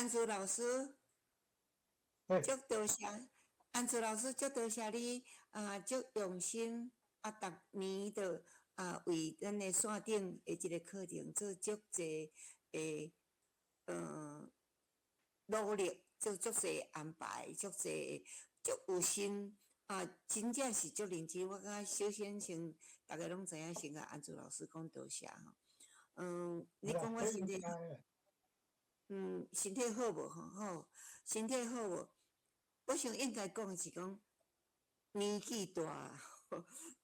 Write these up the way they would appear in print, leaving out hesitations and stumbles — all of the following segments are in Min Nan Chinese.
安珠老師，足多謝，安珠老師，足多謝你啊，足用心啊，逐年都啊為咱的線頂的這个課程做足濟的努力，做足濟安排，足濟足有心啊，真正是足認真。我感覺首先先，逐家攏知影，先共安珠老師講多謝吼。你講我身體，身體好無吼？好，身體好無？我想應該講是講年紀大，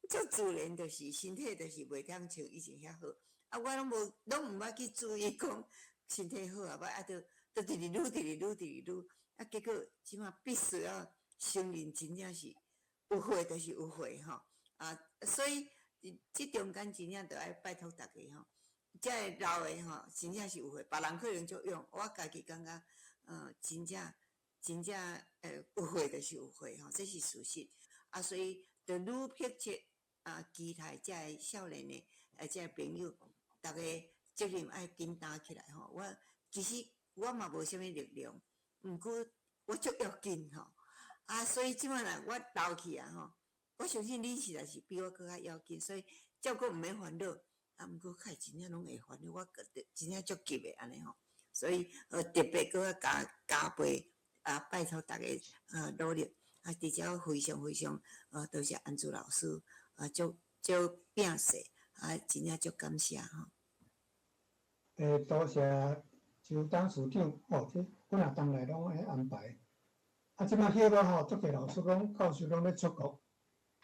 足自然就是身體就是袂通像以前遐好。啊，我攏無，攏毋捌去注意講身體好啊歹，啊，就就直直愈，直直愈，直直愈，啊，結果這馬必須要承認，真正是有歲就是有歲吼。啊，所以這中間真正著愛拜託大家吼，這个老的吼，真正是有歲，別人可能足勇，我家己感覺，真正真正有歲就是有歲吼，這是事實。啊，所以就愈迫切啊，期待這个少年的這个朋友，逐家責任愛緊擔起來吼。我其實我嘛無啥物力量，毋過我足要緊吼。啊，所以這擺若我老去啊吼，我相信恁實在是比我閣較要緊，所以照講毋免煩惱。啊，毋過較會真正攏會煩惱，我覺得真正足急的按呢吼。所以特別閣較加加倍啊，拜託逐家努力。啊，佇遮非常非常多謝安珠老師啊，足足摒勢啊，真正足感謝吼。多謝周董事長吼，這幾若冬來攏咧安排。啊，這擺歇了吼，足濟老師攏教授攏咧出國，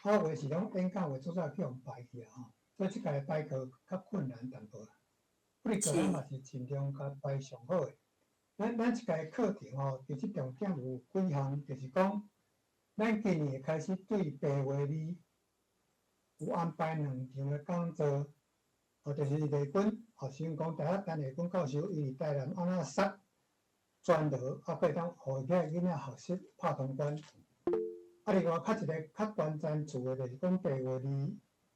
啊，有的是攏演講會做早去予排去啊吼，所以這屆排課較困難淡薄。不過咱嘛是盡量共排上好的。咱這屆課程吼，其實重點有幾項，就是講，咱今年會開始對白話字有安排兩場的講座，哦，就是麗君，哦，成功大學陳麗君教授，伊佇台南按怎殺專羅，啊，閣會當予遐囡仔學習拍通關。啊，另外較一個較懸層次的，就是講白話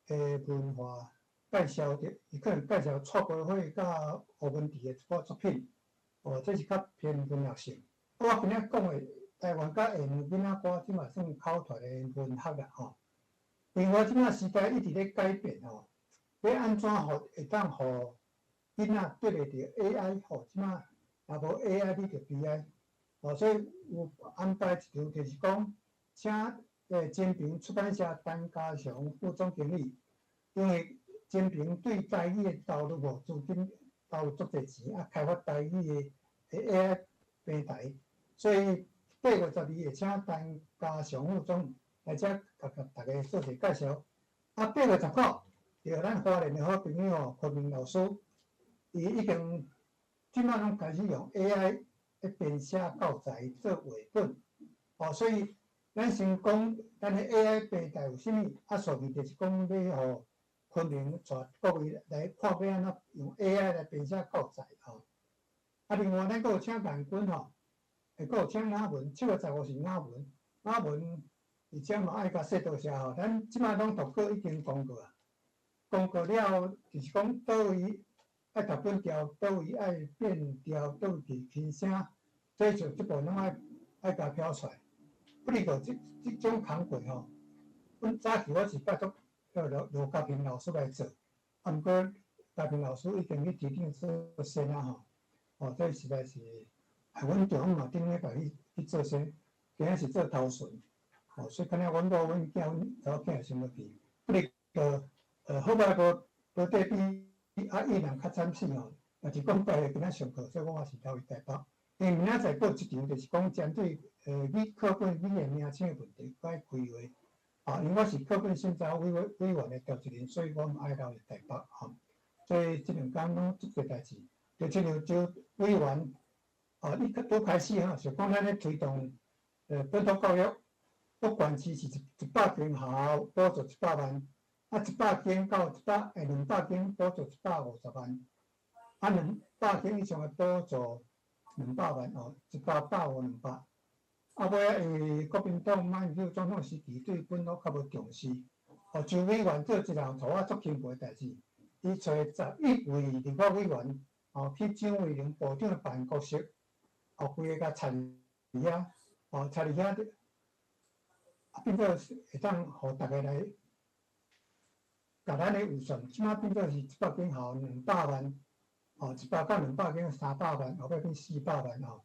字的文化介紹著，伊可能介紹蔡國輝佮吳文治的一寡作品，哦，這是較偏文學性。我今仔講的台灣佮廈門囡仔歌，這嘛算口傳的文學啦吼。因為這馬時代一直咧改變吼，欲按怎予會當予囡仔對會著 AI 吼，這馬若無 AI 你就悲哀。哦，所以有安排一場，就是講請金平出版社陳家祥副總經理，因為金平對台語的投入吼，資金投入足濟錢，啊，開發台語的 AI 平台，所以8月12會請陳家祥副總來遮共逐家做一個介紹。啊，8月19，著咱花蓮的好朋友吼，柯明老師，伊已經這馬攏開始用 AI 咧編寫教材做繪本，哦，所以咱先講咱的 AI 平台有啥物，啊，數據就是講欲予昆明帶各位來看欲按怎用 AI 來編寫教材吼。啊，另外咱閣有請顏君吼，會閣有請雅文，7月15是雅文，雅文而且嘛愛共說多謝吼，咱這馬攏圖稿已經公告啊，公告了就是講佗位愛讀本調，佗位愛變調，佗位去輕聲，這就這部攏愛愛共標出來。不過這種工課吼，阮早期我是拜託羅羅家平老師來做，啊，毋過家平老師已經去佇頂做先啊吼，哦，這實在是害阮丈母嘛頂咧家己去做先，今仔是做頭順，哦，所以可能阮某阮囝阮查某囝會想欲去，不過好擺無無對比啊，伊人較慘死吼，若是講拜今仔上課，所以我嘛是留佇台北。因為明仔載閣有一場，就是講針對語課本語言名稱的問題，閣愛開會。啊，因為我是課本審查委員的召集人，所以我嘛愛留佇台北吼。所以這兩工攏足濟代誌，就親像周委員，啊，你拄開始吼，是講咱咧推動本土教育，國縣市是100間學校補助100萬，啊，100間到100，200間補助150萬，啊，兩百間以上的補助兩百萬哦，一百百五兩百。啊，尾仔因為國民黨馬英九總統時期對本土較無重視，哦，周委員做一項予我足欽佩的代誌，伊揣11位立法委員，哦，去蔣渭龍部長的辦公室，哦，規个共插佇遐，哦，插佇遐，啊，變做會當予逐个來，共咱的預算，這馬變做是100間校200萬，哦，100到200間300萬，後尾變400萬吼。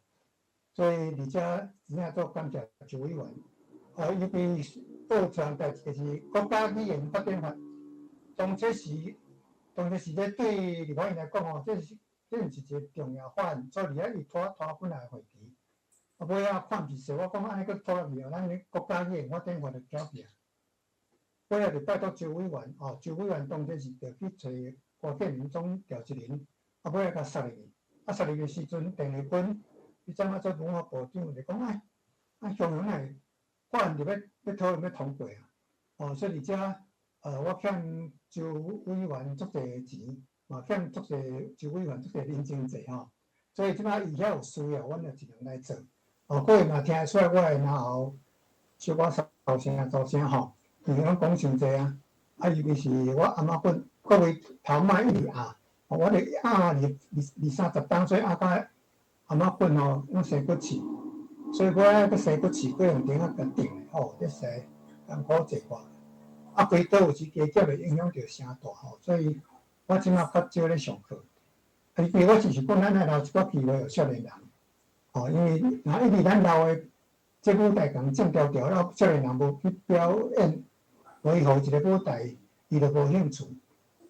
所以佇遮真正足感謝周委員，哦，尤其報傳代誌就是國家語言發展法，當初時咧對立法院來講吼，這毋是一個重要法案，所以佇遐伊拖拖幾若會期。啊，尾仔看比勢，我講按呢閣拖落去哦，咱的國家語言發展法就翘去啊。尾仔就拜託周委員，哦，周委員當初是著去揣郭建明總召集人，啊，尾仔共殺入去，啊，殺入去時陣，鄧麗君，伊陣仔做文化部長，就講哎，啊，雄雄來法案就欲討論欲通過啊，哦，所以佇遮，我欠周委員足濟錢，嘛欠足濟周委員足濟人情債吼，所以這擺伊遐有需要，阮就盡量來做。哦，各位嘛聽得出來，我的嚨喉小可嗽聲噪聲吼，因為阮講傷濟啊，啊，尤其是我頷仔骨，各位頭莫一直壓，我咧壓二二三十冬，所以壓甲頷仔骨吼攏生骨刺，所以我愛閣生骨刺，閣用釘仔共釘的吼，這實在艱苦濟寡。啊，規刀有時加減會影響著聲帶吼，所以我這馬較少咧上課。啊，因為我只是講咱愛留一寡機會予少年人，吼，因為若一直咱老的這舞台共占牢牢，了少年人無去表演，無伊予一個舞台，伊就無興趣。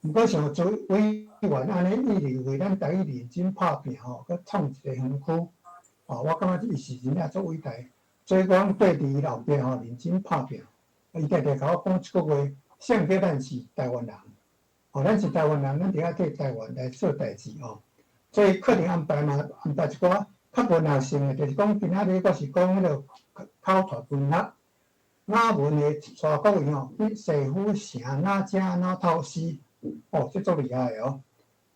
毋過像周委員按呢，一直為咱台語認真拍拚吼，閣創一個園區，吼，我感覺伊是真正足偉大。所以講對佇伊後壁吼認真拍拚，伊定定共我講一句話：啥叫咱是台灣人？吼，咱是台灣人，咱著愛替台灣來做代誌吼。所以可能安排嘛，安排一寡較文學性的，就是講今仔日我是講彼個口傳文學，雅文的帶各位吼去西湖城哪食哪偷師，哦，這足厲害的哦。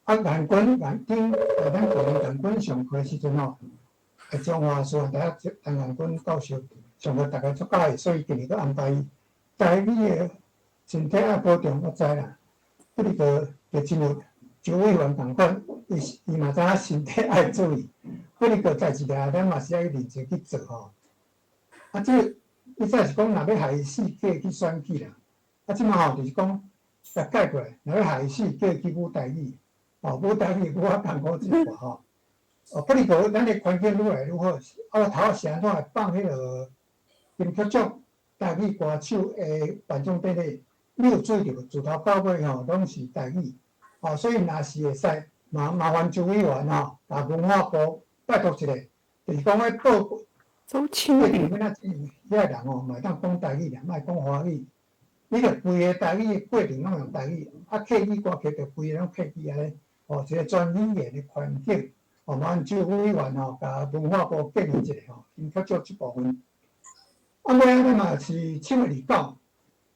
啊，顏君顏頂，咱舊年顏君上課的時陣吼，中華師範大學陳顏君教授上課，逐家足佮意，所以今年閣安排伊。台語的身體愛保重，我知啦。不過就親像周委員仝款，伊伊嘛知影身體愛注意。不過代誌來，咱嘛是愛認真去做吼。啊，這以前是講若欲害死，叫伊去選舉啦。啊，這馬吼就是講，來改過來，若欲害死，叫伊去舞台語。哦，舞台語我艱苦一寡吼。哦，不過咱的環境愈來愈好。啊，我頭仔是按怎會放彼個金曲獎台語歌手的頒獎典禮？你有注意著無？自頭到尾吼，攏是台語。哦，所以若是會使，麻煩周委員吼，共文化部拜託一下，就是講彼報周清過程欲按怎進行，遐人吼嘛會當講台語爾，莫講華語。你著規个台語的過程攏用台語，啊，客語歌曲著規个攏客語按呢，哦，一個全語言的環境，哦，麻煩周委員吼，共文化部建議一下吼，金曲獎這部分。啊，尾仔咱嘛是7月29，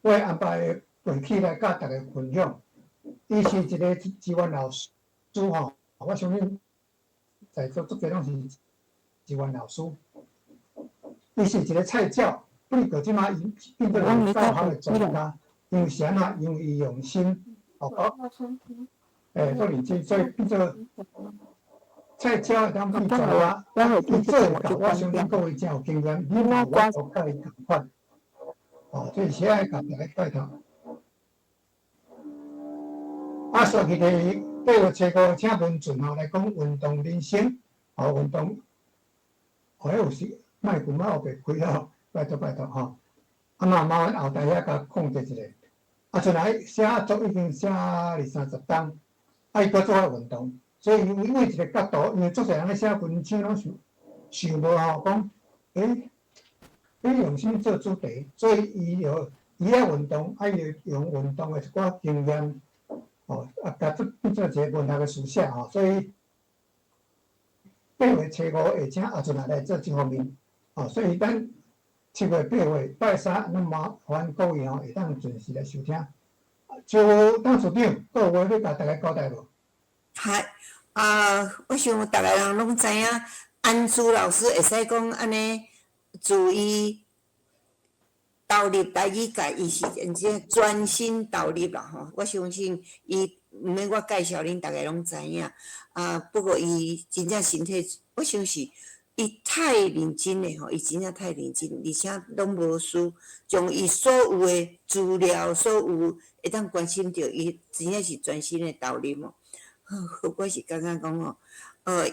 我會安排過去來佮逐家分享。伊是一個資源老師吼，我相信在座足濟攏是資源老師。伊是一個菜鳥，不過這馬伊變做教學的專家，因為是按怎？因為伊用心，哦，欸，足認真，所以變做菜鳥會當變專家。伊做會到，我相信各位真有經驗，你嘛有法度佮伊仝款。哦，這是愛共逐家拜託。啊，所以咧，8月初5請文俊吼來講運動人生，哦，運動，哦，彼有時麥克莫烏白開吼，拜託拜託吼。啊嘛，麻煩後台遐共控制一下。啊，陣來寫作已經寫二三十冬，啊，伊閣做愛運動，所以伊為一個角度，因為足濟人咧寫文章攏想想無吼，講，欸，欲用啥物做主題，所以伊就伊愛運動，啊，伊就用運動的一寡經驗。哦，啊，共做變做一個文學的書寫吼，所以8月初5會請阿俊來做這方面，哦，所以咱7月8月拜三，咱麻煩各位吼會當準時來收聽。周董事長，閣有話欲共逐家交代無？係啊，我想逐个人攏知影，安珠老師會使講按呢，自伊投入台語界，伊是真正專心投入啦吼。我相信伊毋免我介紹，恁逐个攏知影。啊，不過伊真正身體，我想是伊太認真的吼，伊真正太認真，而且攏無私，將伊所有的資料，所有會當關心著，伊真正是全心的投入哦。我是感覺講吼，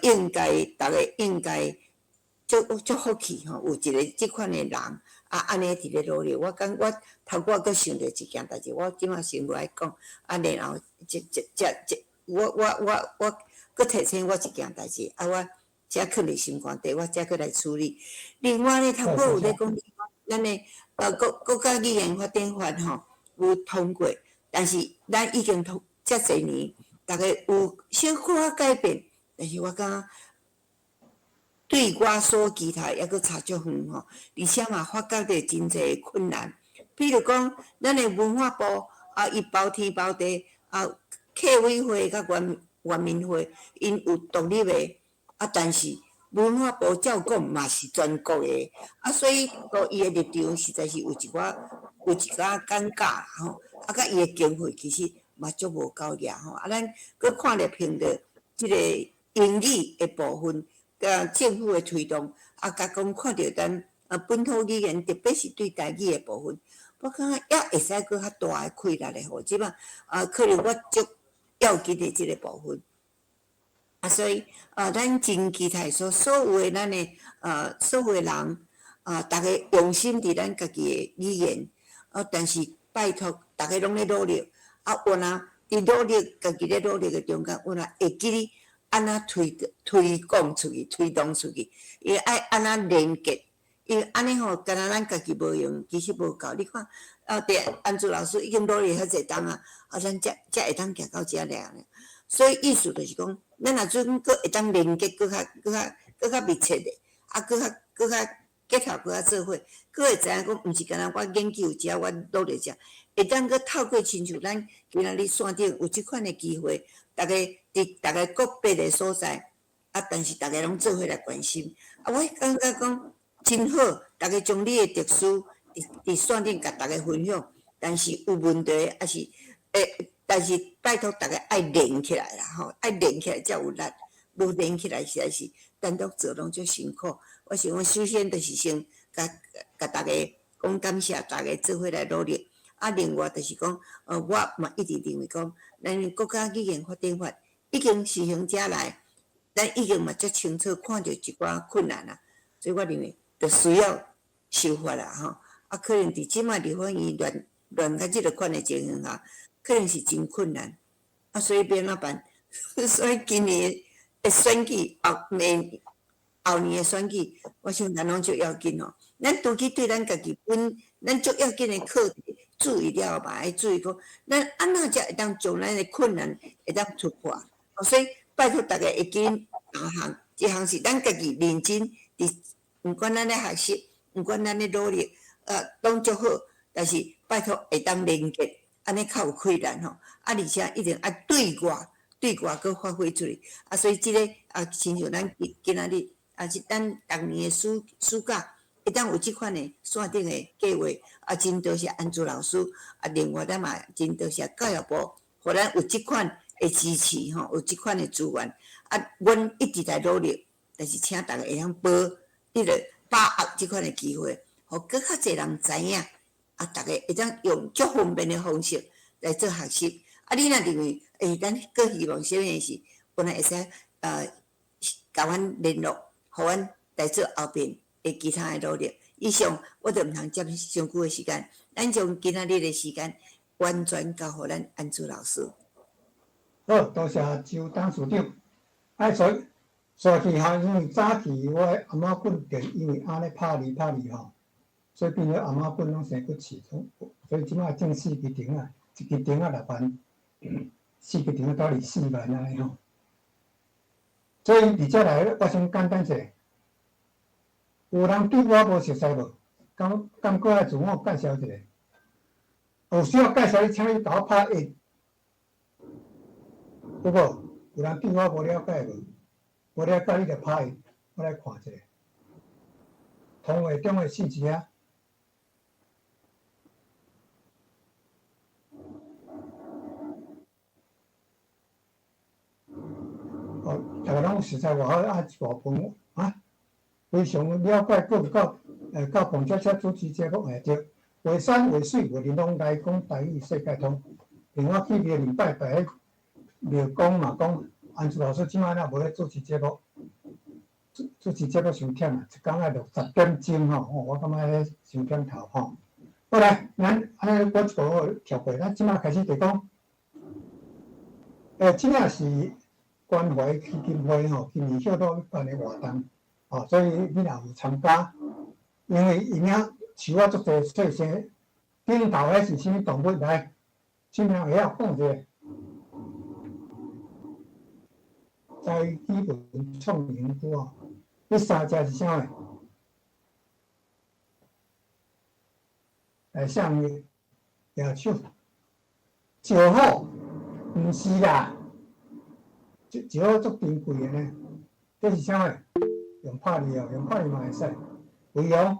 應該逐个應該足足福氣吼，有一個這款的人啊，按呢佇咧努力。我感我頭拄仔閣想著一件代誌，我這馬先無愛講，啊，然後這這這這，我我我我閣提醒我一件代誌，啊，我遮囥佇心肝底，我才閣來處理。另外呢，頭拄有咧講，咱的國家語言發展法吼有通過，但是咱已經通遮濟年，逐家有小可改變，但是我感覺對我所期待猶閣差足遠吼，而且嘛發覺著真濟困難。比如講，咱的文化部啊，伊包天包地啊，客委會佮原民會，𪜶有獨立的。啊，但是文化部照講嘛是全國的，啊，所以講伊的立場實在是有一寡尷尬吼，啊，佮伊的經費其實嘛足無夠額吼，啊，咱閣看著憑著這個英語的部分，佮政府的推動，啊，佮講看著咱啊本土語言，特別是對台語的部分，我感覺猶會使閣較大的氣力的吼，這馬啊，可能我足要緊的這個部分。啊，所以啊，咱真期待說，所有的咱的所有的人啊，逐家用心佇咱家己的語言，啊，但是拜託，逐家攏咧努力，啊，有若佇努力，家己咧努力的中間，有若會記得按怎推廣出去、推動出去，伊愛按怎連結，因為按呢吼，敢若咱家己無用，其實無夠。你看，啊，佇安珠老師已經努力遐濟冬啊，啊，咱才會當行到遮爾。所以意思就是講，咱若準閣會當連結閣較、閣較、閣較密切的，啊，閣較結合閣較做伙，閣會知影講，毋是干焦我研究遮，我努力遮，會當閣透過親像咱今仔日線頂有這款的機會，逐家佇逐个國別的所在，啊，但是逐家攏做伙來關心，啊，我感覺講真好，逐家將你的特殊佇線頂共逐家分享，但是有問題，抑是會。但是拜託逐家愛連起來啦吼，愛連起來才有力，無連起來實在是單獨做攏足辛苦。我想講，首先就是先共共逐家講感謝，逐家做伙來努力。啊，另外就是講，我嘛一直認為講，咱國家語言發展法已經實行遮來，咱已經嘛足清楚看著一寡困難啊，所以我認為著需要修法啦吼。啊，可能佇這馬立法院亂亂甲這个款的情形下，可能是真困難，啊，所以欲按怎辦？所以今年的選舉後年後年的選舉，我想咱攏足要緊吼。咱除去對咱家己本，咱足要緊的課題注意了後，嘛愛注意講，咱按怎才會當將咱的困難會當突破？所以拜託逐家會記兩項，一項是咱家己認真佇，毋管咱咧學習，毋管咱咧努力，攏足好，但是拜託會當連結。按呢較有氣力吼，啊，而且一定愛對外，對外閣發揮出去。啊，所以這个啊，親像咱今今仔日，啊是咱逐年的暑假，會當有這款的線頂的計劃，啊，真多謝安珠老師，啊，另外咱嘛真多謝教育部，予咱有這款的支持吼，有這款的資源。啊，阮一直在努力，但是請逐家會曉彼个把握這款的機會，予閣較濟人知影。啊，逐家會當用足方便的方式來做學習。啊，你若認為，欸，咱閣希望啥物是，本來會使共阮聯絡，予阮來做後面的其他的努力。以上，我就毋通佔傷久的時間，咱將今仔日的時間完全交予咱安珠老師。好，多謝周董事長。啊，所以所以吼，因為早期我的頷仔骨就因為按呢拍字拍字吼，所以變做頷仔骨攏生骨刺，所以這擺種四支釘仔，一支釘仔6萬，四支釘仔到24萬按呢吼。所以佇遮來，我先簡單者，有人對我無熟似無？敢敢閣愛自我介紹一下？有需要介紹，你請你共我拍一，有無？有人對我無了解無？無了解你就拍一，我來看一下。通話中的四字啊。哦，逐个攏熟似偌好啊，一大部分啊，非常了解，閣有到到彭姐姐主持節目會對，畫山畫水畫玲瓏來講台語世界通。另外去廟裡拜拜，彼廟公嘛講，安祖老師這擺若無咧主持節目，主持節目傷忝啊，一工愛60點鐘吼，我感覺彼傷忝頭吼。好來，咱按呢我一個跳過，咱這擺開始就講，這個是關懷基金會吼，今年歇魯辦的活動，吼，所以你若有參加，因為伊領飼我足濟細聲，頂頭彼是啥物動物來？啥物人會曉講一下？在基本創研究哦，這三隻是啥物？來，啥物？舉手。石虎，毋是啦，石虎足珍貴的呢。這是啥物？用拍字哦，用拍字嘛會使。圍龍，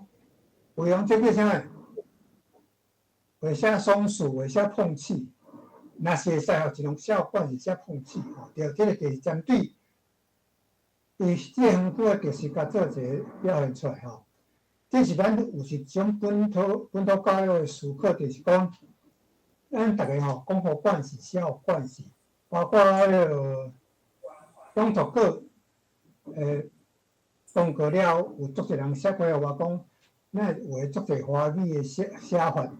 圍龍這叫啥物？會寫松鼠，會寫碰氣。若是會使吼，一種小管是寫碰氣吼，對，這個就是針對伊這個園區的特色，共做一個表現出來吼。這是咱有一種本土教育的思考，就是講，咱逐个吼講予關係，寫予關係，包括彼個講圖稿，講過了，有足濟人寫過予我講，咱有的足濟華語的寫法。啊，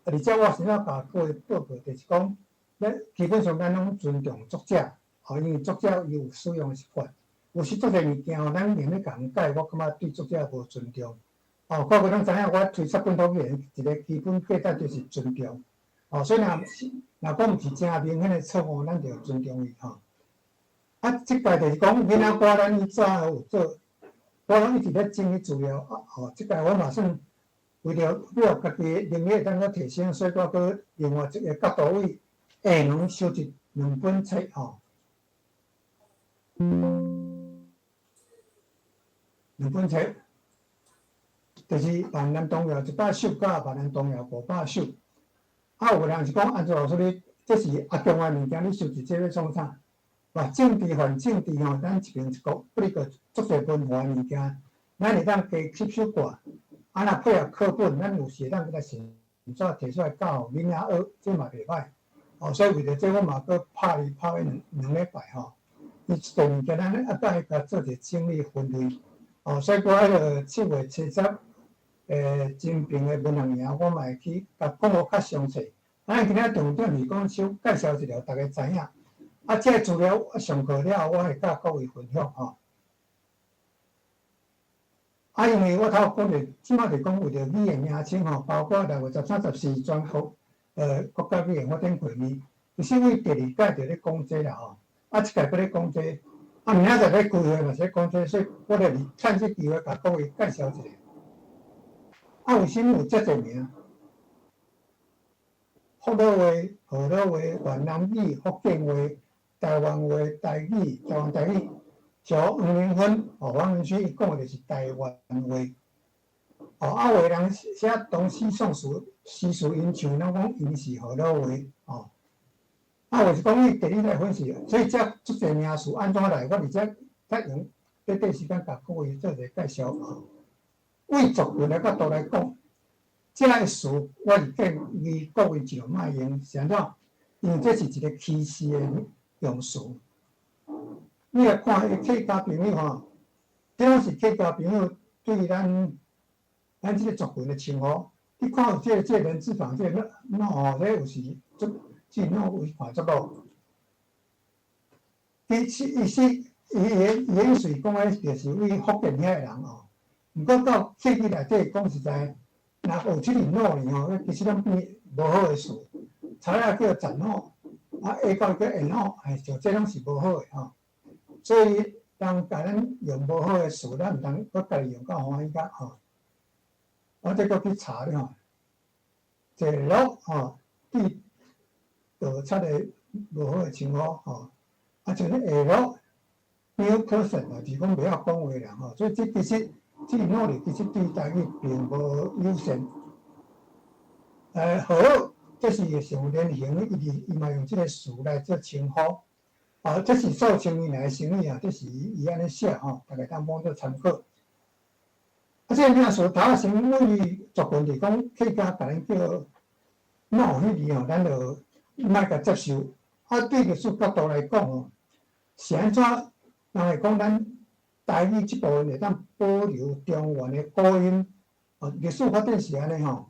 而且我先仔共各位報告，就是講，咱基本上咱攏尊重作者，吼，因為作者伊有使用的習慣。有時足濟物件吼，咱硬欲共人改，我感覺對作者無尊重。哦，各位攏知影，我推出本土語言一個基本價值就是尊重。哦，所以若是若講毋是誠明顯的錯誤，咱就尊重伊吼。啊，這擺就是講囡仔歌，咱以早有做，我攏一直咧整理資料。啊，吼，這擺我嘛算為著欲予家己的能力會當閣提升，所以我閣另外一個角度位下攏收集兩本冊吼。兩本冊，就是萬南童謠100首，佮萬南童謠500首。啊，有人是講安怎老師你，這是阿強的物件，你收集這欲創啥？哇，政治反政治吼，咱一邊一國，不哩個足濟文化的物件，咱會當加吸收過。啊，若配合課本，咱有時會當共先紙提出來教予囡仔學，這嘛袂歹。哦，所以為著這，我嘛閣拍伊拍了2禮拜吼。伊這塊物件，咱愛愛共做一個整理分類。哦，所以我彼個7月70，金平的文學營，我嘛會去共講予較詳細。咱今仔重點是講小介紹一下，逐家知影。啊，這個資料我上課了後，我會佮各位分享吼。啊，因為我頭講著，這擺就講為著語言名稱吼，包括6月13、14全國國家語言發展會議，其實為第二屆就咧講這啦吼。啊，這屆閣咧講這，啊，明仔載咧開會嘛是咧講這，所以我就趁這機會共各位介紹一下。啊，為啥物有遮濟名？福佬話、河洛話、越南語、福建話、台灣話、台語、台灣台語，像黃明芬哦，黃明勳伊講的就是台灣話。哦，啊，有的人寫唐詩宋詞，詩詞𪜶唱，攏講𪜶是河洛話哦。啊，有是講伊地理來分析，所以這足濟名詞按怎來，我佇遮較用短短時間共各位做一個介紹哦。為族群的角度來講，這个詞我是建議各位盡量莫用，是按怎？因為這是一個歧視的用詞。你來看彼客家朋友吼，這攏是客家朋友對咱這個族群的稱呼。你看有這個人字旁，這個喏吼，這有時足這喏有看足無？伊是伊是伊伊伊意思講的，就是為福建遐的人吼。毋過到客語內底講實在，若有這個喏呢吼，其實攏變無好的事。賊仔叫雜喏，啊下到叫下喏，哎，像這攏是無好的吼。所以人共咱用無好的詞，咱毋通閣家己用甲歡喜甲吼。我這閣去查咧吼，一個樂吼對盜賊的無好的稱呼吼，啊像咧下樂 mute person 啊，就是講袂曉講話的人吼，所以這其實這個努力其實對台語並無友善。好，這是上流行，伊伊嘛用這個詞來做稱呼。啊，這是數千年來的生意啊，這是伊按呢寫吼，逐家通當做參考。啊，這个名詞頭仔先阮族群是講客家，共咱叫鬧彼字吼，咱就莫共接受。啊，對歷史角度來講吼，是按怎人會講咱台語這部分會當保留中原的古音？哦，歷史發展是按呢吼。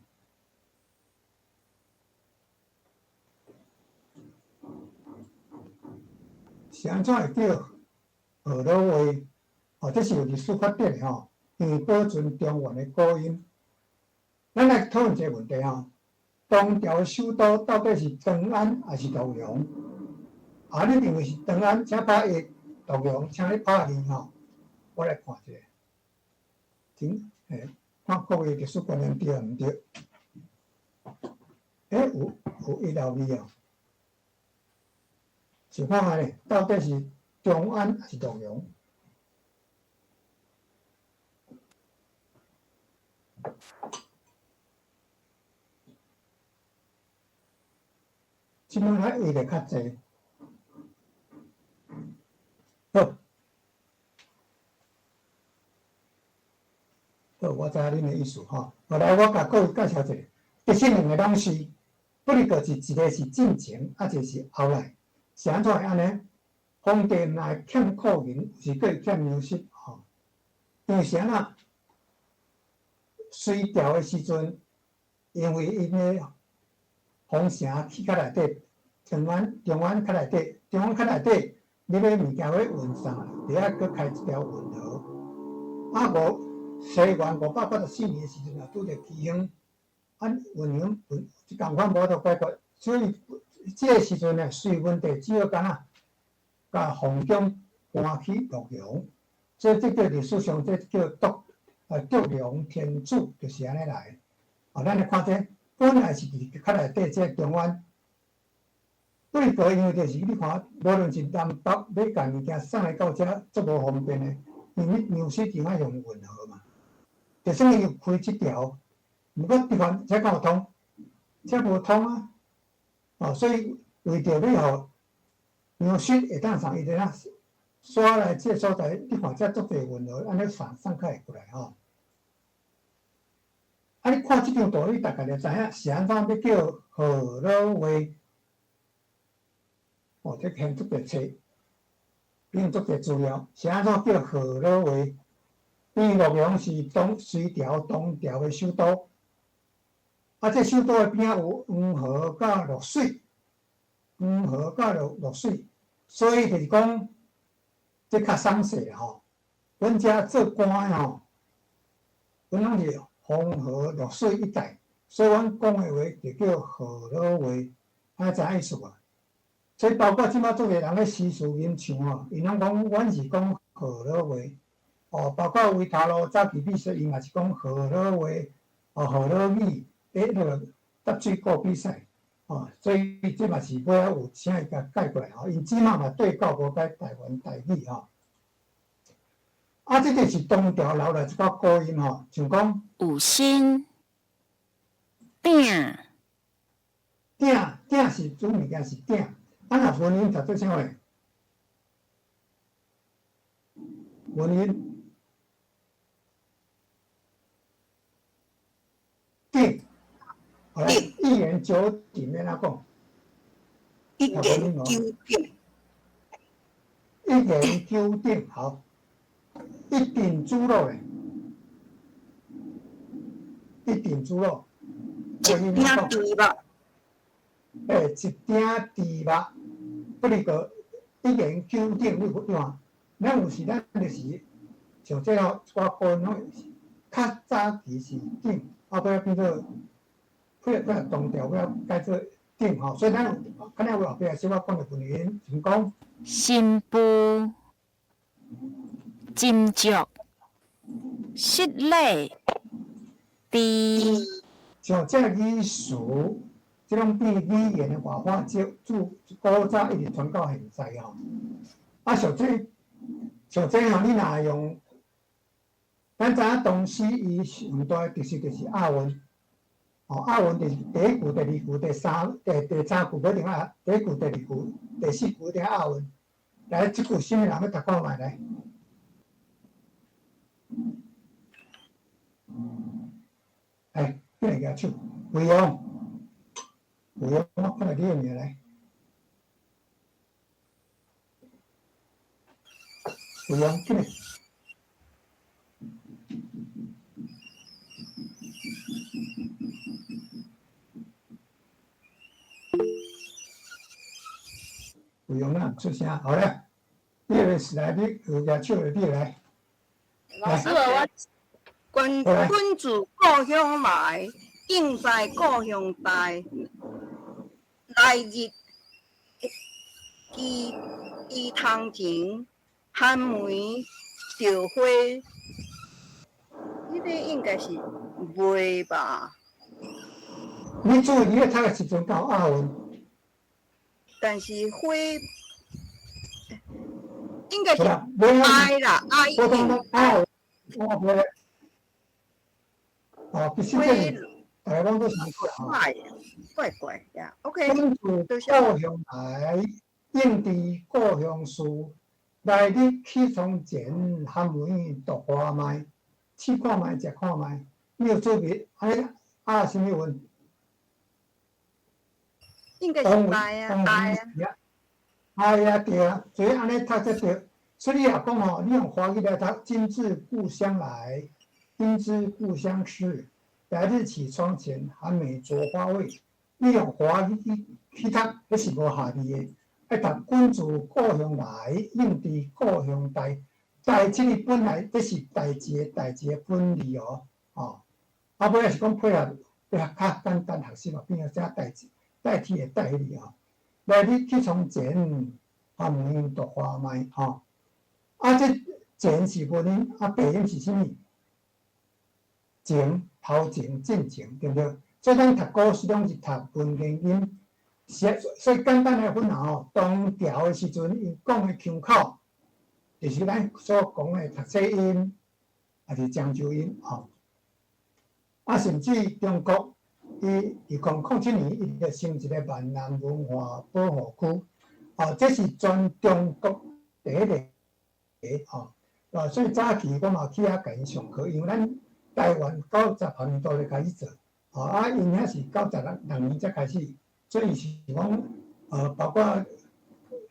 是按怎會叫河洛話？哦，這是有歷史發展的吼，因為保存中原的古音。咱來討論一個問題吼：唐朝的首都到底是長安抑是洛陽？啊，你認為是長安，請拍一；洛陽，請你拍二吼。我來看一下，請看各位歷史觀念對毋對？有一老二哦。想看覓咧？到底是長安抑是洛陽？這擺較一就較濟。好，好，我知影恁的意思吼。後來我共各位介紹一下，其實兩个攏是，不過是一个是進前，啊一个是後來。是按怎會按呢？皇帝若會欠庫銀，有時閣會欠糧食吼。因為是按怎？隋朝的時陣，因為𪜶的皇城去較內底，長安、長安較內底，長安較內底，你欲物件欲運送，就愛閣開一條運河。啊，五西元584年的時陣，也拄著饑荒，啊，運糧運共款無法度解決，所以這个時陣呢，隋文帝只好敢若共皇宮搬去洛陽，所以這叫歷史上這叫度度量天子，就是按呢來的。哦，咱來看這本來是佇較內底這個長安，對過因為就是你看，無論是南北欲共物件送來到遮，足無方便的，因為你糧食一定愛用運河嘛。就算伊有開這條，毋過你看這敢有通？這無通啊！哦，所以為著欲予糧食會當送，伊就哪徙來這個所在，你看這足濟運河，按呢送送較會過來吼。啊，你看這張圖，你大概就知影是按怎欲叫河洛話。哦，這現足濟冊，變足濟資料，是按怎叫河洛話？因為洛陽是當隋朝、唐朝的首都，啊，這首都的邊仔有黃河佮洛水，黃河佮洛洛水，所以就是講，這較鬆勢啦吼。阮遮做官的吼，阮攏是黃河洛水一帶，所以阮講的話就叫河洛話，按呢知影意思無？所以包括這擺足濟人咧詩詞吟唱吼，𪜶攏講阮是講河洛話，哦，包括維他露早期比賽，伊嘛是講河洛話，哦，河洛語，佇彼个搭水鼓比賽，哦，所以這嘛是尾仔有請伊共改過來吼，𪜶這擺嘛對口無改台灣台語吼。啊，這個是唐朝留來一寡古音吼，像講有心鼎鼎鼎是煮物件是鼎，啊若文音讀做啥貨？文音鼎，好來，一言九鼎欲按怎講？一言九鼎。一言九鼎，好。一鼎豬肉咧，一鼎豬肉，一鼎豬肉。欸，一鼎豬肉，不是個一言九鼎，你有看？咱有時咱就是像這個，我個人攏較早期是鼎，後尾變做，幾仔唐朝尾改做鼎吼，所以咱可能有後壁小可講的問題，像講新婦。斟酌、失禮、豬。像這個語詞，這種變語言的活化，自古早一直傳到現在吼。啊，像這像這吼，你若用，咱知影唐詩伊上大的特色就是押韻。哦，押韻就是第一句、第二句、第三、第第三句無一定押，第一句、第二句、第四句一定押韻。來，這句啥物人欲讀看覓來？會舉手。魏陽，魏陽，我看著你的名來。魏陽，進來。魏陽哪毋出聲？好咧，你個是來，你有舉手的，你來。老師，我君君自故鄉來，應在故鄉待。來日綺窗前，寒梅著花。這个應該是袂吧？你注意，你咧讀的時陣敢有押韻？但是花應該是愛啦，愛。愛，我袂。哦，其實這大家攏都想過吼。怪怪怪呀，OK。君自故鄉來，應知故鄉事。來日綺窗前，寒梅著花覓。試看覓，食看覓。你有做別？按呢押啥物韻？應該是愛啊，愛啊。愛啊，對啊，所以按呢讀才對。所以你若講吼，你用華語來讀，君自故鄉來，應知故鄉事。來日綺窗前，寒梅著花未？你用華語去讀，彼是無合字的。愛讀君自故鄉來，應知故鄉代。代這個本來這是代誌的代誌的本字哦，哦。啊，尾仔是講配合，配合較簡單學習嘛，變做寫代誌代替的代字哦。來日綺窗前，寒梅著花覓吼。啊，這前是文音，啊，白音是啥物？前頭前進前，對毋對？所以咱讀古詩攏是讀文言音，是所以簡單來分吼，唐朝的時陣，𪜶講的腔口，就是咱所講的讀冊音，抑是漳州音吼。啊，甚至中國，伊2007年，伊就成一個閩南文化保護區，哦，這是全中國第一個吼。啊，所以早期我嘛去遐共𪜶上課，因為咱台灣90年度就開始做，吼啊，𪜶遐是96年才開始，所以是講，包括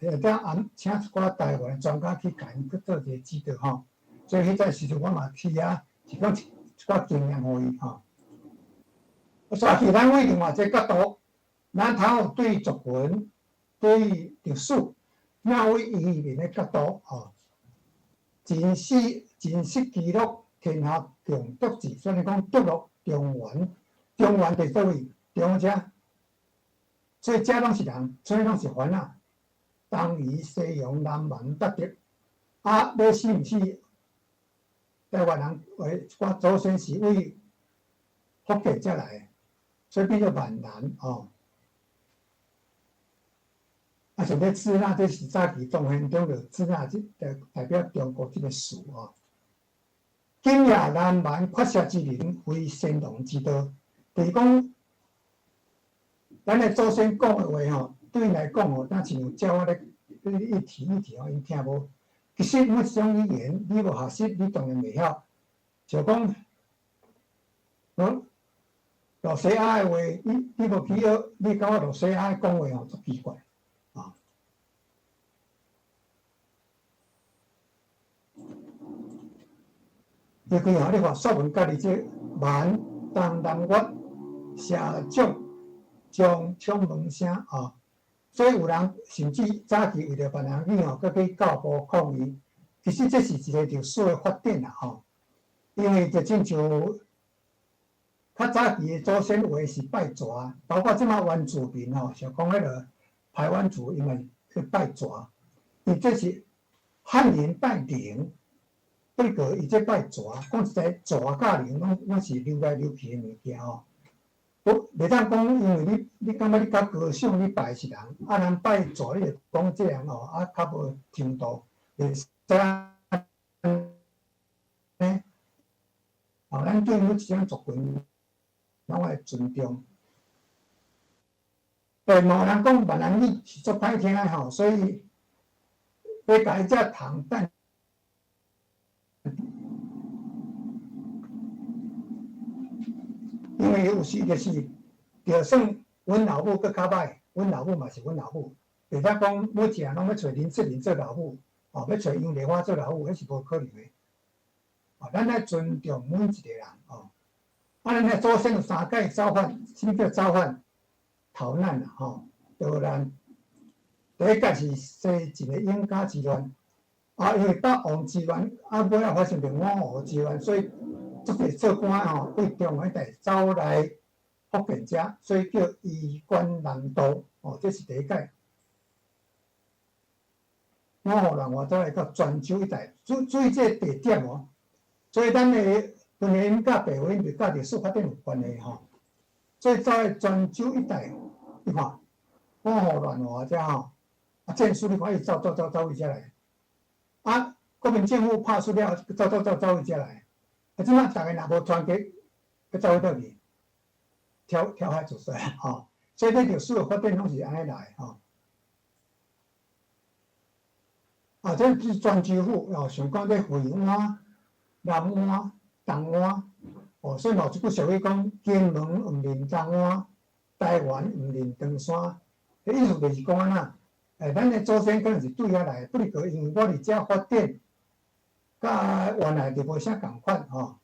遐按請一寡台灣的專家去共𪜶去做一個指導吼。所以彼陣時陣我嘛去遐，是講一寡經驗予伊吼。所以咱為另外一個角度，咱頭對族群、對歷史，哪位移民的角度吼，真實真實記錄天下共獨志，所以講獨樂中原，中原佇佗位？中遮，所以遮攏是人，所以攏是番仔。東夷、西洋、南蠻、北狄，啊，欲死毋死？台灣人話一寡祖先是為福建遮來的，所以變做閩南吼。啊，像這支那，這是早期唐玄宗就支那，這代表中國這個詞吼。今夜南蠻缺舍之人，非先王之道。就是講，咱的祖先講的話吼，對𪜶來講吼，若親像鳥仔咧，一啼一啼吼，𪜶聽無。其實每一種語言，你無學習，你當然袂曉。就講，露西亞的話，你無去學，你感覺露西亞講話吼足奇怪啊。尤其吼，你看說文家己這蠻、東南越、社長、將、槍門聲啊，所以有人甚至早期為著閩南語吼，閣去教部抗議。其實這是一個歷史的發展啦吼，因為就親像較早期的祖先話是拜蛇，包括這馬原住民吼，像講彼个排灣族，𪜶嘛是拜蛇，伊這是漢人拜靈，不過伊這拜蛇，講實在，蛇佮靈攏是流來流去的物件吼。不，袂當講，因為你感覺你較高尚，你拜的是人，啊人拜蛇，你就講這人吼，啊較無程度，袂使按呢。哦，咱對每一種族群，攏愛尊重。嘛有人講閩南語是足歹聽的吼，所以欲共伊這糖等。因為有時就是，就算阮老母閣較歹，阮老母嘛是阮老母，袂使講每一個人攏欲揣林志玲做老母，哦，欲揣楊麗花做老母，彼是無可能的。哦，咱愛尊重每一個人，哦。啊，咱的祖先有三擺走反，啥物叫走反？逃難啦，吼，逃難。第一擺是西晉的永嘉之亂，啊，因為北王之亂，啊，尾仔發生著五胡之亂，所以足濟做官吼，對中原一帶走來福建遮，所以叫衣冠南渡，哦，這是第一擺。五胡亂華走來到泉州一帶，注意這個地點哦。所以咱的分音佮白話音就佮歷史發展有關係吼。所以走來泉州一帶，你看五胡亂華遮吼，啊，戰事你看伊走走走走去遮來，啊，國民政府拍輸了，走走走走去遮來，啊，這擺逐个若無團結，欲走去佗去？跳跳海自殺吼，所以這歷史的發展攏是按呢來吼。啊，這是泉州府哦，上講這惠安、南安、東安，哦，所以嘛有一句俗語講：金門毋認東安，台灣毋認唐山。彼意思就是講按怎？欸，咱的祖先可能是對遐來，不過因為我佇遮發展，佮原來就無啥仝款吼，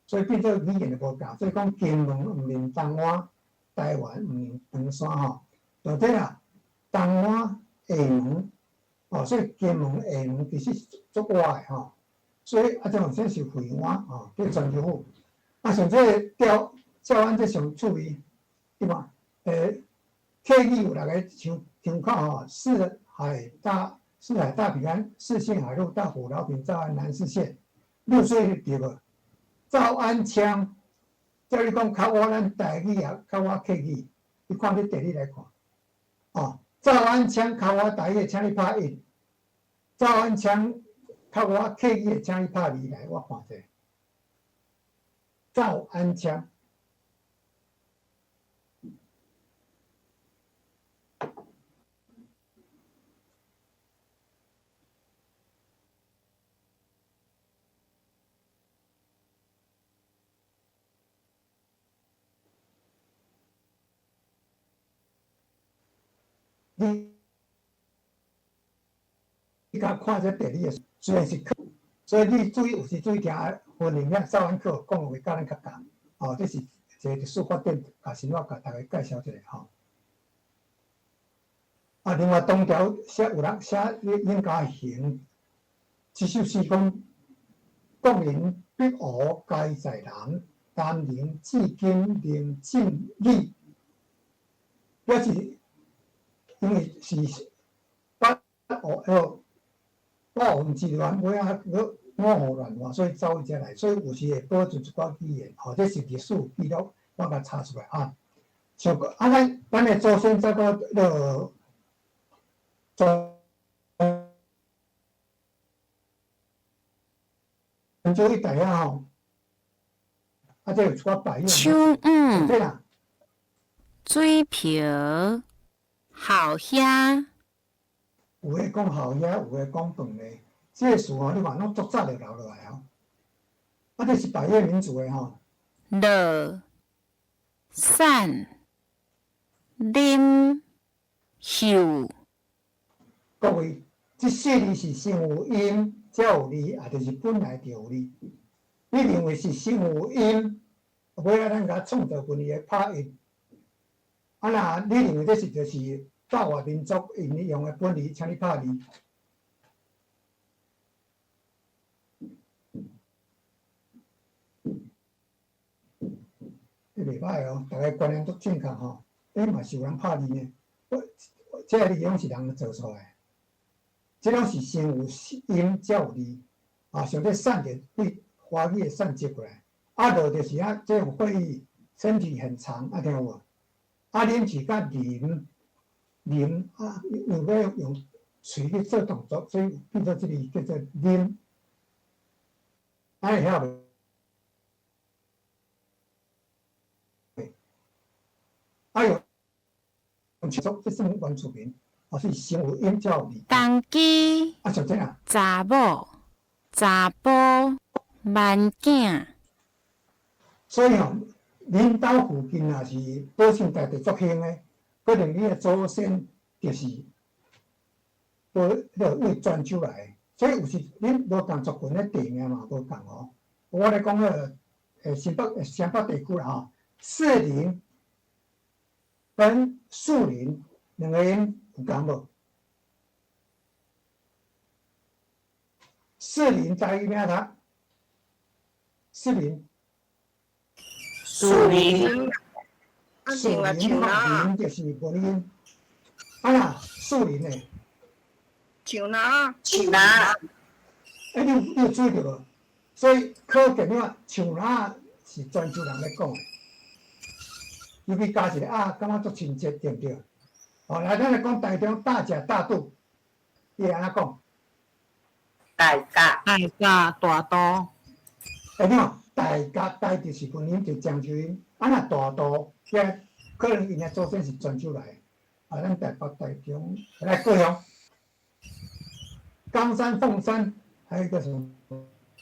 所以變做語言就無仝。所以講金門毋認東安，台灣毋認唐山吼。到底啦，東安、廈門，哦，所以金門、廈門其實足倚的吼。所以啊，這種說是惠安吼，佇泉州府。啊，像這个調詔安這上趣味，對無？欸，客語有六个像窗口吼，四海大平安，四縣海路大埔饶平诏安南势线，六岁對無？詔安腔，照你講較我咱台語也較我客語，你看你地理來看，哦，詔安腔較我台語，請你拍一；詔安腔較我客語的，請你拍二來，我看者。詔安腔。你你共看這地理的，雖然是客，所以你注意有時注意聽分音遐詔安課講的話，佮咱較仝，哦，這是一個歷史發展，共先我共大家介紹一下吼。啊，另外唐朝寫有人寫永嘉行，這首詩講：國人北吳皆在南，南寧至今仍晋語，表示因為是北吳迄北王之亂，尾仔閣五胡亂華，所以走遮來，所以有時會保存一寡語言，吼，這是歷史記錄，我共查出來啊。像啊，咱的祖先走到那个泉州一帶遐吼，啊，這有一寡白話。手腕。對啦。水瓢。好兄。有的講好兄，有的講飯的，這个詞吼，你看攏足早就留落來哦。啊，這是百越民族的吼。落、散、啉、嗅。各位，這四字是先有音，才有字，也就是本來就有字。你認為是先有音，尾仔咱共創造分字拍音。啊，若你認為這是就是百越民族𪜶用的本字，請你拍二。這袂歹哦，逐个觀念足正確吼。欸，嘛是有人拍二呢。我這个字攏是人做出來，這攏是先有音才有字。啊，像這散就對華語的散接過來。啊，落就是啊，這種會議身體很長，啊，聽有無？啊，啉是佮啉啉啊，用欲用喙去做動作，所以變做這個叫做啉。啊，會曉無？啊，用手這算原住民，哦，所以先有音才有字。同居。啊，像這樣。查某、查埔、萬囝。所以吼，恁兜附近若是保姓大帝足兴的，可能你的祖先就是保彼个为泉州来的，所以有时恁无仝族群的地名嘛无仝哦。我咧讲彼个新北地区啦吼，士林跟树林两个音有仝无？士林台语欲按怎读？士林。树林。树林吼，林就是无音。啊啦，树林咧。树林。树林。欸，你有注意著无？所以可见你看树林是泉州人咧讲的，尤其加一个啊，感觉足亲切，对毋对？哦，来，咱来讲台中大甲大肚，伊会按怎讲？大甲。大甲大肚。欸，你看大甲大就是文音，就是漳州音。啊，若大肚，遐可能𪜶的祖先是泉州来的。啊，咱台北、台中来高雄，冈山、凤山，还有一个什么？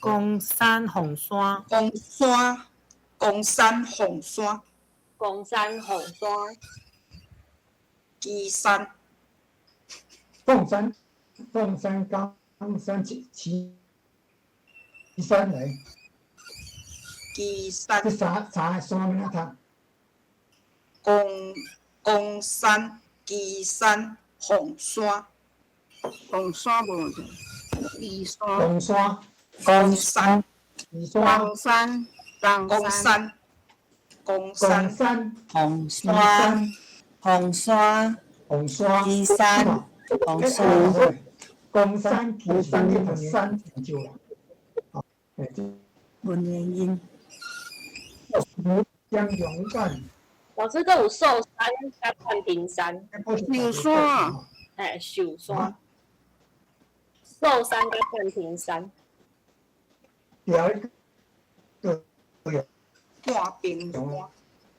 岡山、凤山。岡山，岡山、鳳山。岡山、鳳山。旗山。鳳山、鳳山、岡山、旗山來。旗山。這三個山欲按怎讀？岡山、旗山、鳳山。鳳山無旗山。岡山。岡山。旗山。岡山。岡山。岡山。鳳山。鳳山。鳳山。旗山。鳳山。岡山、旗山，你讀山就啦。哦，文言音。江勇敢。老師，閣有壽山佮太平山。壽山。欸，壽山。壽山佮太平山。對對對。半平山。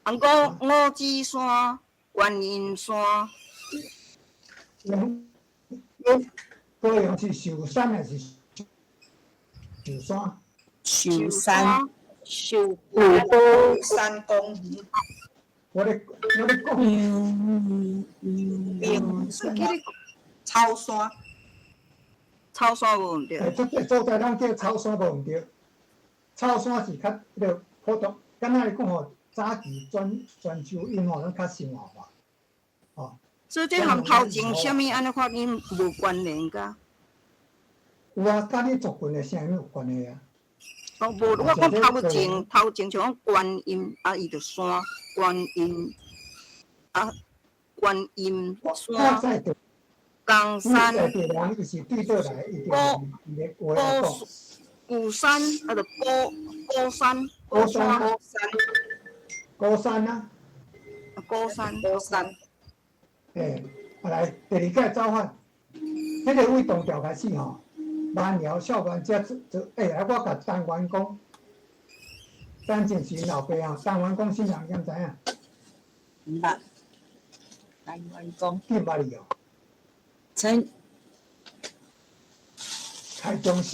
啊，五指山、觀音山。高雄是壽山還是壽山？壽山。壽山公園。我咧講。平草山。草山無毋對。欸，足濟所在攏叫草山無毋對，草山是較彼个普通。簡單來講吼，早期泉州音吼，攏較生活化。哦。所以這和頭前啥物按呢發音無關聯㗎？有啊，佮你族群的聲音有關係啊。哦，無，我講頭前像講觀音，啊，伊就山，觀音，啊，觀音山，岡山，高高山，啊，就高山，高山，高山啊，高山，高山。欸，啊來，第二屆走法，彼个對唐朝開始吼，萬寮少萬才做做，欸，啊，我共陳元講，陳進是𪜶老爸吼，陳元講姓人敢知影？毋捌。陳元講。你毋捌伊哦？陳。開漳聖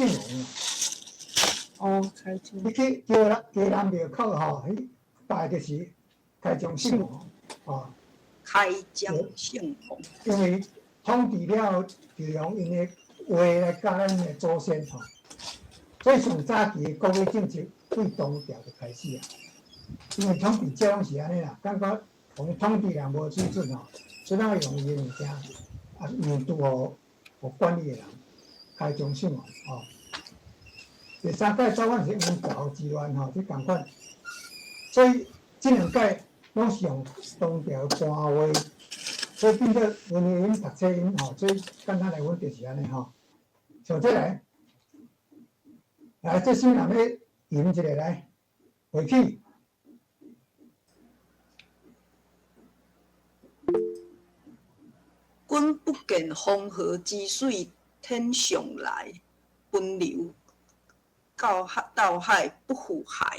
王。哦，開漳。你去高南廟口吼，彼拜就是開漳聖王，哦。開漳聖王。因為統治了後，就用𪜶的話來教咱的祖先吼，所以上早期的國語政策對唐朝就開始啊。因為統治者攏是按呢啦，感覺講統治人無水準吼，所以咱會用伊的物件啊，讓拄予管理的人開漳聖王吼。第三屆走法是王朝之亂吼，這仝款，所以這兩屆攏是用唐朝官話，所以變做文言音讀冊音吼，所以簡單來講就是按呢吼。像這來，來這新人欲吟一个來，回去。君不見黃河之水天上來，奔流到海不復還。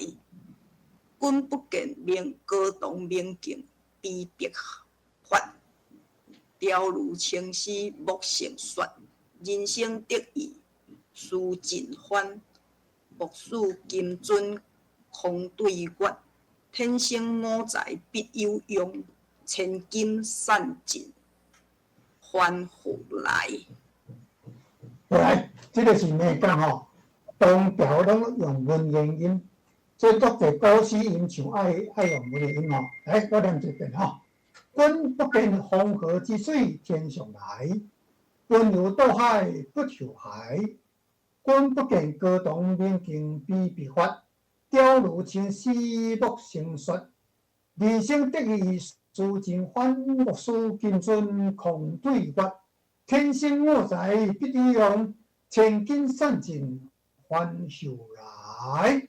君不見高堂明鏡悲白發，朝如青絲暮成雪。人生得意須盡歡，莫使金樽空對月。天生我材必有用，千金散尽还复来。来，這個是咩講吼？唐朝攏用文言音，所以足濟古詩吟唱愛用文言音吼。來，我念一遍吼。君不見黃河之水天上來，奔流到海不求海。君不見高堂明鏡悲白髮，碉樓青絲暮成雪。人生得意須盡歡，莫使金樽空對月。天生我材必有用，千金散盡還復來。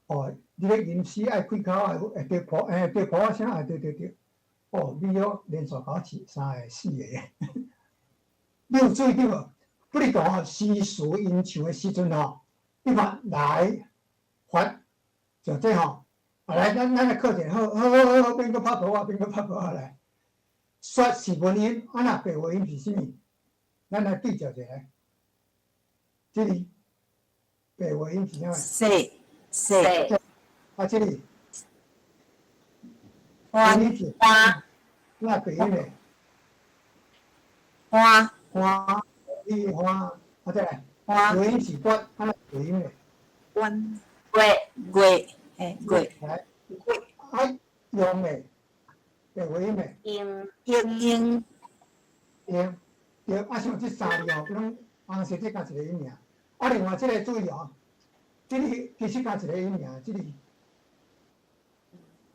哦，你咧吟詩愛開口愛會對譜，對譜仔聲，哎，對對對。哦，你了連續搞四三个、四个，你有注意著無？不哩講吼，詩詞吟唱的時陣吼，你看來發就這吼，啊來，咱來考者，好好好好，變閣拍譜啊，變閣拍譜啊來。說是文音，啊若白話音是啥物？咱來對照一下，這裡白話音是啥物？說說。啊，這裡。歡歡。那白音咧？歡歡，你歡，啊再來。歡。白音是月，啊若白音咧？彎。月月，嘿月。來。啊，用咧，白話音咧？用用用。用對，啊像這三字吼，攏紅色這加一個音爾。啊，另外這個注意哦，這裡其實加一個音爾，這裡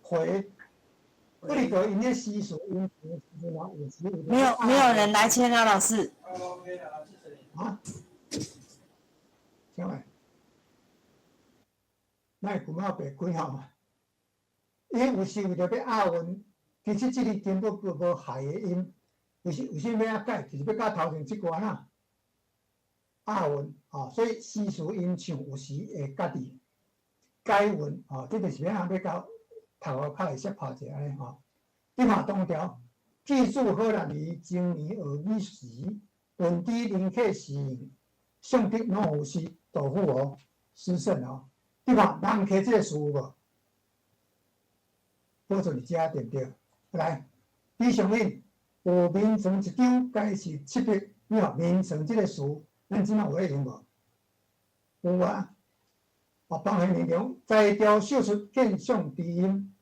回。不哩個𪜶咧詩詞音沒有沒有人來簽啊，老師。啊？啥物？莫困到白開吼！伊有時為著欲押韻，其實這裡根本無害的音。為啥物欲改？就是欲佮頭前這句啊押韻吼，所以詩詞吟唱有時會家己改韻吼，這就是欲按欲較讀予較會識拍者按呢吼。你看唐朝，記住好男兒，青年學語時，問知人客時，上得農夫詩，杜甫哦，詩聖哦。你看人客這個詞有無？保存佇遮對毋對？來，李尚敏，有眠床一張，該是七筆。你看眠床這個詞，咱這馬有咧用無？有啊。哦，房玄齡中，才調秀出見上知音。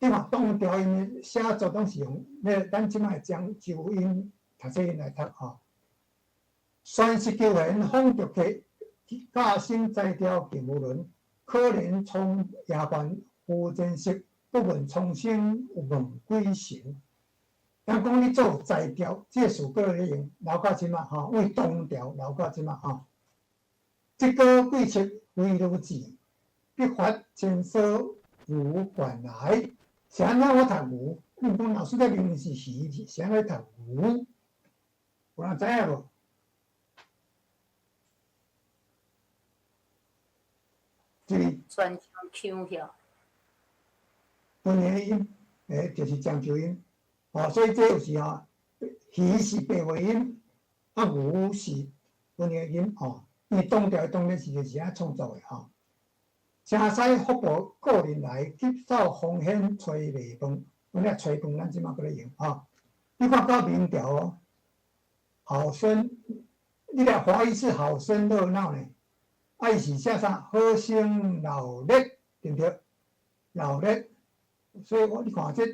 你看唐朝𪜶的寫作攏是用咧，咱這馬漳州音讀冊音來讀吼。宣誓求賢訪逐客，教生才調勁無倫。可憐蟲夜半浮前色，不問蒼生有問鬼神。人講你做才調，這個詞閣咧用，留到這馬吼，為唐朝留到這馬吼。這個貴戚非女子，筆法千梭如管來。是按怎我讀牛？你毋講老師這明明是魚，是按怎讀牛？有人知影無？這裡。全腔腔。文言音，就是漳州音。哦，所以這有時吼，魚是白話音，啊牛是文言音吼。因為唐朝當然是就是按創作的吼。城西福報故人來，急走風煙吹袂飯。阮遐吹飯，咱這馬閣咧用吼。你看到明朝哦，好生，你若華語是好生熱鬧呢，啊伊是寫啥？好生鬧熱，對毋對？鬧熱，所以我你看這，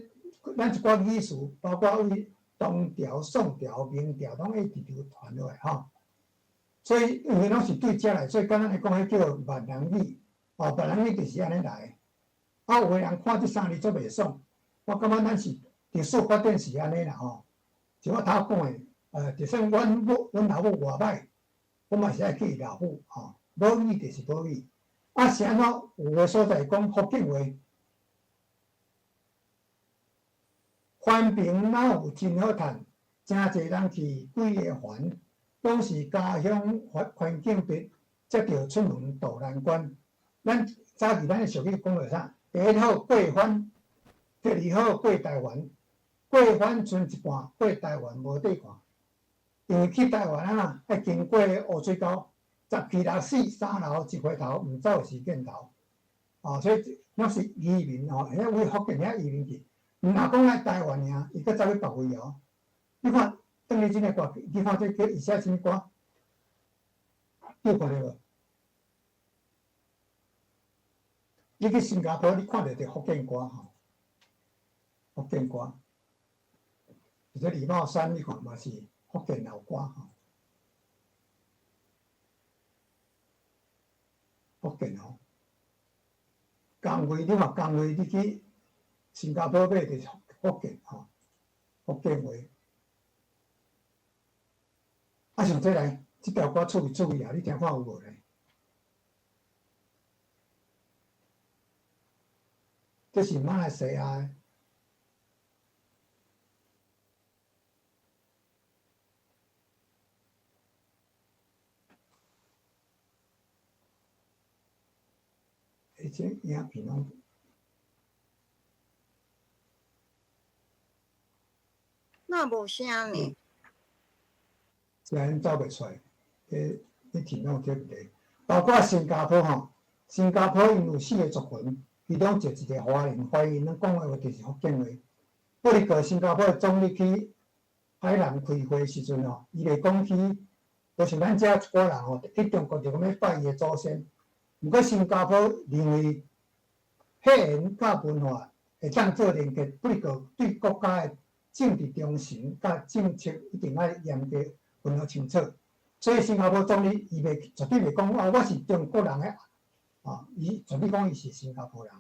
咱一寡語詞，包括為唐朝、宋朝、明朝，攏一直流傳落來吼。所以因為攏是對遮來，所以簡單來講，彼叫閩南語。哦，閩南語就是按呢來。啊，有的人看這三字足袂爽，我感覺咱是歷史發展是按呢啦吼。像我頭講的，就算阮母、阮老母偌歹，我嘛是愛記老母吼。母語就是母語。啊，是按怎有的所在講福建話，環平哪有真好趁？誠濟人去幾个煩，攏是家鄉環境變，才著出門渡難關。咱早期咱的俗語講著啥？第一好過番，第二好過台灣。過番賰一半，過台灣無底看。因為去台灣啊，愛經過烏水溝，十去六死三流一回頭，毋走是見頭。哦，所以攏是移民吼，遐位福建遐移民去，毋若講來台灣爾，伊閣走去別位哦。你看，鄧麗君的歌，你看這叫伊寫啥物歌？你有看著無？你去新加坡，你看著就福建歌吼，福建歌。這李茂山，你看嘛是福建老歌吼，福建哦。工會你看工會，你去新加坡買就是福建吼，福建話。啊，像這來，這條歌趣味趣味啊，你聽看有無咧？這是馬來西亞。欸，這影片攏哪無聲呢？這安走袂出來，欸，你電腦這問題，包括新加坡吼，新加坡𪜶有四個族群，其中就一個華人，華人攏講的話就是福建話。不過新加坡的總理去海南開會時陣吼，伊會講起，就像咱遮一寡人吼，去中國就講欲拜伊的祖先。毋過新加坡認為血緣佮文化會當做連結，不過對國家的政治忠誠佮政策一定愛嚴格分得清楚。所以新加坡總理伊袂絕對袂講啊，我是中國人的啊，伊絕對講伊是新加坡人。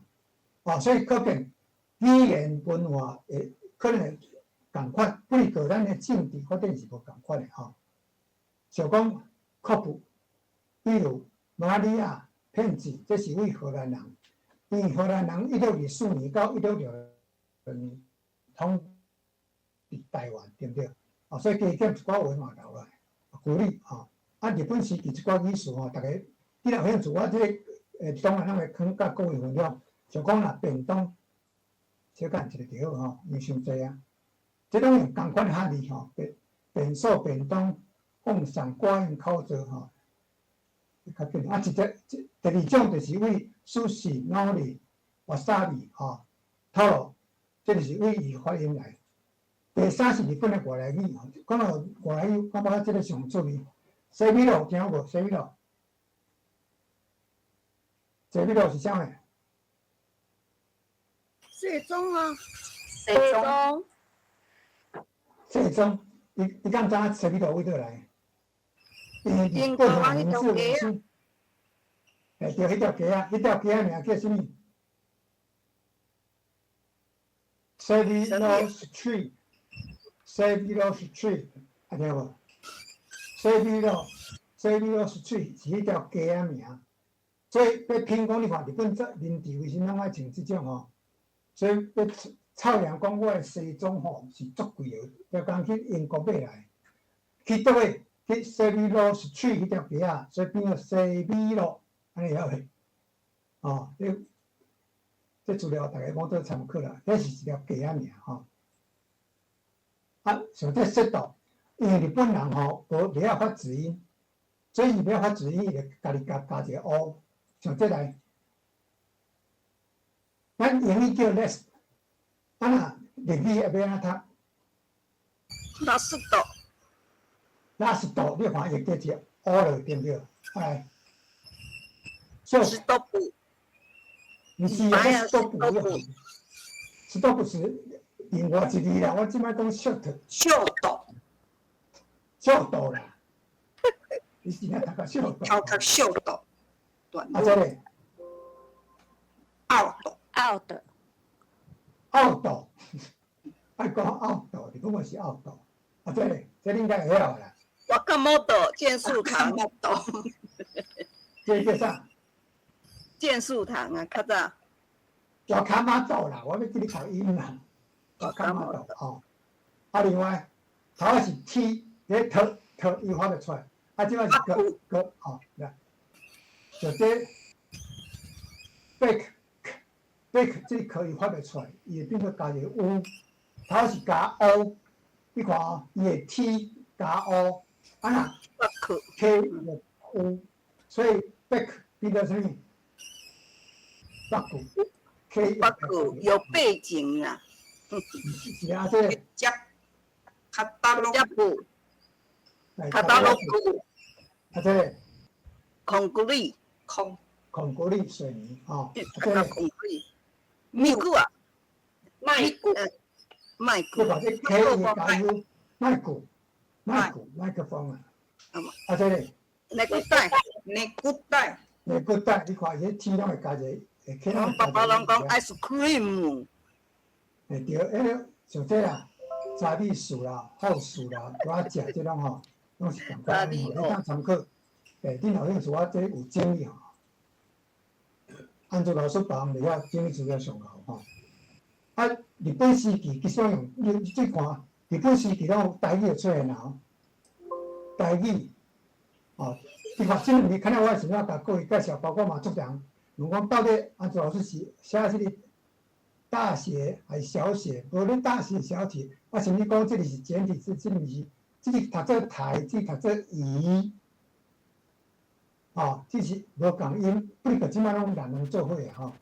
啊，所以可見語言文化會可能會仝款，不過咱的政治發展是無仝款的吼。像講科普，比如瑪利亞。騙子，這是為荷蘭人，因為荷蘭人1624年到1662年統治台灣，對毋對？啊，所以加減一寡話嘛留來鼓勵吼。啊，日本時期這寡語詞吼，逐家你若有興趣，我這個當然咱會囥佮各位分享。像講若便當，小等一下就好吼，因為傷濟啊。這攏用仝款漢字吼，便便所便當，放送掛音口座吼。較緊啊！一個，第二種就是為壽司、腦力、わさび吼、套路，這就是為伊發音來。第三是日本的外來語吼，講到外來語，感覺這個上趣味。西米露聽無？西米露，西米露是啥物？西裝啊，西裝。西裝，你敢知影西米露佗佗來？英國啊，彼條街啊，欸，對，彼條街啊，彼條街仔名叫啥物？Savile Street，Savile Street，啊聽無？Savile，Savile Street 是彼條街仔名。所以欲聽講，你看日本這明治維新攏愛穿這種吼，所以欲臭娘講我的西裝吼是足貴的，就講去英國買來，去佗位？去 Savile Street 彼條街仔，所以變做西米露，按呢會曉無？哦，這這資料逐家攏做參考啦。這是一條街仔名吼。啊，像這說到，因為日本人吼無袂曉發子音，所以伊欲發子音，伊就家己加加一個 O。像這來，咱英語叫 last，啊若日語欲按怎讀？ラスト。ラスト，你看伊加一個 O 落，對毋對？來，ストップ。毋是啊，ストップ，ストップ是另外一字啦。我這擺講 short。ショート。ショート啦。你是若讀個ショート。頭殼ショート。啊，這個。アウト。アウト。アウト。愛講アウト，你講我是アウト。啊，這個，這個應該會曉啦。我感冒的健樹堂，這叫啥？健樹堂啊，較早。我卡馬豆啦，我欲叫你讀音啦。我卡馬豆吼。啊，另外，頭仔是 T，這 T T 伊發袂出來，啊，這擺是 G G 吼，來，就這 back back 這個可以發袂出來，伊會變做加一個 U，頭仔是加 O，你看哦，伊會 T 加 O。啊若 K 就 U，所以 back 變做啥物？北句，K 北句有背景啦。是啊，這個接卡達洛接句，卡達洛句。啊，這個 concrete，空 concrete 水泥吼。這個 concrete，米古啊，麥古，麥古。你把這 K 加 U，麥古，麥古，麥克風啊。啊，這個。內骨帶，內骨帶，內骨帶，你看這 T 攏會加一個，會 K 阮爸爸攏講 ice cream。會對，彼個像這啦，查理士啦、好士啦，拄仔食這攏吼，攏是仝款。你當參考，欸，恁後有興趣，我這有整理吼。按照老師別人袂曉整理資料上好吼。啊，日本時期其實用你你看，日本時期攏有台語就出現啦，台語，哦，你看這兩字，可能我想要共各位介紹，包括嘛足人問講到底安怎老師是寫這個大寫還是小寫？無論大寫小寫，啊，甚至講這個是簡體字，這個是這個讀做台，這個讀做宜，哦，這是無仝音，不過這擺攏人攏做伙的吼。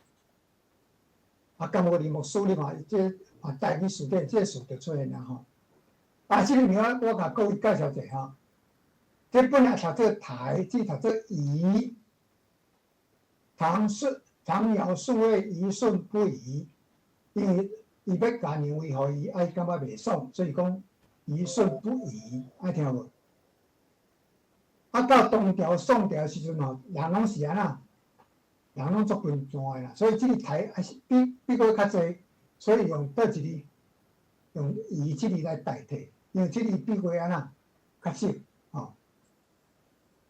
啊，敢無林牧師你看，這啊台語詞典這個詞就出現啦吼。啊，這個名我共各位介紹一下吼。這本來讀做台，這讀做宜。唐順唐堯順位虞舜不疑，因為伊欲共讓位予伊，啊伊感覺袂爽，所以講虞舜不疑，愛聽無？啊，到唐朝、宋朝時陣吼，人攏是按怎？人攏足貧寒的啦，所以這個台還是比比閣較濟，所以用佗一字，用宜這個來代替，因為這個比過按怎較少吼。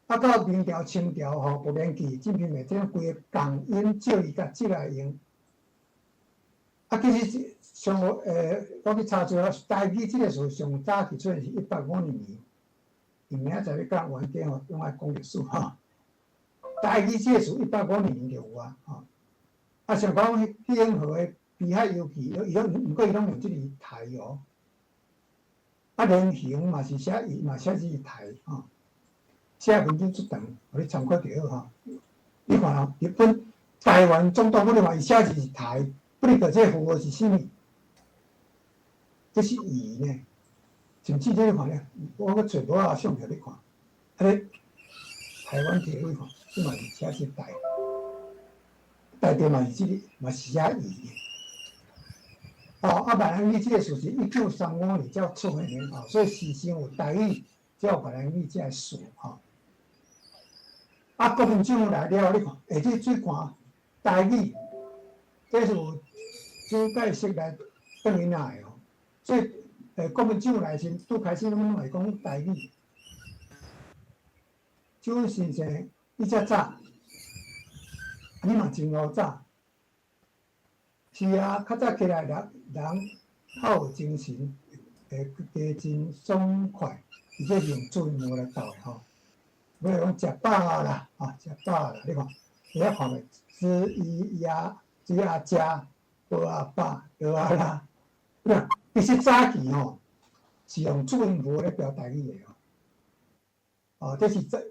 啊，到明朝、清朝吼，無免記，真平袂這種規個仝音借伊共借來用。啊，其實上我去查資料，台語這個詞上早期出現是150年，伊明仔載欲講完結吼，攏愛講歷史吼。台語這個詞150年就有啊，吼。啊，像講彼永和的濱海遊記，伊攏毋過伊攏用這個台哦。啊，連橫嘛是寫伊嘛寫這個台吼。寫文章足長，予你參考就好吼。你看哦，日本台灣總督府你看伊寫字是台，不過這個符號是啥物？這是宜呢，甚至這你看咧，我閣揣無啊相片你看，啊咧台灣鐵路看，這嘛是寫是台，台對嘛是這個，嘛是寫宜。哦，啊，閩南語這個詞是1935年才出現的吼，所以事先有台語，才有閩南語這個詞吼。啊，國民政府來了，你看，下這水盤台語，這是有蔣介石來轉去那的哦。所以，國民政府來時，拄開始攏會講台語。蔣先生，伊遮早，你嘛真古早。是啊，較早起來人人較有精神，會加真爽快，伊這用注音符來鬥的吼。欲講食飽啦，啊，食飽啦，你看，你遐看袂？子伊亞，子阿加，無阿爸，羅阿拉，你其實早期吼是用注音符來標台語的哦。哦，這是在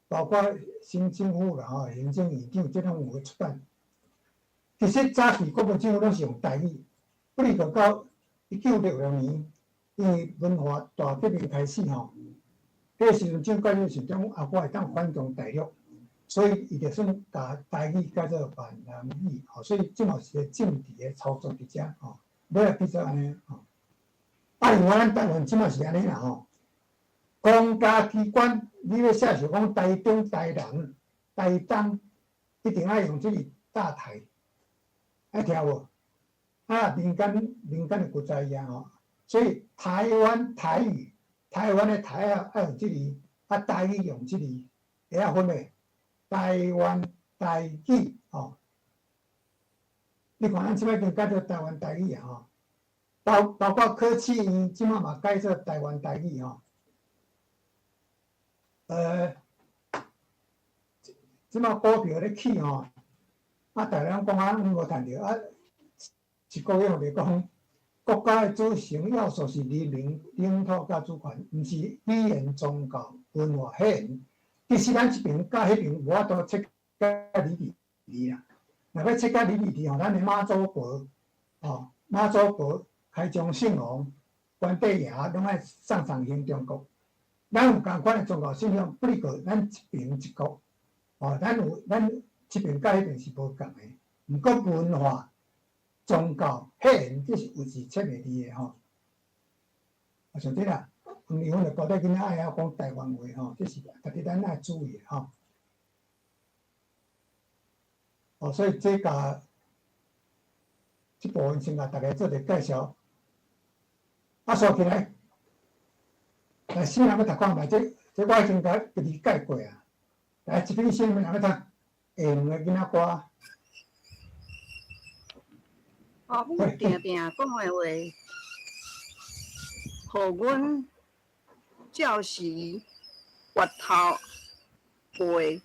包括新政府啦吼，行政院長這攏有出版。其實早期國民政府攏是用台語，不過到1960年，因為文化大革命開始吼，彼個時陣蔣介石想講啊，我會當反攻大陸，所以伊就算共台語改做閩南語，吼，所以這嘛是個政治的操作佇遮吼，尾仔變做按呢吼。啊，另外咱台灣這馬是按呢啦吼，公家機關你欲寫是講台中、台南、台東，一定愛用這個大台，愛聽無？啊，民間民間的古知影吼，所以台灣台語，台灣的台啊愛用這個，啊台語用這個，會曉分袂？台灣台語吼，你看咱這擺已經改做台灣台語啊吼，包包括科試院這擺嘛改做台灣台語吼。這擺股票咧起吼，啊，逐家攏講啊，攏無趁著啊。一個月就講，國家的組成要素是人民、領土佮主權，毋是語言、宗教、文化、彼緣。其實咱這爿佮彼爿無法度切甲離離啦。若欲切甲离离去吼，咱的妈祖婆，吼，妈祖婆、开漳圣王、关帝爷，拢爱送送行中国。咱有仝款的宗教信仰，不过咱一边一国，吼，咱有咱這邊佮彼邊是無仝的。毋過文化、宗教、血緣，這是有是切袂離的吼。啊，像這啦，黃麗芬就交代囡仔愛曉講台灣話吼，這是特別咱愛注意的吼。哦，所以這共這部分先共大家做一个介紹。啊，數起來，來，啥人欲讀看覓？這這我已經共家己介過啊。來，這邊啥物人欲讀？下門的囡仔歌。阿母定定講的話，予阮照時月頭背，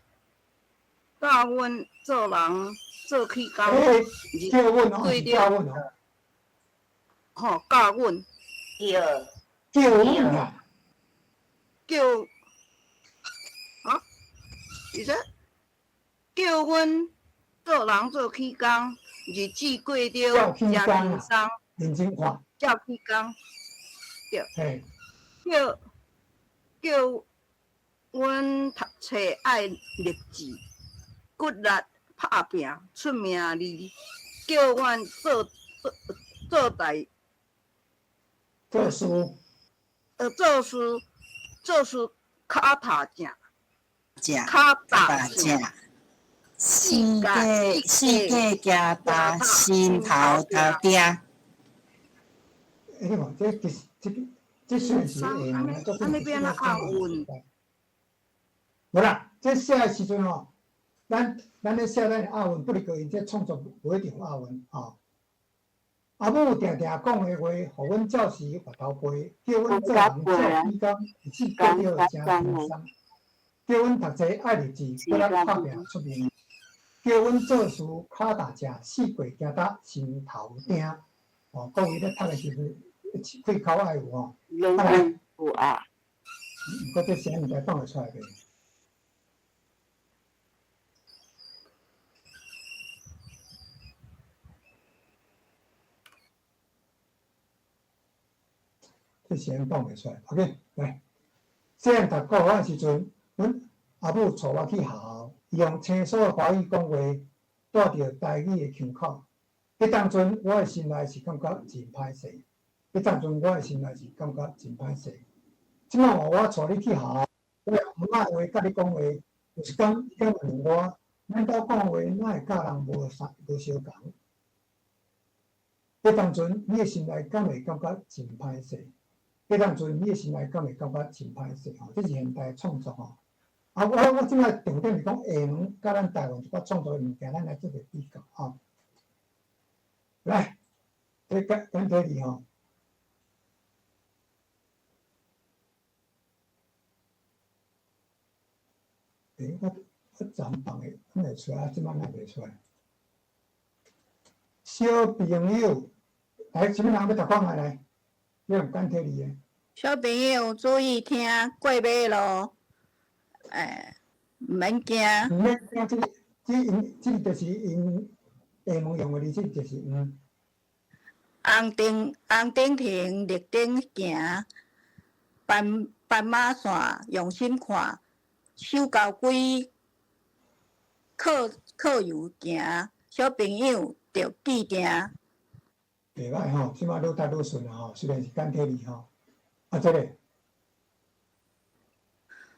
教阮做人做起工，叫阮哦，是教阮哦。吼，教阮。叫。叫阮啊。叫。啊？是说叫阮做人做起工，日子过得诚轻松。认真看。照起工。对。叫叫阮读册爱立志，骨力拍拼出名利，叫阮做做做代做事，做事做事跤踏正，正跤踏正，四界四界行踏心头头定。欸，你看，這其實這這雖然是下門的作品，無啦，這寫的時陣吼，咱咱咧寫咱的押韻，不離過𪜶這創作無一定有押韻吼。阿母定定講的話，予阮照時越頭背，叫阮做人照起工，日子過得誠輕鬆。叫阮讀冊愛立志，骨力拍拼出名。叫阮做事跤踏正，四界行踏心頭定。哦，各位咧讀的時陣，開口愛有吼。啊來，有啊。毋過這聲毋知放會出來袂？這聲放袂出來。OK，來，細漢讀國語的時陣，阮阿母帶我去學校，伊用清楚的華語講話，帶著台語的腔口。彼當陣，我的心內是感覺真歹勢。彼當陣，我的心內是感覺真歹勢。這擺我帶你去學校，我用姆仔話佮你講話，有一工伊敢問我，咱兜講話哪會佮人無相無相仝？彼當陣，你的心內敢會感覺真歹勢？彼當陣，你的心內敢會感覺真歹勢？吼，這是現代創作吼。啊，我我這擺重點是講下門佮咱台灣一寡創作的物件，咱來做個比較吼。來，這簡簡體字吼。欸，我我昨放的，敢會出來？啊，這擺哪袂出來？小朋友，來，啥物人欲讀看覓來？你用簡體字的。小朋友注意聽，過馬路，欸，毋免驚。毋免驚，這個、這𪜶、這個就是𪜶下門用的字，這就是嗯。紅燈紅燈停，綠燈行，斑斑馬線用心看，守交規，靠靠右行，小朋友著記定。袂歹吼，這擺愈讀愈順啊吼，雖然是簡體字吼。啊，這個。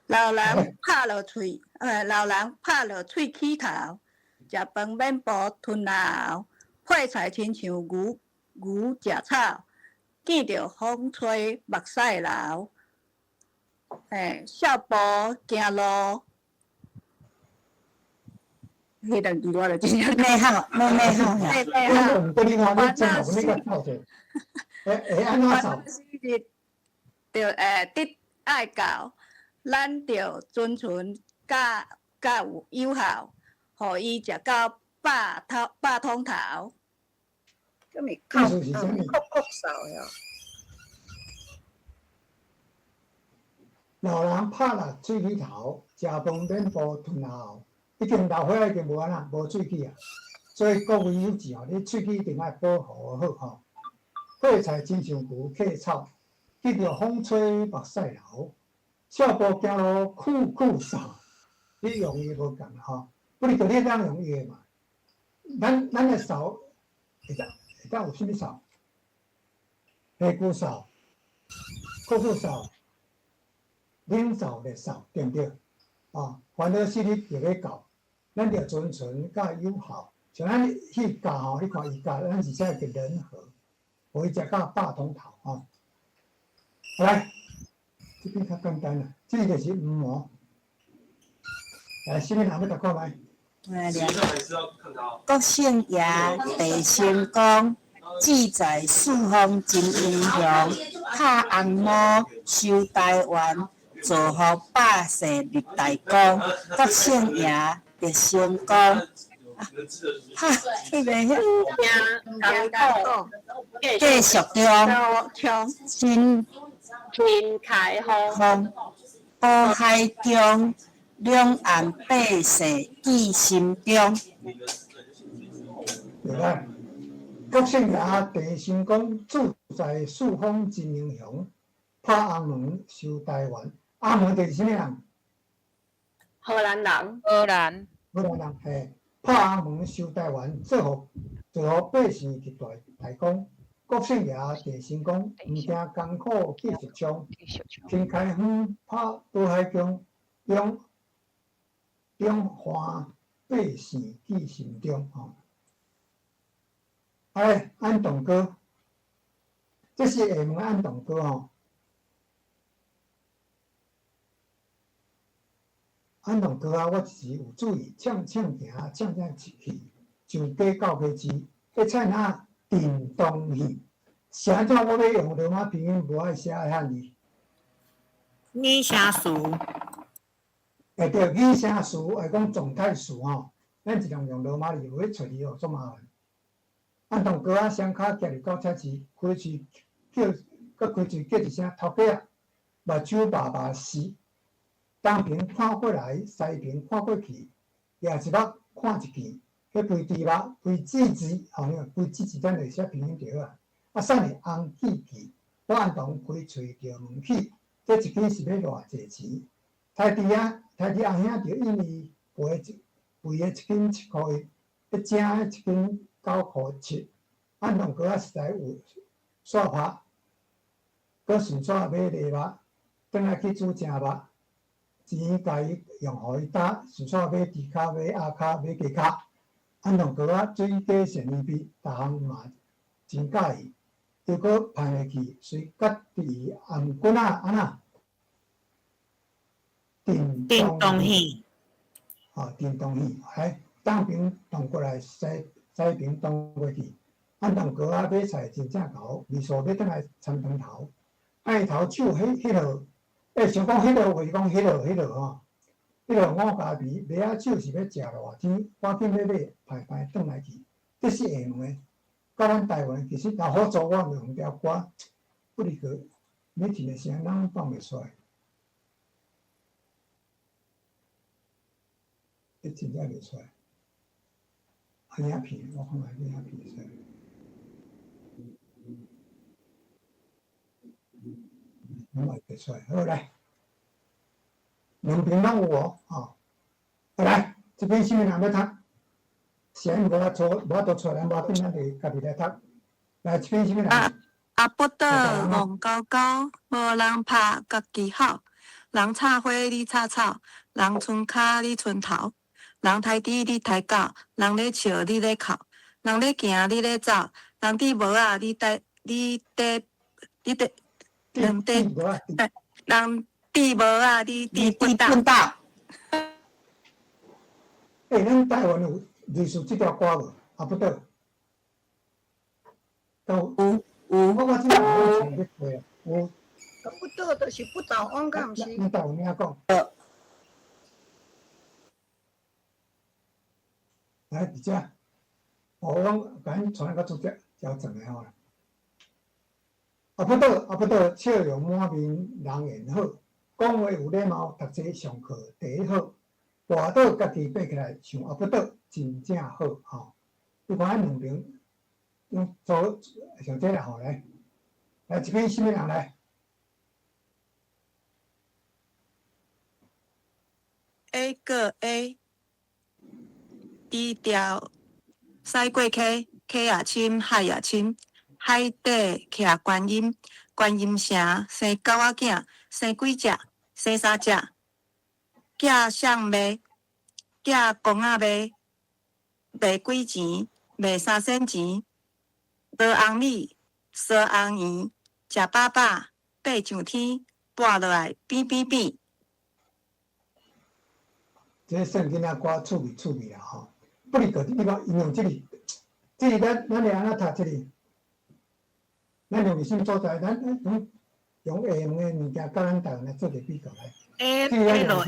老人拍落喙，老人拍落喙齒頭，食飯免步吞喉喉，配菜親像牛牛食草，見著風吹目屎流。欸，少步行路。彼兩句我就真正咩好，咩咩好咩咩好。我毋過你看，你真好，你較透者。會會按怎走？著欸，得愛教，咱著遵循較較有有效，予伊食到飽頭飽通頭。這咪哭哭哭嗽哟。老人拍落喙齒頭，食飯免步吞喉。已經老歲仔已經無按怎，無喙齒啊。所以国语有字吼，你喙齿一定爱保护好吼。配菜亲像牛客草，见著风吹目屎流，小步行路苦苦扫。你用伊无仝吼，不你就你当用伊的嘛。咱的扫会当有啥物扫？下骨扫、酷酷扫、冷扫、热扫，对毋对？啊，烦恼死你就欲教，咱著尊纯佮友好。像咱去教吼，你看伊教，咱是写个人和，予伊食到饱通头吼。来，这边较简单啦，这个就是黄毛。来，啥物人欲读看觅？国姓爷，地成功，志在四方真英雄，拍红毛，收台湾，造福百姓立大功。国姓爷，得成功。哈，彼个遐继续中，新新开放，风，宝海中，两岸百姓记心中。对啦，国姓爷地成功，志在四方真英雄，拍红门收台湾。红门就是啥物人？荷兰人。荷兰。荷兰人嘿，拍红门收台湾，造福百姓立大功。国姓爷地成功，毋惊艰苦继续冲。新开荒拍倒海中，中华百姓记心中吼。哎，安东哥，这是厦门安东哥吼。安东哥啊，我一时有注意，呛呛行，呛呛去，上街到街市，彼刹那震动去。是按怎我欲用罗马拼音，无爱写汉字？拟声词。会对，拟声词，会讲状态词吼，咱尽量用罗马字，无去揣字哦，足麻烦。安东哥仔双跤行入到菜市，开喙叫，阁开喙叫一声头家仔，目睭白白是。东边看过来，西边看过去，举一目看一见，彼肥猪肉，肥滋滋，吼，肥滋滋，咱就写拼音就好啊。啊，啥物红记记，我按同开喙就问起，这一斤是欲偌济钱？刣猪仔，刣猪阿兄就应伊肥一肥的一斤7箍1，彼正的一斤9箍7。按同哥仔实在有煞拍，阁顺煞买螺肉，转来去煮正肉。钱共伊用予伊担，顺煞买猪跤、买鸭跤、买鸡跤。按同哥仔水果善伊味，逐项嘛真佮意。又阁盼下去，随家己頷颈仔按怎？振动戏。哦，振动戏，来东边动过来，西边动过去。按同哥仔买菜真正𠢕，二嫂欲转来参汤头，爱头手彼落，欸，想讲彼落话讲彼落吼，彼落五加皮，麦仔手是欲食热天，赶紧欲买，歹歹转来去。这是厦门的，佮咱台湾其实若好做，我嘛用条歌，不离个每一个声拢放袂出来，这真正袂出来。啊，影片，我看觅影片会使。拢嘛袂出来，好来，两边拢有哦，吼，好来，这边啥物人欲读？声无法出，无法度出来，无要紧，咱就家己来读。来，这边啥物人？阿不倒戆勾勾，无人拍家己吼。人插花你插草，人伸跤你伸头，人刣猪你刣狗，人咧笑你咧哭，人咧行你咧走，人戴帽仔你戴你戴你戴人戴人戴帽仔你戴畚斗。欸，咱台湾有类似这条歌无？阿不倒。有有。我这摆有唱咧过啊，有。阿不倒就是不倒翁，敢毋是？咱台湾名讲。来，伫遮，我拢共𪜶传来到主只，交转来吼。阿不倒，阿不倒，笑容满面，人缘好，讲话有礼貌，读册上课第一好。跋倒家己爬起来，像阿不倒，真正好吼。你看彼兩爿用做像這啦吼來，來這邊啥物人來？ A 個 A，低調駛過溪，溪也深，海也深，海底徛觀音，觀音城生九仔囝，生幾隻？生三隻。寄誰賣？寄公仔賣，賣幾錢？賣三仙錢。落紅米，燒紅圓，食飽飽，爬上天，跋落來，變變變。這算囡仔歌趣味趣味啦吼，不如個你講應用這個，這個咱咱會按怎讀這個？咱用啥物所在？咱咱用用下門的物件，佮咱台灣來做一個比較來。 A L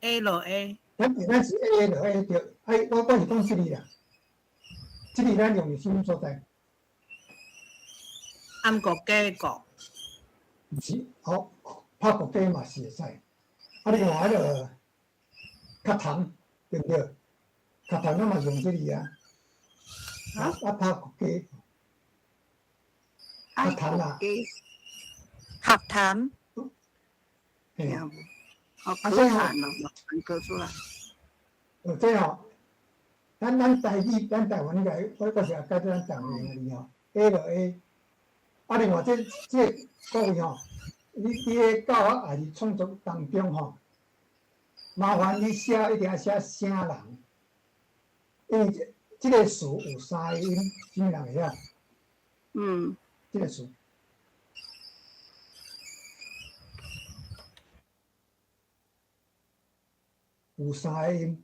A L A，咱咱是 A L A 對，哎，我我是講這個啦，這個咱用佇啥物所在？按國家國。毋是，好，拍國家嘛是會使。啊，你看彼個較糖，對毋對？較糖咱嘛是用這個啊。啊啊，拍國家。較糖啊。合談。嘿。哦，可談咯，講出來。哦，這吼，咱咱台語，咱台灣來，我我是解做咱台灣的字吼，A 落 A。啊，另外這這各位吼，你佇咧教學還是創作當中吼，麻煩你寫一定愛寫啥人，因為這這個詞有三個音，啥物人會曉？嗯。這個詞。有三個音，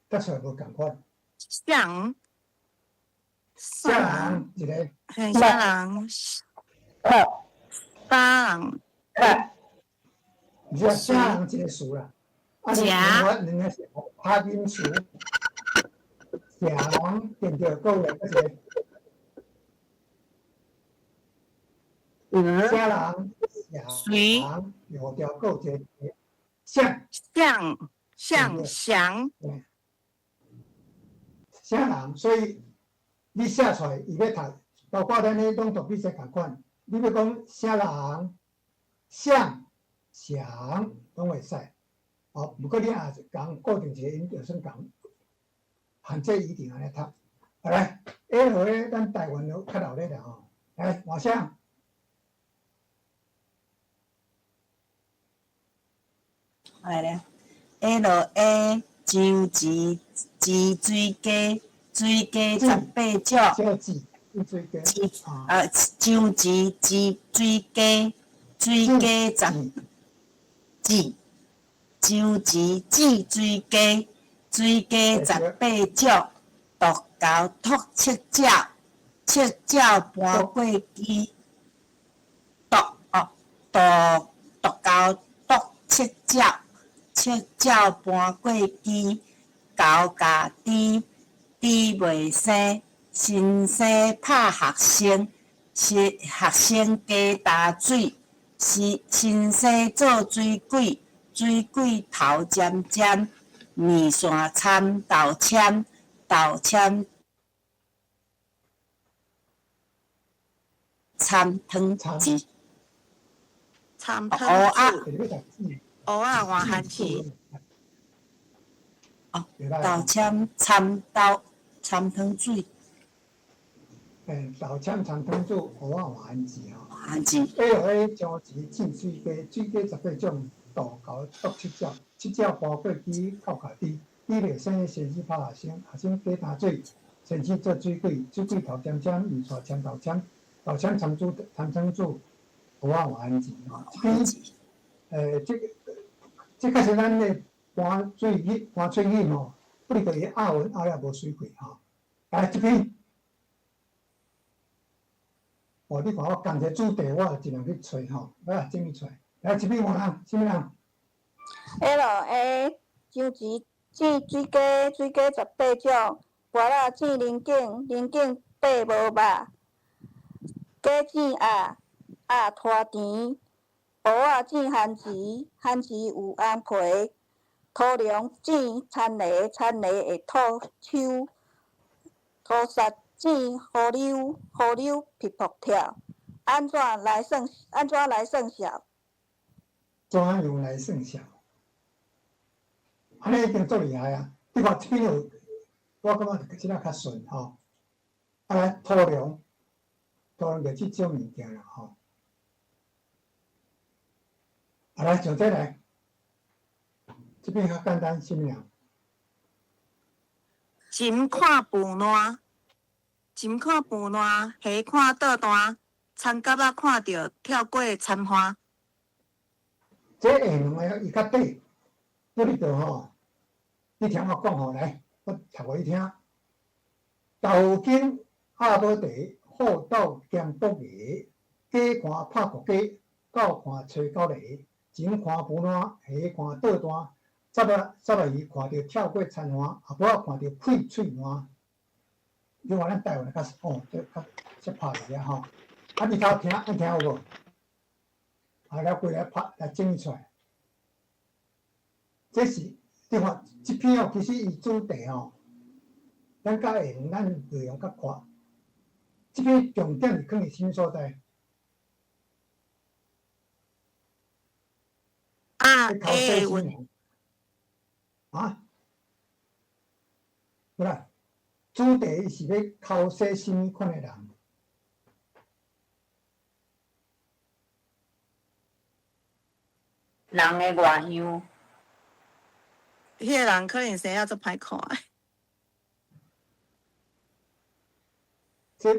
讀出來無仝款。啥人？啥人一個？嘿，啥人？啥人？毋是啊，啥人一個詞啦。啊，另外兩個是合音詞，啥人對毋對？閣有兩個一個。啥人？啥人？右條閣有一個啥？像像翔。啥人？所以你寫出來，伊欲讀，包括咱咧朗讀比賽仝款，你欲講啥人、像、翔，攏會使。哦，毋過你若是仝固定一個音，就算仝，限制一定按呢讀。好來，下回咱台灣就較熱鬧啦吼。來，換啥？來咧，L A 張錢錢水雞，水雞十八種。啊，張錢錢水雞，水雞十子。張錢子水雞，水雞十八種。獨猴吐七爪，七爪搬過機。獨哦，獨獨猴吐七爪，七爪搬過機。猴咬豬，豬袂生，先生拍學生，學生加焦水，先生做水鬼，水鬼頭尖尖，麵線摻豆籤，豆籤摻湯匙。摻蚵仔湯水，蚵仔換番薯。哦，豆籤摻豆摻湯水。欸，豆籤摻湯水，蚵仔換番薯吼。番薯。下張錢進水雞，水雞十八種，杜猴啄七爪，七爪搬過機，哭咬豬，豬袂生，先生拍學生，學生加焦水，先生做水鬼，水鬼頭尖尖，麵線摻豆籤，豆籤摻煮摻湯水，蚵仔換番薯吼。這邊，欸，這個，這確實咱的搬水語，搬水語吼，不如伊押韻押了無水氣吼。來，這邊。哦，你看我仝一個主題，我就盡量去揣吼，來，這邊揣，來這邊換人，啥物人？L A 張錢煮水雞，水雞十八種，跋仔煮龍井，龍井爬無肉，雞煮鴨，鴨拖甜，蚵仔煮番薯，番薯有紅皮，土龍煮田螺，田螺會吐鬚，塗虱剪河溜，河溜瀑瀑跳，按怎來算？按怎來算數？怎樣來算數？按呢已經足厲害啊！你看這邊有，我感覺這個較順吼。啊，來土龍，土龍就這種物件啦吼。啊，來上這來，這邊較簡單，啥物人？前看盤爛，前看盤爛，後看倒彈，田蛤仔看著跳過田岸。這下兩个伊較短，我你著吼，你聽我講吼，來，我讀予你聽。豆經鴨母茶，厚道兼卜牙，假看拍國家，狗看吹狗螺，前看盤爛，後看倒彈，十仔魚看著跳過田岸，阿母仔看著開喙爛。你看咱台灣較哦，這較這拍落遐吼。啊，你頭聽，你聽有無？啊，來過來拍，來整理出來。這是你看這篇哦，其實伊主題吼，咱較會用，咱內容較闊。這篇重點是囥佇啥物所在？啊，咧考欸，試啥物人？啊？無啦，主題伊是欲考試啥物款的人？人的外向。彼个人可能生啊足歹看的。這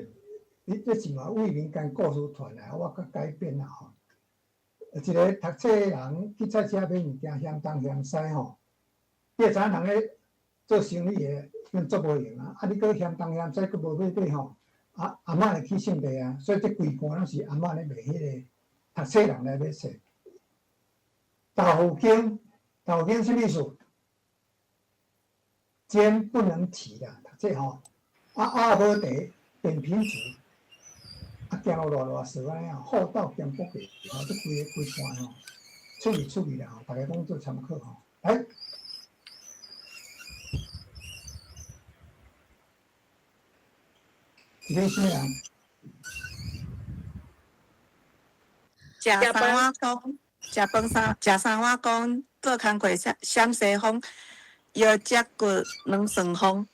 你這是嘛為民間故事傳來，我閣改編啦吼。一个讀冊的人去菜市仔買物件，嫌東嫌西吼。你會知影人咧做生意的，算足無閒啊。啊，你閣嫌東嫌西，閣無買買吼。啊，阿嬤會起性地啊，所以這規罐攏是阿嬤咧賣彼个讀冊人來買冊。豆腐經，豆腐經啥物意思？肩不能提啦，讀冊吼。啊，鴨母茶，扁平足，啊，行路賴賴趖按呢吼，厚道兼卜牙吼，這規个規罐吼，趣味趣味啦吼，大家攏做參考吼。來，這個啥物人？食三碗公，食飯三，食三碗公，做工課閃閃西風，腰脊骨軟酸風。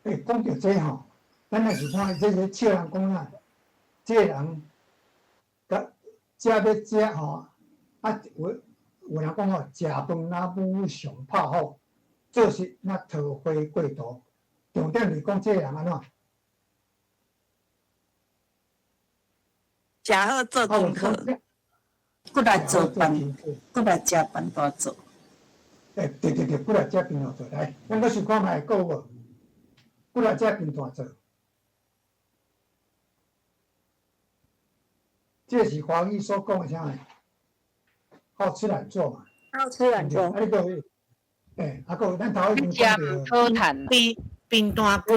欸，講著這吼，咱若是看這個笑人講啊，這個人佮食欲食吼，啊有有人講吼，食飯若母上拍虎，做事若桃花過度。重點是講這個人按怎？食好做功課，骨力做飯，骨力食飯大做。欸，對對對，骨力食飯大做，來，咱閣想看覓，閣有無？骨力食飯大做，這是華語所講的啥物？好吃懶做嘛。好吃懶做。啊，你閣有，欸，啊，閣有咱頭已經講著。好趁。貧貧大骨。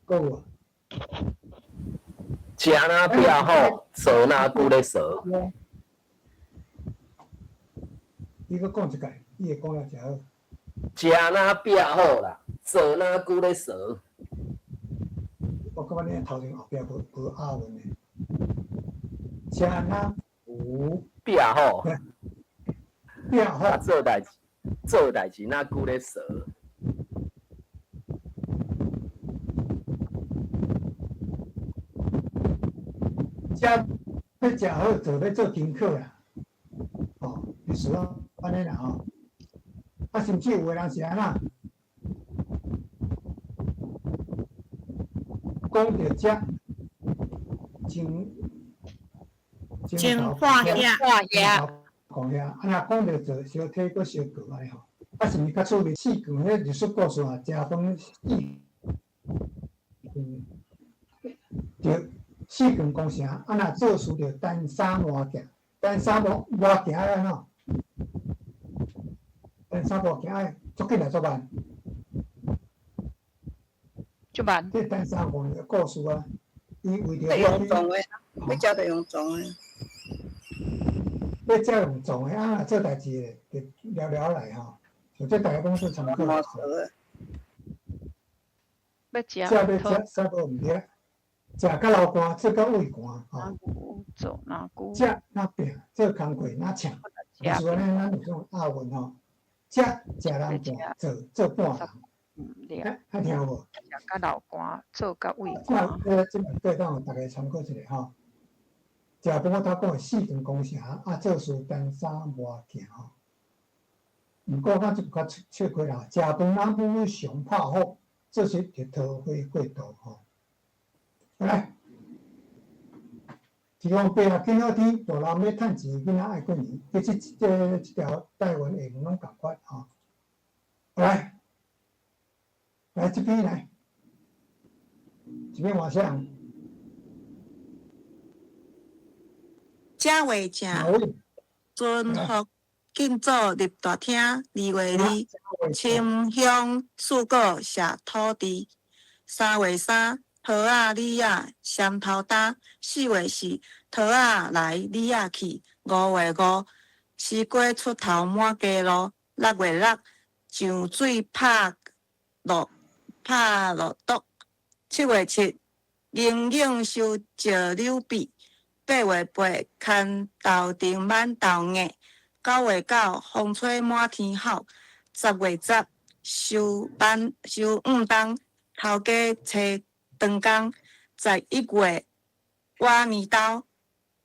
閣有無？食若壁虎，趖若久咧趖。你閣講一擺，你會講得誠好。食若壁虎啦，趖若久咧趖。我感覺你頭前後壁無無押韻的。食若有壁虎。壁虎。啊，做代誌，做代誌若久咧趖。食欲食好，做欲做功課啦。哦，意思按呢啦吼。啊，甚至有的人是按怎？講著食，真真化遐，化遐，講遐，啊若講著做，相體閣相過按呢吼。啊，是毋是較趣味？四句彼歷史故事啊，食飯四嗯，對，四拳攻城，啊若做事著單衫滿行，單衫無滿行愛按怎？單衫無行愛足緊也足慢。足慢。這單衫無的故事啊，伊為著用撞的，欲食就用撞的。欲食用撞的，啊若做代誌的，就聊聊來吼。像這大家攏做參考。欲食食欲食，食無毋對。食甲流汗，做甲胃寒，吼。做若久。食若拼，做工課若搶。就是按呢，咱有這種押韻吼。食食人半，做做半人。嗯，啊聽無？食甲流汗，做甲胃寒。這這對當逐家參考一下吼。食飯我頭講的四間工程，啊，做事單衫無行吼。毋過我這較笑開啦，食飯若母熊拍虎，做事就桃花過度吼。來，天王伯啊，見好天，大人欲趁錢，囡仔愛過年。其實這這條台灣下文攏仝款吼。來，來這邊來，這邊換啥人？正話正，尊福敬祖入大廳，二月二，清香四果下土地，三月三，桃仔李仔双头担，四月四，桃仔來李仔去，五月五，西瓜出頭滿街路，六月六，上水拍落拍落毒，七月七，英勇收石榴笔。八月八，牽豆丁滿豆硬；九月九，風吹滿天吼；十月十，收班收五冬，頭家揣長工；11月，挖泥刀，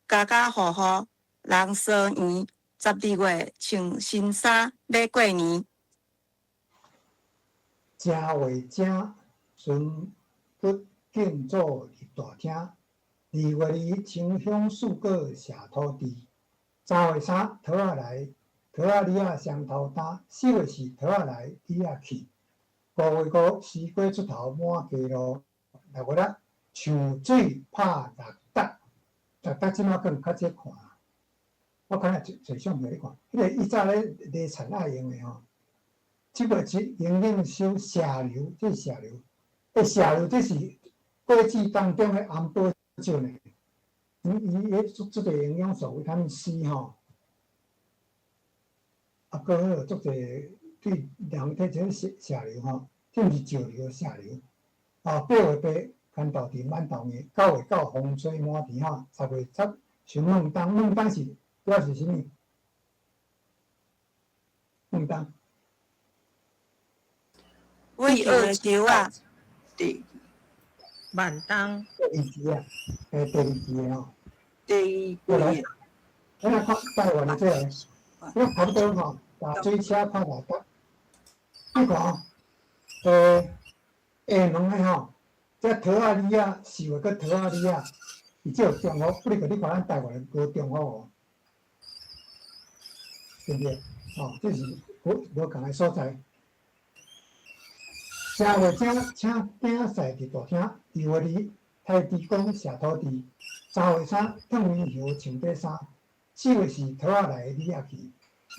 家家戶戶人相圓；12月，穿新衫欲過年。正話正，孫骨敬祖入大廳。二月二，清香四果下土地；三月三，桃仔來，桃仔李仔双头担；四月四，桃仔來，李仔去；五月五，西瓜出頭滿街路；六月六，上水拍六搭，六搭這馬可能較少看。我看下找相片你看，彼個以早咧犁田愛用的吼。七月七，營養收下流，這是下流。欸，下流這是果子當中的紅寶石呢。伊伊迄足足濟營養素，維他命 C 吼。啊，閣彼個足濟對人體這個下流吼，這毋是石流，下流。啊，八月八，牽豆田滿豆硬；九月九，風吹滿天吼；十月十，想問冬，問冬是表示啥物？問冬。尾球的球仔。对。万冬。第二期啊，欸，第二期的吼。第二季。咱来看台灣的這個，我差不多吼，踏水車拍六搭。你看，欸，下門的吼，這桃仔李仔，四月閣桃仔李仔，伊這有重複，不過你看咱台灣無重複哦，對不對？哦，這是無無仝的所在。正月正，請囝婿佇大廳；二月二，太地公下土地；三月三，燙棉袖穿短衫；四月四，桃仔來李仔去；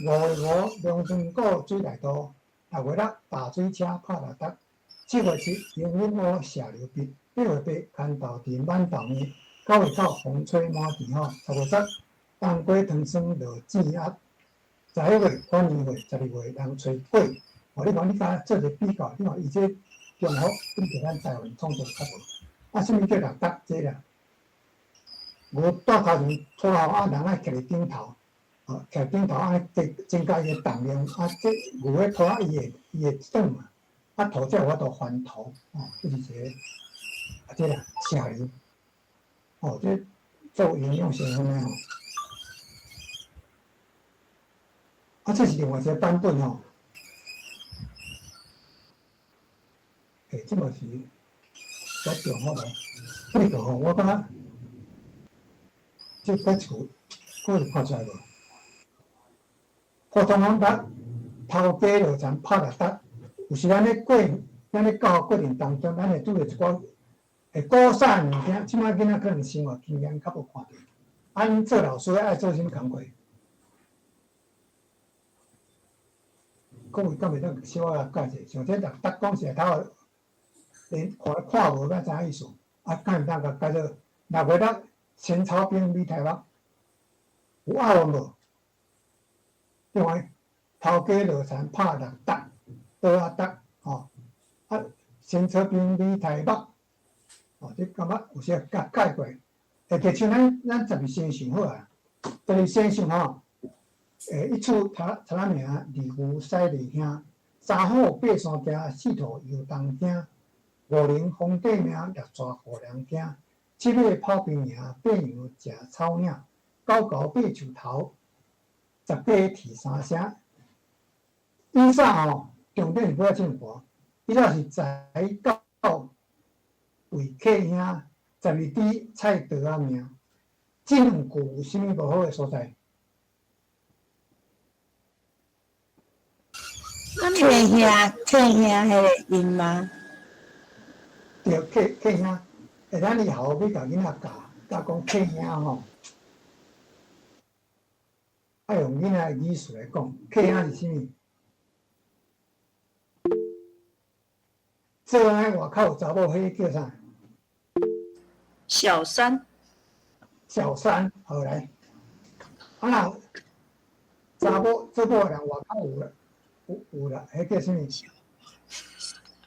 五月五，龍船股水內渡；六月六，踏水車拍六搭；七月七，英語烏下流筆；八月八，牽豆田滿豆硬；九月九，風吹滿地吼；十月十，冬瓜糖霜落糋鴨；11月過年歲，12月人揣鬼。哦，你看你敢做一個比較，你看伊這重複，比較咱台灣創作較無。啊，啥物叫六搭這啦？牛帶頭前拖後，啊，人愛徛佇頂頭，哦，徛頂頭按呢增增加伊的重量，啊，這牛咧拖，伊會伊會轉嘛，啊，土才有法度翻土，哦，這是一個，啊，這啦，下流，哦，這做營養成分的吼，啊，這是另外一個版本吼。欸，這嘛是較重複的。這個吼，我感覺這這一句，各位看出來無？普通講捌頭家落田拍六搭，有時咱咧過，咱咧教學過程當中，咱會拄著一寡會古早物件，這擺囡仔可能生活經驗較無看著。啊，𪜶做老師愛做啥物工課？各位敢會當小可教者？像這六搭講是頭。連看看無，敢知影意思？啊，敢會當共改做六月六，仙草冰米台北，有押韻無？对仝？头家落田拍六搭，倒仔搭吼。啊，仙草冰米台北，哦，你感觉有时甲改过？会记像咱十二生肖好啊，十二生肖吼，一处头头名，二牛赛二兄，三虎爬山行，四兔游东京，五龙封地命，六蛇虎人惊，七马跑兵营，八羊食草岭，九狗爬树头，十八啼三声。以早吼，重点是尾仔这两盘，以早是财到为客兄，十二支菜刀仔命。这两句有啥物无好的所在？客兄，客兄彼个音吗？对，客兄，咱以后欲共囡仔教，教讲客兄吼，爱用囡仔的语词来讲，客兄是啥物？做爱外口有查某，彼叫啥？小三。小三，好来。啊若查某做某的人外口有啦，有啦，彼叫啥物？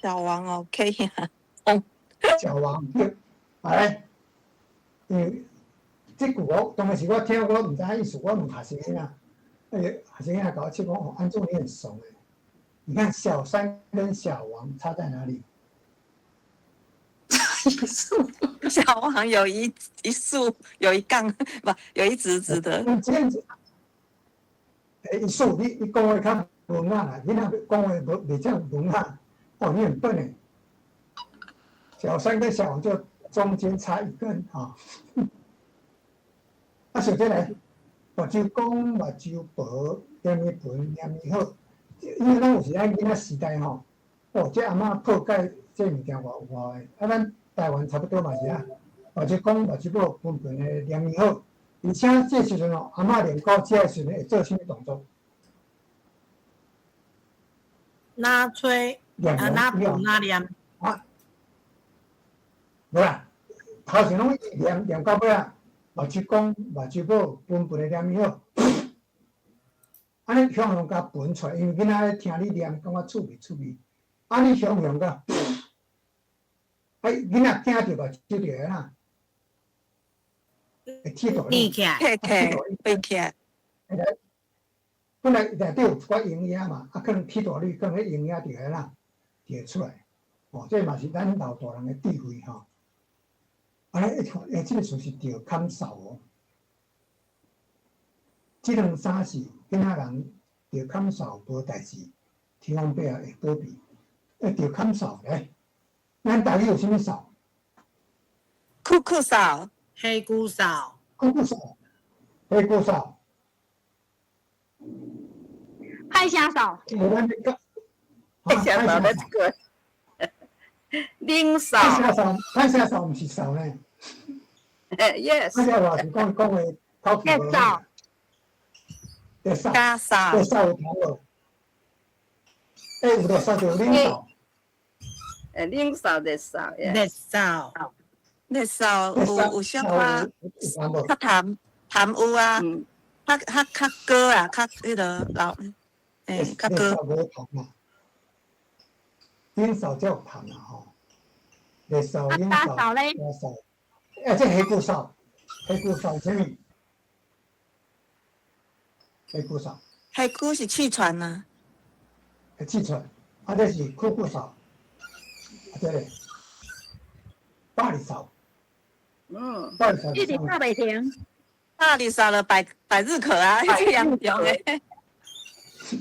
小王哦，客兄。小王对，来，因为这句我当时我听我毋知影意思，我问学生囡仔，那个学生囡仔共我笑讲哦，安怎你很怂欸？你看小三跟小王差在哪里？一竖，小王有一竖，有一杠，不，有一直直的。这样子，一竖，你讲话较文雅啦，囡仔讲话无袂遮文雅，哦，你很笨欸。小三跟小王就中间差一根哈。啊，小姐来，目睭光，目睭薄，念伊笨，念伊好。因为咱有时咱囡仔时代吼，哦，这阿嬷破解这物件偌有偌的，啊，咱台湾差不多嘛是啊，目睭光，目睭薄，笨笨的念伊好。而且这时阵哦，阿嬷练到这个时阵会做啥物动作？哪吹啊，哪笨哪念。啊，无啦，头前拢念念到尾啊，目睭光，目睭薄，笨笨的念伊好。按呢雄雄共分出来，因为囡仔咧听你念，感觉趣味趣味。按呢雄雄共，哎，囡仔惊著目睭就会啦，会起大立起来，起起，起来。本来内底有一寡营养嘛，啊，可能起大力，可能彼营养就会啦，就会出来。哦，这嘛是咱老大人的智慧吼。啊，一看，欸，这个词是著砍扫哦。这两三是囡仔人著砍扫无代志，天公伯啊会保庇。欸，著砍扫来，咱台语有啥物扫？酷酷扫、黑姑扫、酷酷扫、黑姑扫、派虾扫。派虾扫，那个。冷扫。派虾扫，派虾扫毋是扫呢。 Yes。派虾扫是讲讲话口气无。热扫。加扫。热扫有听无？欸，有热扫就冷扫。欸，冷扫热扫，热扫。热扫有小可较淡淡有啊，较较较高啊，较彼个老，欸，较高。热扫无痰啊，冷扫才有痰啊吼。热扫、冷扫、热扫，欸，这黑骨扫，黑骨扫啥物？黑骨扫。黑骨是气喘啊。会气喘，啊，这是苦骨扫，啊，这个百日扫。百日扫。一直拍袂停。百日扫了百百日咳啊，这样用的。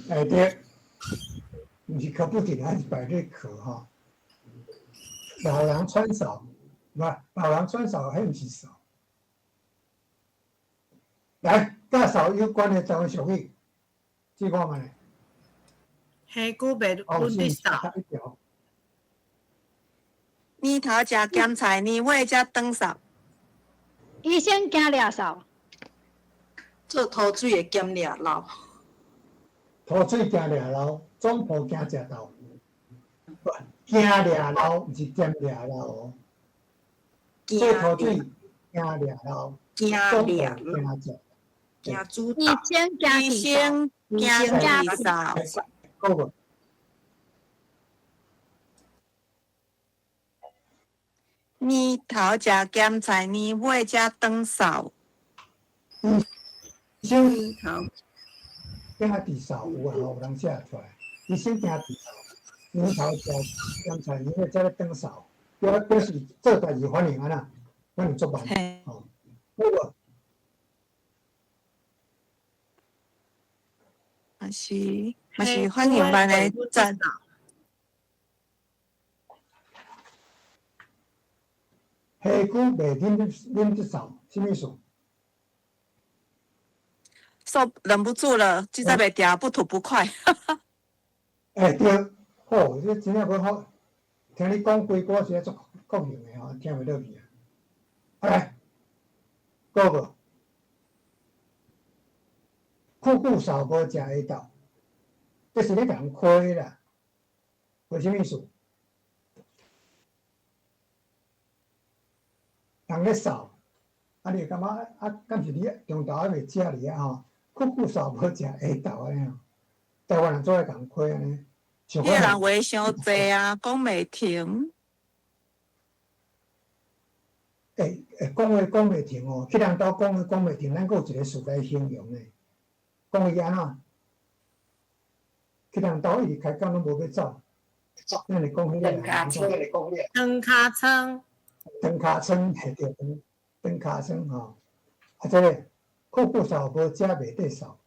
欸对，毋是咳不停，还是百日咳吼。老人穿扫，无老人穿扫，彼毋是扫。来，佮扫有关的台湾俗语，试看觅。黑久袂稳伫扫。年头食咸菜，年尾才转扫。医生惊掠扫。做土水的兼掠漏。土水惊掠漏，总铺惊食豆。惊掠漏，毋是兼掠漏哦。做土水惊掠漏，惊掠惊食。惊煮医生惊医生惊地扫。够无？年头食咸菜，年尾才转扫。先惊地扫有啊，有人写出来。伊先惊地扫，年头食咸菜，年尾才咧转扫，表示做代志反应按怎？反应足慢，吼。好无？嘛是反应慢的赞。下久袂忍得扫，啥物意思？受忍不住了，记在袂牢，不吐不快。欸，对，好，这真正阁好，听你讲几句实在足够用的吼，听袂落去啊。来，阁无？久久扫无食下昼，这是咧共人亏啦，为啥物意思？人咧扫，啊，你会感觉啊，敢是你中昼还袂食哩啊吼？久久扫无食下昼按呢吼，台湾人做爱共亏按呢。彼个人话伤济啊，讲袂停。欸欸，讲话讲袂停哦，去人兜讲话讲袂停，咱阁有一个词来形容呢。讲伊按怎？去人兜一直开讲拢无欲走。咱会讲彼个人。长尻川。长尻川，嘿对，长尻川吼。啊，这个久久扫无食袂得扫。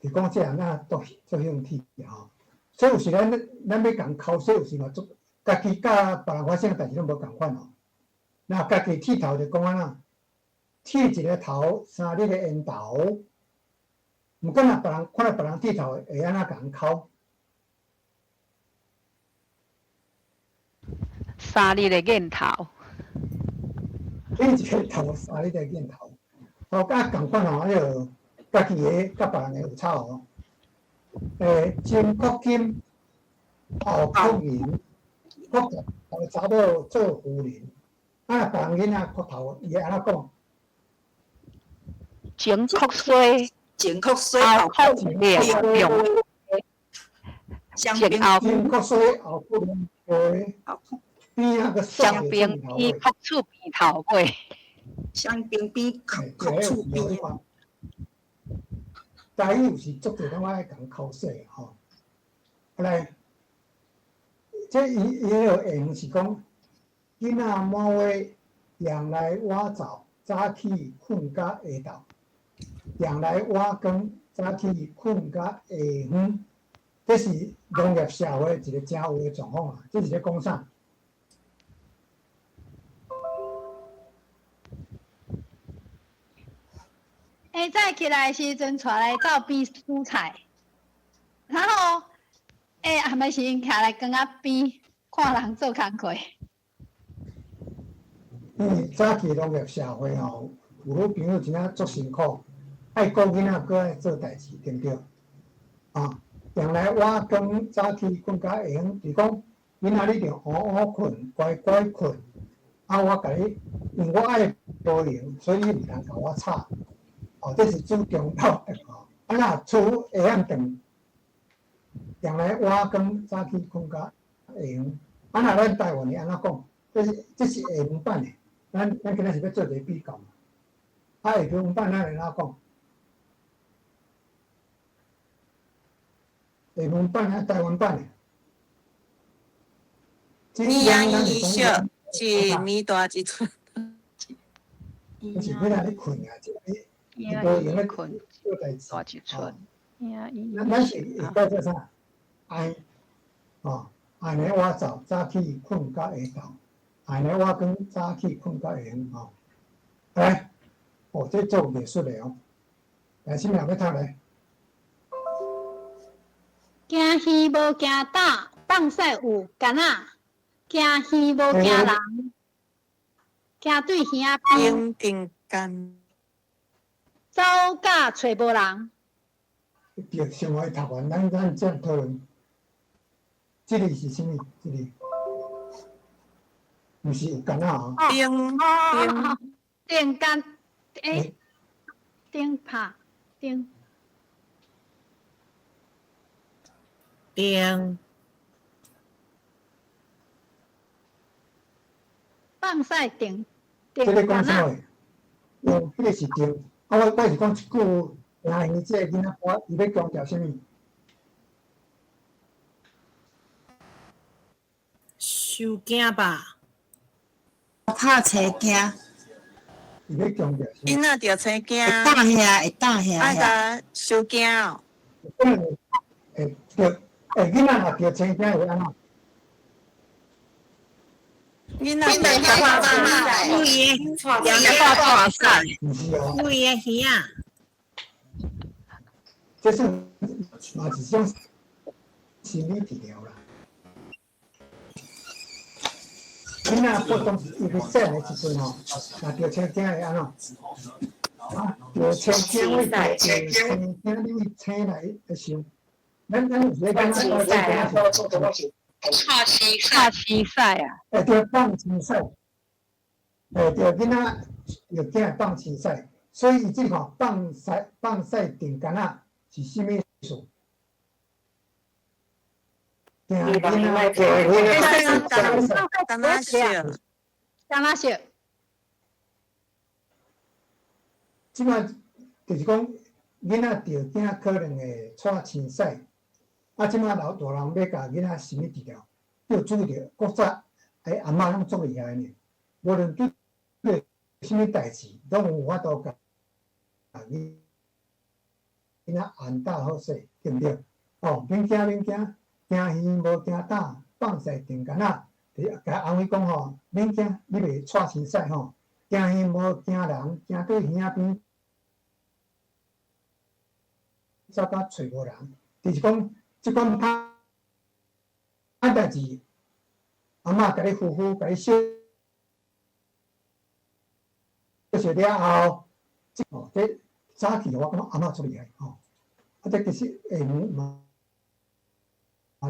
是讲这人啊，足足兴起吼。所以有时咱欲共剾洗，有时嘛足家己佮别人发生代志拢无仝款哦。那家己剃头就讲按怎？剃一个头，3日的烟头。毋过若别人看著别人剃头，会按怎共人剾？ 3日的瘾头。剃一个头，三日的瘾头。哦，佮仝款吼，彼个家己的佮别人的有差哦。前国金，后国银，国头查某做夫人，啊，别人囡仔骨头，伊会按怎讲？前国衰，前国衰，后国凉凉。前后前国衰，后国凉。边仔阁双边边国厝边头尾。双边边国厝边。台语有时足济拢爱共剾洗吼。来，这伊伊彼个下文是讲，囡仔满月，夜来晚走，早起睏到下昼；夜来晚光，早起睏到下昏。这是农业社会一个真有的状况啊！这是咧讲啥？下早起来的时阵，带来灶边煮菜，然后下暗的时阵，徛来光仔边看人做工课。因为早期农业社会吼，妇女朋友真正足辛苦，爱顾囡仔，阁爱做代志，对毋对？啊，夜来晚光，早起睏较下昏，就是讲囡仔你著午午睏，乖乖睏。啊，我共你，因为我爱无闲，所以你毋通共我吵。哦，这是注重斗顿吼。啊，若厝下暗顿，夜来晚光，早起睏较下昏。啊，若咱台湾的按怎讲？这是下门版的，咱今仔是欲做一个比较嘛。啊，下门版咱会按怎讲？下门版啊，台湾版的。年仔伊小，一年大一寸。不是，囡仔咧睏啊，这个伊无闲咧睏做代志。大一寸。咱是会叫做啥？爱，哦，暗暝晚走，早起睏到下昼；暗暝晚光，早起睏到下昏吼。来，哦，这做艺术的哦。来，啥物人欲读来？惊鱼无惊胆，放屎有干仔；惊鱼无惊人，惊对耳仔边。顶间。走甲揣无人。对，先互伊读完，咱再讨论。这个是啥物？这个毋是有干仔吼？顶顶间，欸，顶拍。定。定。放屎定。这咧讲啥话？哦，彼个是定。啊，我是讲一句，惊鱼这个囡仔歌，伊欲强调啥物？受惊吧？拍青惊。伊欲强调啥？囡仔著青惊。会胆遐，会胆遐。爱共受惊哦。会著，欸，囡仔若著青惊会按怎？囡仔著青惊。毋是哦。规个耳仔。这算嘛是种心理治疗啦。囡仔活动伊欲细汉的时阵吼，若著青惊会按怎？啊，著青惊会著青惊，你为青来来想。咱有时咧讲是拍青屎啊！欸对，放青屎。欸对，囡仔著惊会放青屎，所以伊这个放屎放屎定工仔是啥物意思？惊囡仔敢若笑。敢若笑。这摆就是讲，囡仔著惊可能会带青屎，啊，这摆老大人欲共囡仔啥物治疗？叫注意著，古早欸阿嬷拢足厉害呢，无论拄著啥物代志，拢有法度共囡仔按搭好势，对毋对？哦，免惊免惊，惊鱼无惊胆，放屎定工仔，就是共安慰讲吼，免惊，你袂带青屎吼。惊鱼无惊人，惊到耳仔边，走到揣无人。就是讲，这款歹代志，阿嬷共你呼呼，共你烧烧了后，哦，这早期我感觉阿嬷足厉害吼。啊，这其实下暝嘛，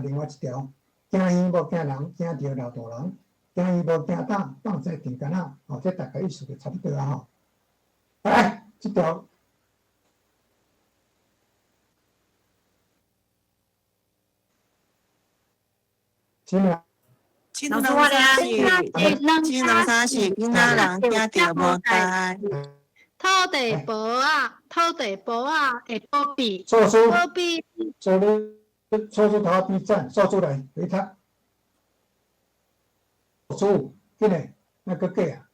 另外一条，惊鱼无惊人，惊著老大人；惊鱼无惊胆，放屎定工仔。吼，这大概意思就差不多啊吼。来，这条。真啊！老师我咧，这两三是囡仔人惊著无代。土地婆仔，土地婆仔会保庇，措施，保庇。措施，措施头比赞，措施来回答。措施，紧来，那阁过啊？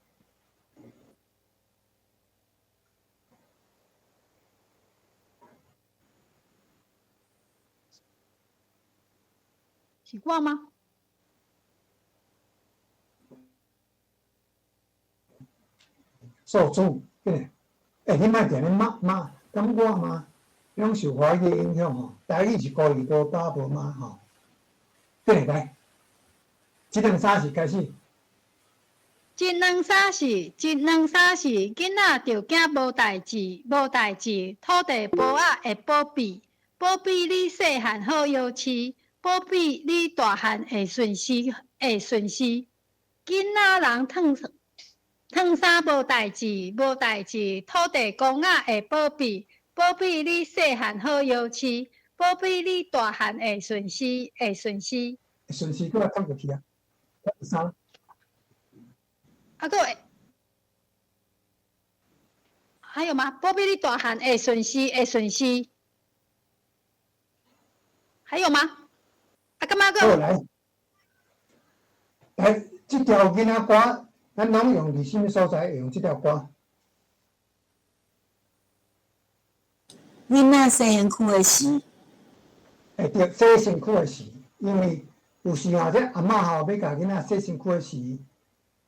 是我吗？素主，紧来，欸，你莫定咧骂骂，敢我吗？拢受华语影响吼，台语是孤儿无爸无妈吼。紧来来，这两三是开始。一两三四，一两三四，囡仔著惊无代志，无代志，土地婆仔会保庇，保庇你细汉好药饲，保庇你大汉会顺时，会顺时。囡仔人褪褪衫无代志，无代志，土地公仔会保庇，保庇你细汉好药饲，保庇你大汉会顺时，会顺时。顺时，阁来褪过去啊！褪衫。啊，阁会，还有吗？保庇你大汉会顺时，会顺时。还有吗？啊，感觉阁？好来，来，这条囡仔歌，咱拢用伫啥物所在会用这条歌？囡仔洗身躯的时。欸对，洗身躯的时，因为有时吼，这阿嬷吼欲共囡仔洗身躯的时，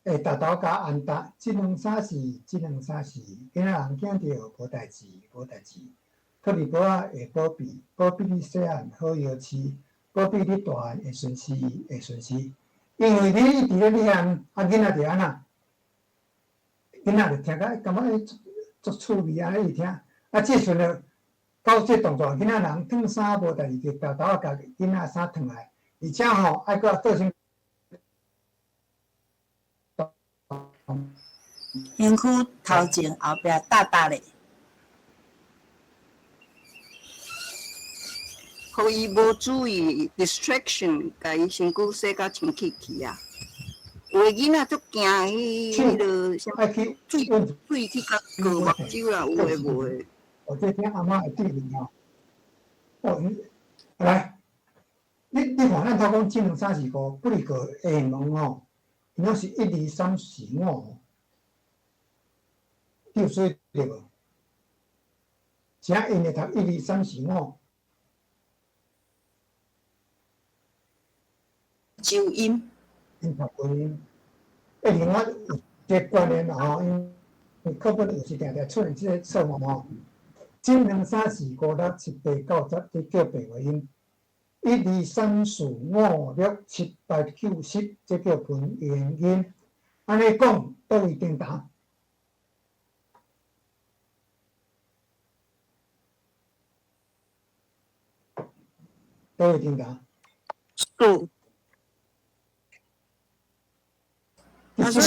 会沓头共按搭，这两三时，这两三时，囡仔人惊著无代志，无代志。土地婆仔会保庇，保庇你细汉好药饲，保庇你大汉会顺时，会顺时。因为你一直咧咧按，啊囡仔就按怎？囡仔就听甲感觉欸足趣味啊，一直听。啊，这时阵就到这动作，囡仔人褪衫无代志，就沓头仔共囡仔衫褪来，而且吼爱阁倒身。身躯头前后壁搭搭咧。予伊無注意 distraction，共伊身軀洗甲清氣去啊。有的囡仔足驚彼彼落啥物水水去共過目睭啦，有的無的。我這聽阿嬤的對面吼，哦，來，你看咱頭講一兩三四五，不離個下門吼，伊攏是一二三四五，你有注意著無？啥𪜶會讀一二三四五？九音。𪜶讀文音。欸，另外有一个觀念啦吼，因為課本有時定定出現這個錯誤吼。一兩三四五六七八九十，這叫白話音。一二三四五六七八九十，這叫文言音。按呢講，佗位叮當？佗位叮當？四。老師，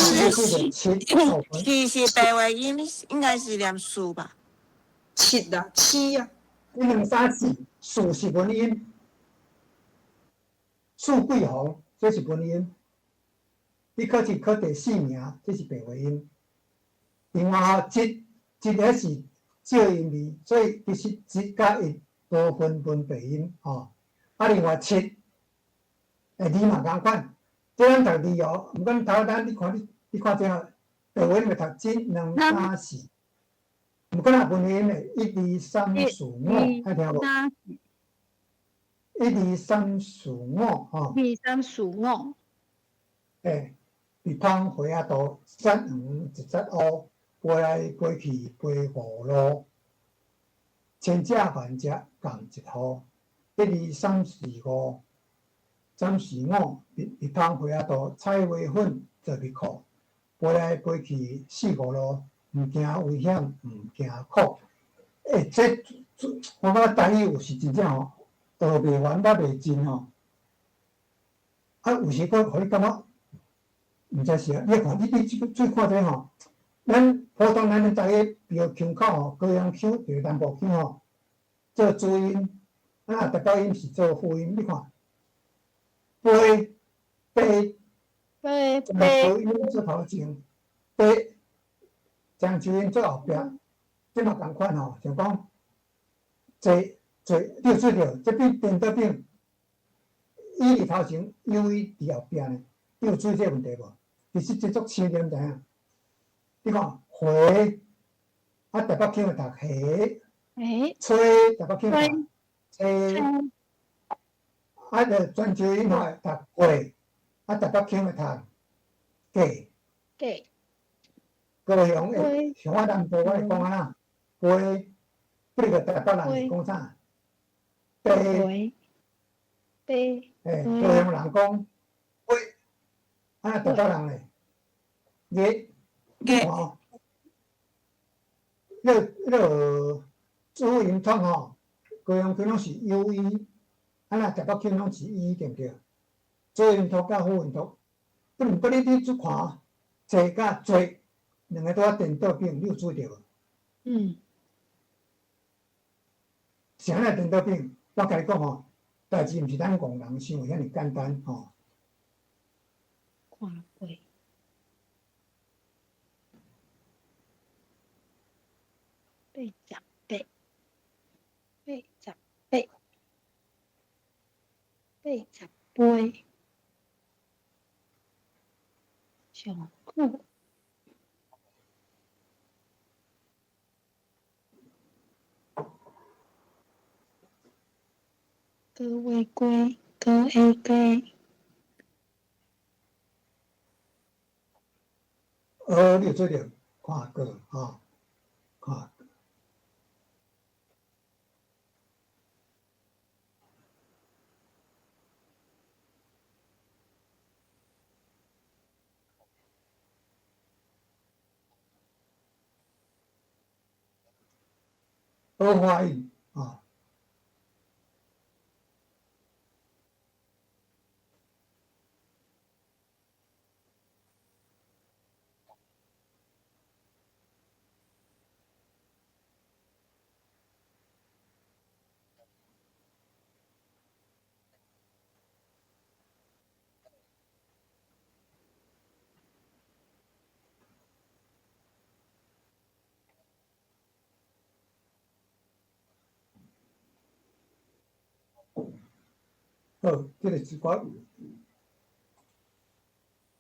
四是白話音，應該是念四吧？七啊，七啊。一兩三四，四是文音。四桂紅，這是文音。你考試考第四名，這是白話音。另外吼，一，一彼是借音字，所以其實一佮一無分文白音吼。啊，另外七，欸，字嘛仝款。這咱讀字哦，毋過頭咱你看你，你看這個白話音會讀一兩三四，毋過若文音的，一二三四五，愛聽無？一二三四五，吼。一二三四五。欸，日芳花仔渡，三黃一節烏，飛來飛去飛五路，千隻萬隻仝一戶，一二三四五，三四五，日日芳花仔渡，采花粉做襪褲，飛來飛去四五路，毋驚危險，毋驚苦。欸，這我感覺台語有時真正吼，學袂完，捌袂盡吼。啊，有時閣予你感覺，毋知是啊，你看，你你注意看這吼，咱普通咱咧台語標腔口吼，高雄腔就是南部腔吼，做主音，啊，台北音是做副音。你看，飛飛，飛高音做頭前，飛，漳州音做後壁，這嘛仝款吼，像講，坐坐，你有注意著，這邊顛倒變，伊佇頭前，U 伊佇後壁呢，你有注意這個問題無？其實這足深，你毋知影。你看，回，啊，台北腔會讀下，吹，台北腔讀吹，啊，就泉州音吼會讀過，啊，台北腔會讀過。過。高雄的，像我南部我會講按怎，飛，不如個台北人是講啥？飛。飛。欸，高雄人講飛，啊，台北人咧，熱。吼，彼个主音通吼，高雄腔攏是 U E，啊若台北腔攏是 E，對毋對？主音托佮副音托，不毋過你你注看，坐佮做兩个拄仔顛倒反，你有注意著無？嗯。啥來顛倒反？我共你講吼，代誌毋是咱戇人想的遐爾簡單吼。看過。88，88，88，上久。高尾雞，高下雞。哦，你有做著看過吼，看。兒化音啊。好，這个一寡，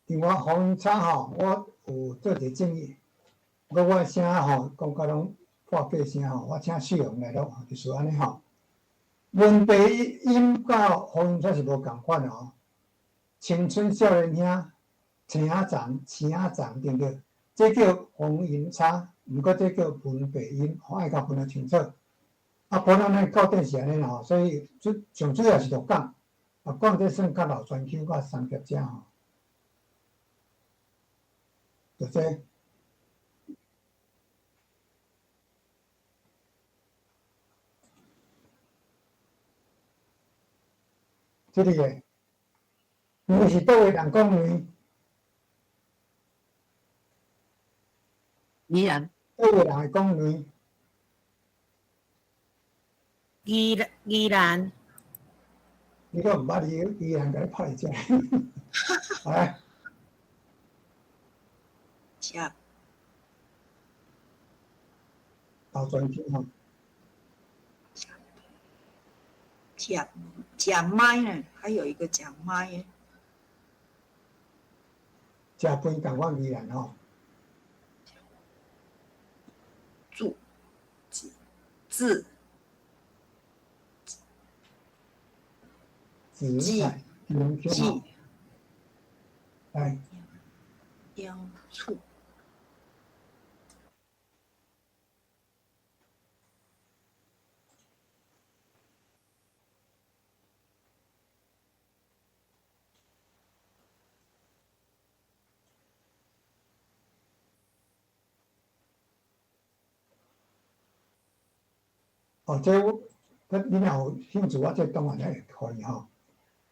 另外方差吼，我有做一个建议，阁我声吼，讲甲攏破假声吼，我请世雄来录，就是按呢吼。文白音佮方音差是无仝款的吼。青春少年兄，青仔丛，青仔丛，对毋对？这叫方音差，毋过这叫文白音，吼，爱共分得清楚。啊，普通咱到底是按呢啦吼，所以主上主要是鹿港，鹿港这算较老专区佮三峡遮吼。就这。这里个，你是佗位人讲呢？宜兰。佗位人会讲呢？宜兰。你阁毋捌宜兰，共你拍一只。来。食。老专区吼。食食麦呢，还有一个食麦。食饭仝款宜兰吼。住，字。子，记，来。雕醋。哦，这我，你若有兴趣，我这当然会予伊吼。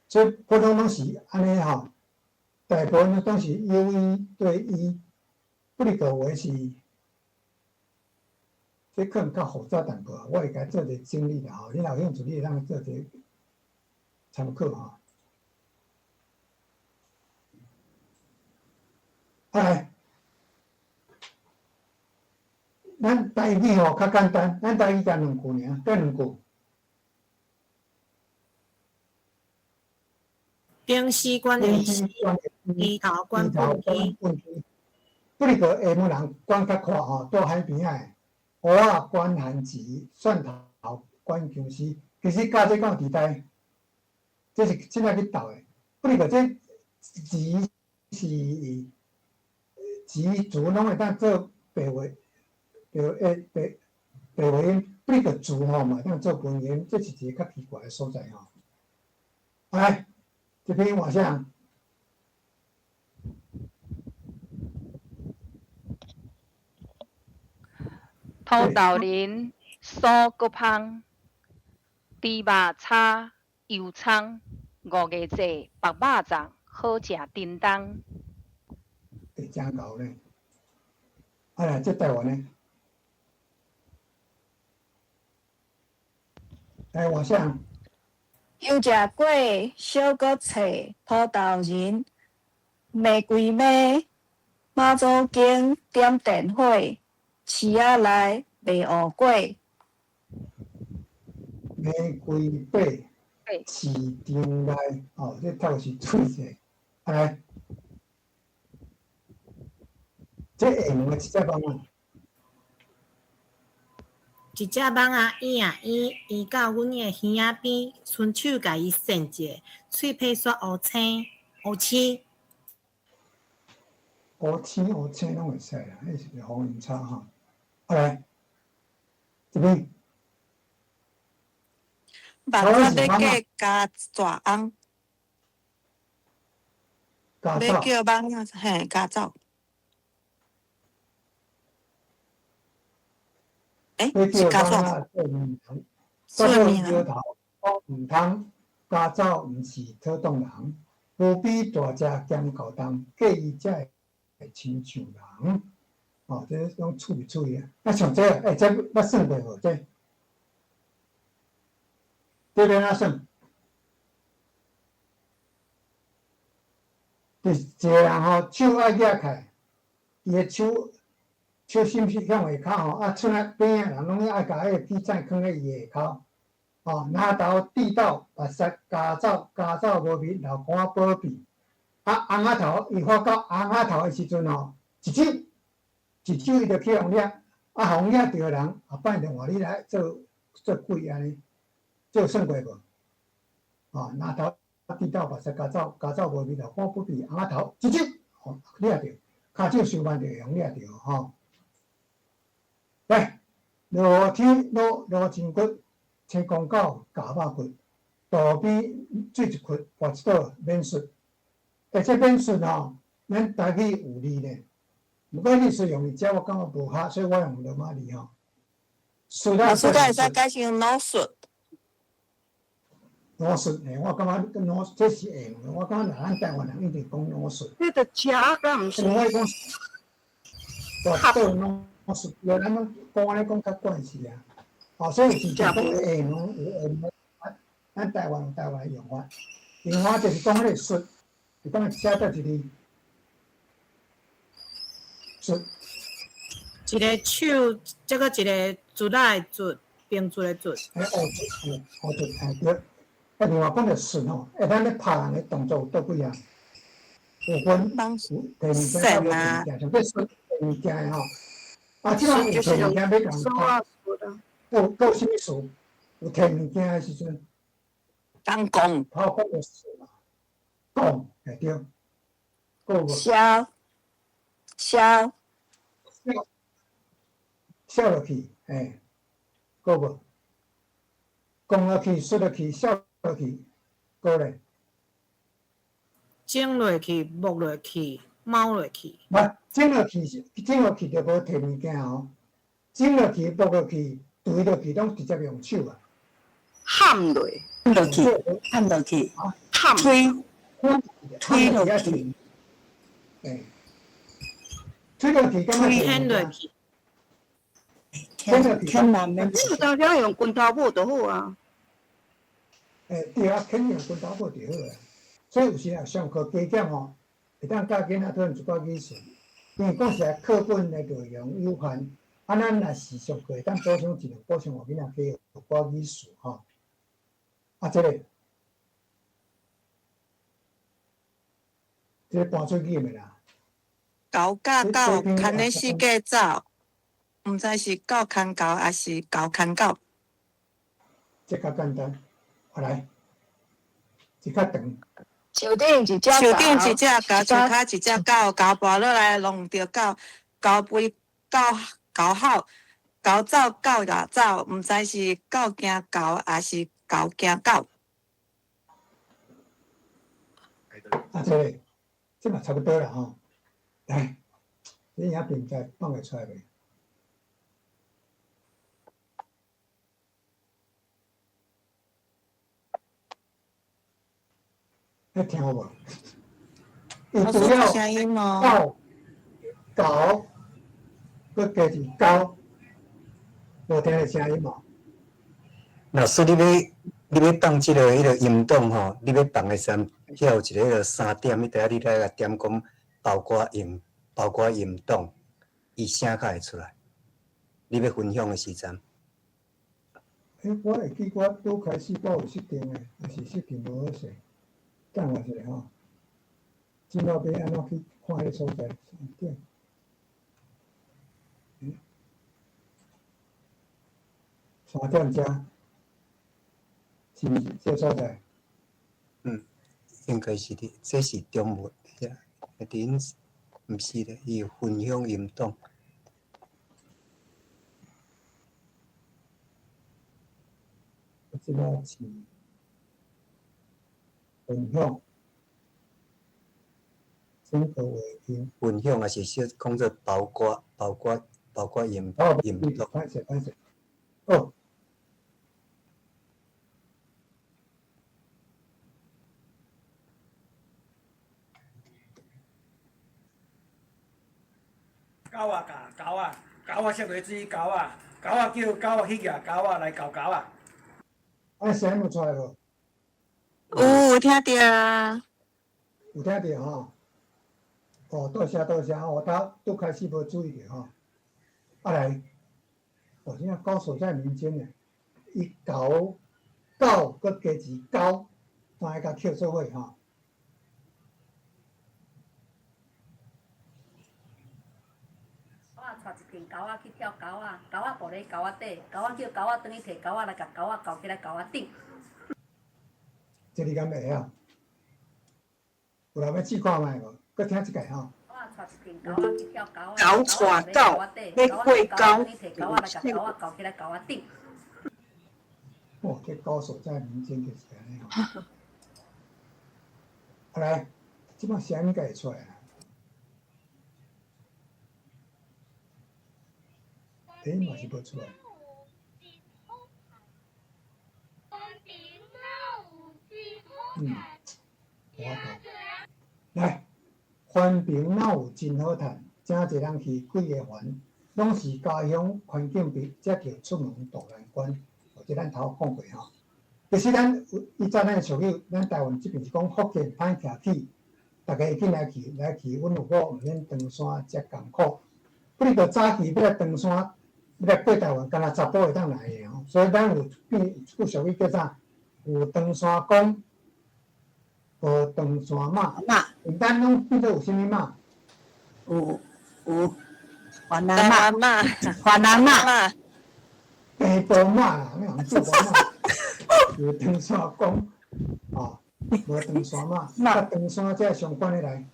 所以普通拢是按呢吼，大部分拢是 U 一对一，不哩个话是，这可能较复杂淡薄，我会共做一个整理啦吼。你若有兴趣，你会当做一个参考吼。来，咱台语吼较简单，咱台语加两句尔，加两句。顶死管下死，低头管粪区。不哩个厦门人管较宽吼，住海边仔的，芋仔管番薯，蒜头管姜丝。其实加这敢有伫台，这是凊彩去斗的。不哩个这字是字词拢会当做白话，白话白白话音，不哩个词吼嘛会当做文言，这是一个较奇怪的所在吼。来。这篇换啥？土豆仁酥阁芳，猪肉炒油葱，五月节白肉粽，好食叮当。会真𠢕咧！啊来，这台湾呢？来换啥？油食粿，小阁脆，土豆仁，玫瑰糜，妈祖经点电火，市仔内卖芋粿。玫瑰粿，市场内哦，这透是脆者，来，这下门的一只蠓仔。一只蠓仔圆啊圆，圆到阮的耳仔边，伸手共伊扇者，喙皮煞乌青乌青。乌青乌青拢会使啦，彼是方音差吼。啊来，这边。目仔欲过加大翁。加欲叫蠓仔嘿，加走。欸，是加走。做摇头讲毋通，加走毋是讨当人，无比大只兼厚重，过伊才会亲像人。哦，这拢趣味趣味啊！啊，像这，欸，这捌算过无？这，这欲按怎算？就是一个人吼，手爱举起来，伊的手手心是向下跤吼，啊，出来边仔人拢爱共彼个记载囥咧伊下跤，哦，拿头地道，目屎加走，加走无味，老公仔保庇。啊，翁仔头，伊发到翁仔头的时阵吼，一手一手伊就去予掠，啊，予掠著的人，后摆就换你来做做鬼按呢，这有算过无？哦，拿头地道，目屎加走，加走无味，老公保庇，翁仔头一手，吼，掠著，跤手伤慢就会予掠著吼。来，落天落落真骨，青公狗咬肉骨，路边水一窟，跋一倒免术。欸，这免术吼，咱台语有字呢。毋过你是用伫遮，我感觉无合，所以我用罗马字吼。术啊，老师，敢会使改成脑术？脑术嘿，我感觉脑这是会用的，我感觉若咱台湾人一定讲脑术。这著食敢毋是？我讲跋倒脑术，咱拢讲按呢讲较惯势啊。哦，所以真正讲会用有会用，咱台湾有台湾的用法，用法就是讲彼个术。是讲写做一个术，一个手，这个一个卒仔的卒，平卒的卒。哎，学卒，学卒，哎对。啊，另外讲著术吼，哎，咱咧拍人的动作有佗几啊？有分有提物件佮无提物件，像这术提物件的吼。啊，这摆有提物件欲共人拍，有阁有啥物术？有提物件的时阵，讲讲。头讲著术嘛，讲，会对。阁有无？消，消，消落去，嘿，阁有无？讲落去，说落去，消落去，阁咧？整落去，摸落去，猫落去。无，整落去是整落去就无提物件哦。整落去、摸落去、捶落去，拢直接用手啊。冚落，冚落去，冚落去，推，推落去。嘿，推落去，感觉推落去。推落去，牵难免。你有当时用拳头母就好啊。欸，对啊，肯定用拳头母就好啊。所以有时啊，上课加减吼，会当教囡仔讨论一寡语词，因为讲实在课本的内容有限，啊，咱若是上课会当补充一两，补充予囡仔加学一寡语词吼。啊，这个，这个搬出去的啦。狗咬狗，牵咧四界走，毋知是狗牵狗，抑是狗牵狗。这较简单，我来，这较长。树顶一只树顶一只狗，树跤一只狗，狗跋落来弄毋著狗，狗吠狗狗吼，狗走狗也走，毋知是狗惊狗，抑是狗惊狗。啊，这个，这嘛差不多啦吼。来，你影片再放会出来袂？你听有无？伊除了狗、狗，阁加一狗，无听著声音无？老师，你欲放这个彼个音档吼，你欲放的时阵，遐有一个彼个三点，彼块你来共点讲包括音，包括音档，伊声较会出来。你欲分享的时阵。欸，我会记我拄开始我有设定的，抑是设定无好势。等我一下吼，这摆要按怎去看彼个所在？三点。欸，三点遮，是毋是这个所在？嗯，应该是伫，这是中文遐，伫毋是咧，伊有分享音档。这摆是分享，整个画面。分享抑是说讲做包括、包括、包括音音档。歹势歹势，哦。狗仔咬狗仔，狗仔摔落水，狗仔，狗仔叫狗仔去举狗仔来咬狗仔。啊，声有出来无？有，有听著啊。有听著吼？哦，多谢多谢，我拄拄开始无注意著吼。啊来，哦，这高手在民间呢，伊狗狗閣加一狗，三个共扣做伙吼。我带一群狗仔去跳狗仔，狗仔跋咧狗仔底，狗仔叫狗仔转去提狗仔来共狗仔勾起来狗仔顶。这你敢会晓？有人欲试看觅无？閣听一摆吼。我带一群狗仔去跳狗仔，狗带狗欲过沟，狗仔来共狗仔勾起来狗仔顶。哦，这高手在民间就是按呢吼。啊来，这摆声应该会出来啦。欸，嘛是无出来。无法度。来，环评若有真好趁，诚济人去几个烦，拢是家乡环境歹，才叫出门渡难关。哦，这咱头讲过吼。其实咱有以前咱的俗语，咱台湾这边是讲福建歹徛起，逐家会紧来去来去，阮有某毋免登山遮艰苦。不过早期欲来登山，欲来过台湾，敢若查埔会当来的吼。所以咱有变一句俗语叫啥？有登山公，无登山马。咱拢变做有啥物马？有番仔马，番仔马，平埔马啦，你讲做无马？有登山公，哦，无登山马，佮登山这相关的来，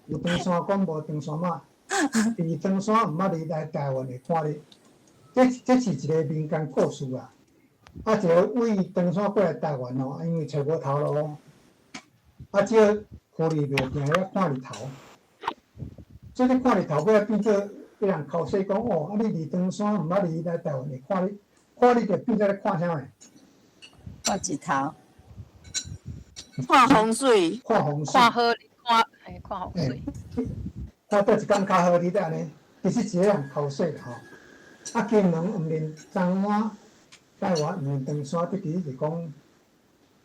有登山公，无登山马。伫登山毋捌离来台湾会看你，这是一个民间故事啦。啊，一个为登山过来台湾吼，因为揣无头路，啊，这个狐狸庙定咧看日头，所以你看日头尾仔变做彼人口说讲哦，啊你离登山毋捌离来台湾会看你，看你就变做咧看啥物？看日头，看风水，看风水，看好看，嘿，看风水。看佗一工较好，你才按呢？其实一个人口说啦吼。啊，金门毋认彰化，台湾毋认长山，这其实是讲，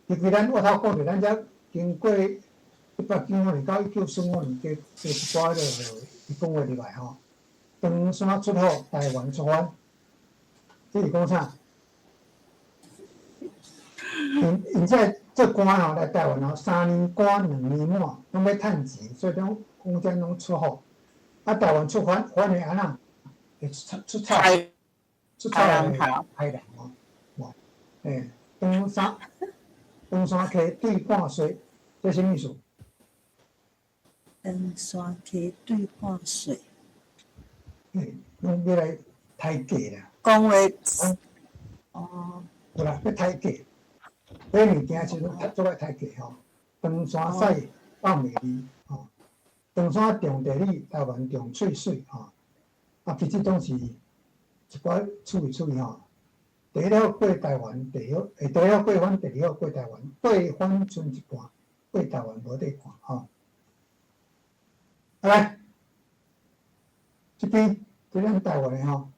因为咱我头讲著，咱遮经过1895年到1945年，加加一寡迄个日本话入来吼。长山出好，台湾出番，这是讲啥？𪜶𪜶这做官吼来台湾吼，3年官2年满，拢欲趁钱，所以讲讲这拢出好。啊，台湾出番，番会按怎？会出出草，出草的害人吼。欸，长山溪对半水，这啥物意思？长山溪对半水。欸，拢欲来刣价啦。讲话，哦。有啦，欲刣价。买物件时阵做爱刣价吼。长山屎放袂离吼，长山重地理，台湾重喙水吼。啊，其实拢是一寡趣味趣味吼。第一了过台湾，第二好，第一了过番，第二好过台湾，过番賰一半，过台湾无得看吼。啊来，这边这咱台湾的吼，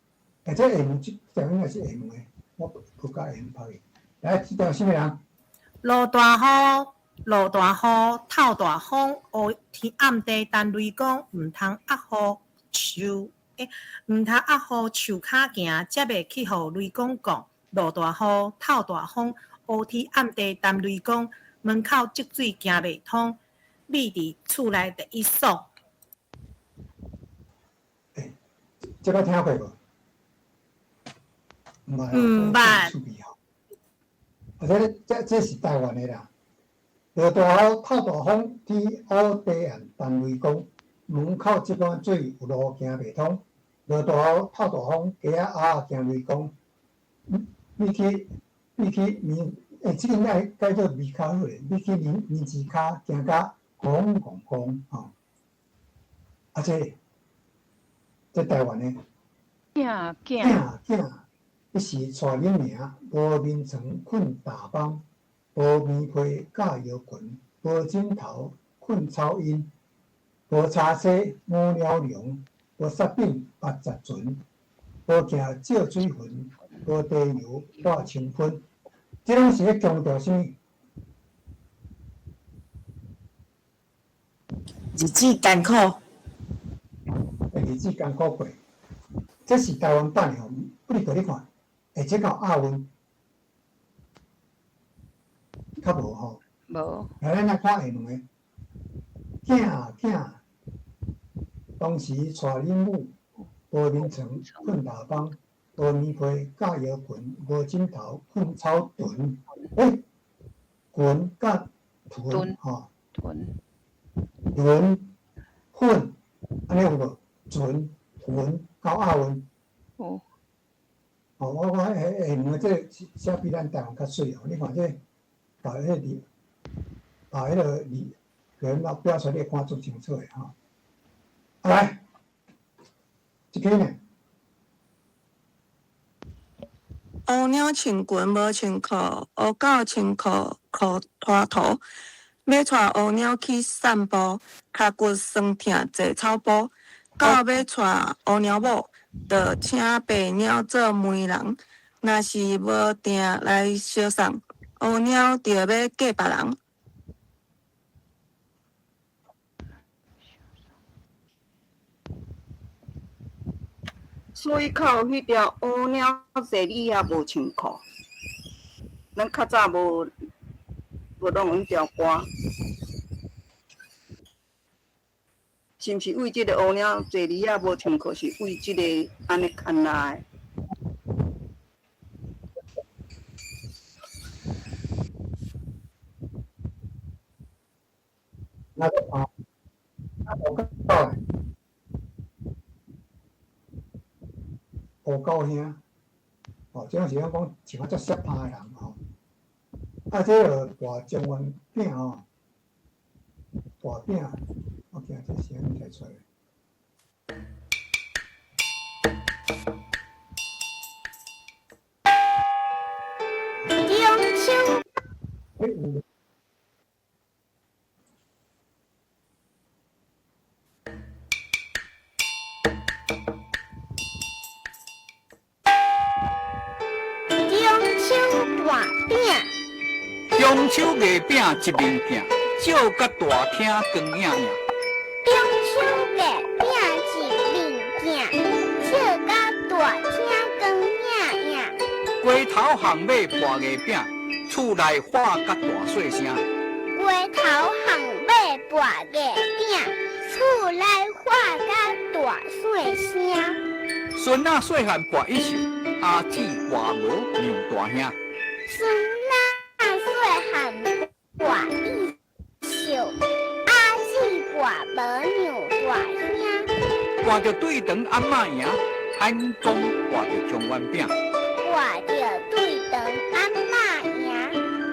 欸，这厦门这条应该是厦门的，我无共厦门拍去。来，这条啥物人？落大雨，落大雨，透大风，乌天暗地等雷公，毋通压雨树，欸，毋通压雨树跤行，才袂去予雷公摃。落大雨，透大风，乌天暗地等雷公，门口积水行袂通，覕伫厝内第一爽。欸，这摆听过无？毋捌。毋捌。啊，这是台湾的啦。落大雨，透大风，天乌地暗等雷公，门口积满水，有路行袂通。落大雨，透大风，鸡仔鸭仔惊雷公。你去面，欸，这个应该改做面跤好咧。你去面面子跤行甲戆戆戆吼。啊，这台湾的。囝囝囝，彼时带囡名，无眠床睏大枋，无棉被盖摇裙，无枕头睏草荫，无柴踅五鸟笼，无雪饼八十船，无镜照水痕，无地油挂清喷。这拢是咧强调啥物？日子艰苦。欸，日子艰苦过。这是台湾版的吼，不如给你看，欸，这够押韵。較無吼。無。來，咱來看下兩個。囝啊囝，當時娶恁母，無眠床，睏大枋，無棉被，蓋搖裙，無枕頭，睏草屯。欸，裙佮屯吼。屯。屯，睏，按呢有無？船、屯，夠押韻。有。哦，我下下兩个這個寫比咱台灣較媠哦。你看這個，把彼個字，把彼个字，給咱標出來，你會看足清楚的吼。啊來，這個呢？烏貓穿裙無穿褲，烏狗穿褲褲拖塗。欲帶烏貓去散步，跤骨酸疼坐草埔。狗欲帶烏貓某，就請白貓做媒人。若是無定來相送，烏貓就欲嫁別人。水口彼条乌猫坐你遐无穿裤，咱较早无拢有彼条歌，是毋是为这个乌猫坐你遐无穿裤，是为这个按呢牵来的？那个啊，那乌狗咧，乌狗兄，哦，这种是讲讲穿啊足涩拍的人吼。啊，这个大状元饼吼，大饼，我惊这声音才出来。中秋。欸，有。中秋大饼。中秋月饼一面镜，照甲大厅光映映。中秋月饼一面镜，照甲大厅光映映。街头巷尾跋月饼，厝内喊甲大细声。街头巷尾跋月饼，厝内喊甲大细声。孙仔细汉跋一寿，阿姊跋无娘大兄。孙仔细汉跋一寿，阿姊跋无娘大兄。跋著对长暗仔赢，安公跋著状元饼。跋著对长暗仔赢，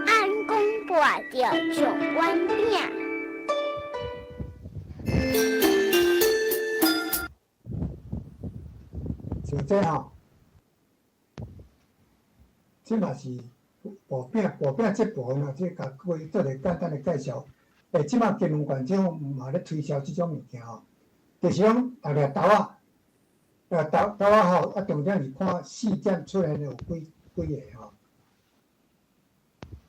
安公跋著状元饼。像这吼，这嘛是薄饼，薄饼这部分啊，这共各位做一个简单的介绍。欸，这马金融县政府嘛咧推销这种物件吼，就是讲逐粒豆仔，豆豆仔吼，啊，重点是看四点出现有几几个吼。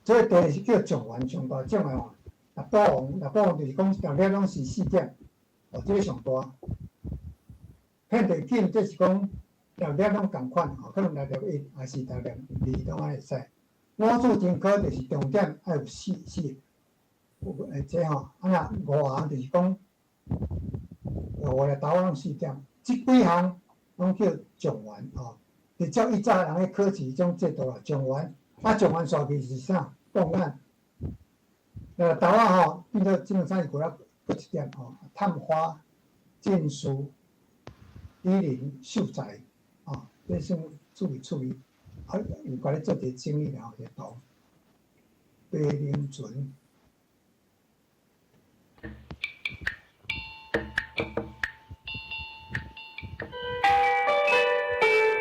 所以第二是叫状元上大奖的吼，六宝王，六宝王就是讲逐粒拢是四点，哦，这个上大。骗得紧，这是讲六粒拢仝款吼，可能六粒一，还是六粒二拢爱会使。五子登科就是重点爱有四四，有诶这吼，啊若五项就是讲五粒豆仔拢四点，这几项拢叫状元吼。直接以早人咧考试这种制度啦，状元，啊状元煞去是啥？状元。豆仔吼，变做基本上是过了阁一点吼，探花、进士、李林、秀才，啊，这算注意注意，啊，有共你做一个整理然后一个图。白灵船。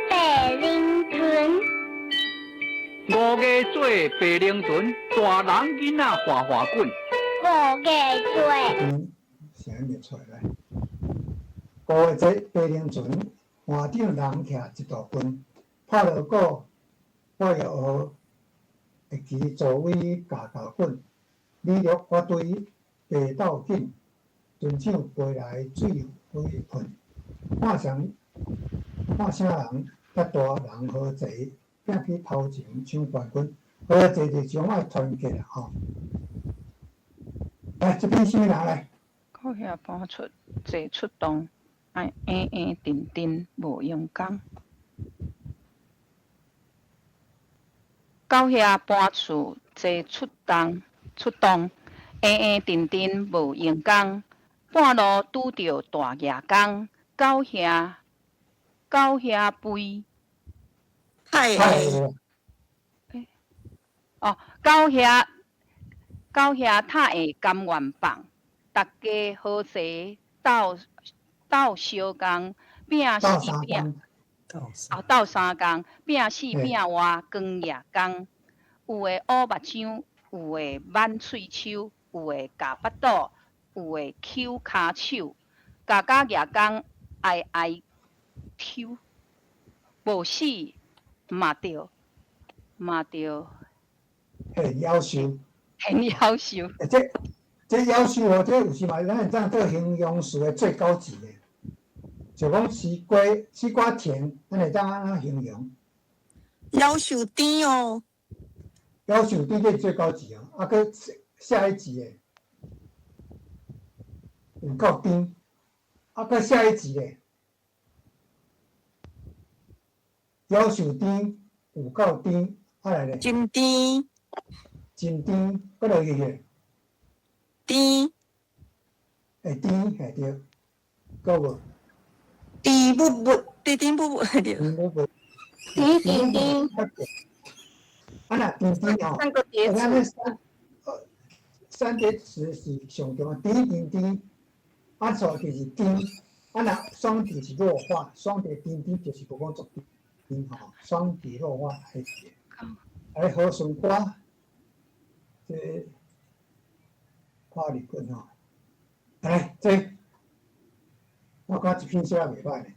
白灵船。五月做白灵船，大人囡仔哗哗滚。五月做。嗯，声音袂出来。五月节白灵船，岸顶人徛一大群，拍锣鼓，我欲学会记座位咬咬滚，李玉我对白斗紧，船长飞来水花喷，看啥看啥人遮大人好济，拼去头前抢冠军。所以坐伫种爱团结啦吼。来，这边啥物人来？狗兄搬出坐出动，爱闲闲定定无闲工。狗兄搬厝坐出动，出动，闲闲定定无闲工，半路拄著大蜈蚣，狗兄狗兄肥。太下。哦，狗兄狗兄塔下甘愿放，逐家和齐斗斗相共，拼死拼。啊，斗相共，拼死拼活扛夜工。有的乌目睭，有的挽喙须，有的咬腹肚，有的抾跤手，家家蜈蚣哀哀抽，无死嘛著嘛著。嘿，夭寿。很夭寿。欸，这这夭寿吼，这有时嘛，咱会当做形容词的最高级的，就讲西瓜西瓜甜，咱会当按怎形容？夭寿甜哦。夭寿甜这最高级哦，啊，阁下一级的，有够甜，啊，阁下一级的，夭寿甜，有够甜，啊来咧。真甜。真甜，阁落去个。甜。会甜，嘿对，阁无？甜不不，甜甜不不，对。甜不不。甜甜甜。啊若甜甜吼，三个叠咱三三叠词是上重要，甜甜甜，啊错就是甜，啊若双叠是弱化，双叠甜甜就是无讲足甜吼，双叠弱化还是。来和顺歌，这看日本吼，来这我感觉这篇写袂歹呢。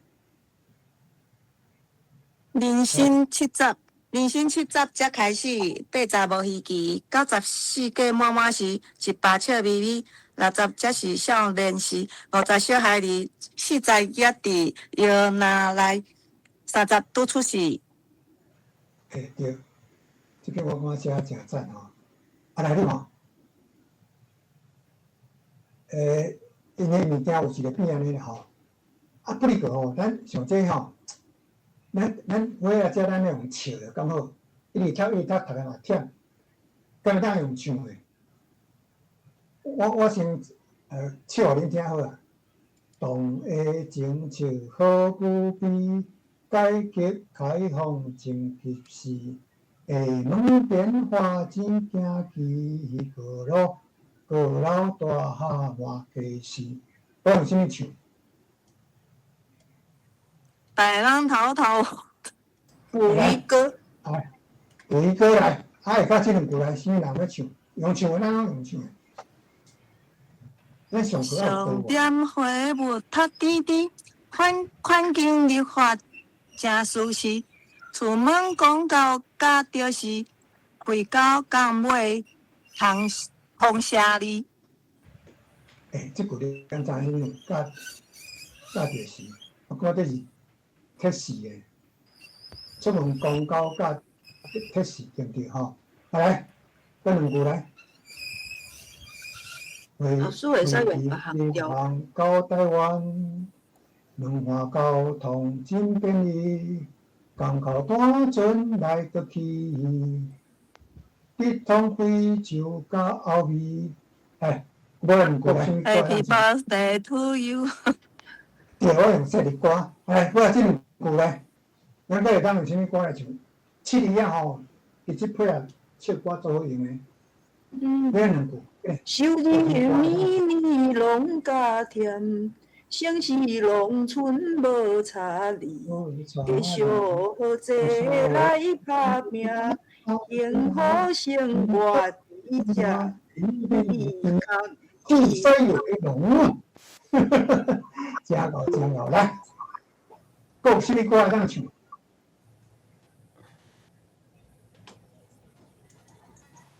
人生七十，人生七十才开始，80无稀奇，94过满满时，100笑眯眯，60才是少年时，50小孩儿，40举伫摇篮内，30拄出世。嘿对，这篇我感觉写真赞吼。啊来你看，𪜶的物件有一个变按呢吼。啊，不哩个吼，咱像这吼，咱咱尾仔遮咱咧用笑的，敢好？一直读一直读，读来嘛忝，敢会当用唱的？我我先笑予恁听好啊。党的政策好无比，改革开放真及时，厦门变化真惊奇，高楼高楼大厦满街是。我用啥物唱？大人头头，母鱼哥。来，母鱼哥来，啊，下骹这两句来，啥物人欲唱？用唱的，咱拢用唱的。咱上课爱上点花木读甜甜，环环境绿化诚舒适。出门广告甲著是，肥狗共尾通通声字。欸，这句你敢知影？甲甲著是，我感觉这是铁四的。出门广告甲铁四对毋对吼？来，阁两句来。老师会使用别项调。到台湾，两岸交通真便利，港口大船来过去，直通非洲佮欧美。哎，无两句来。 Happy birthday to you。对，我用说日歌。来，我来这两句来。咱阁会当用啥物歌来唱？七字仔吼，伊这配合唱歌足好用的。买两句。收入年年拢加添，城市农村无差异，继续合齐来打拼，幸福生活伫这。地水为龙，真𠢕真𠢕，来，阁有啥物歌会当唱？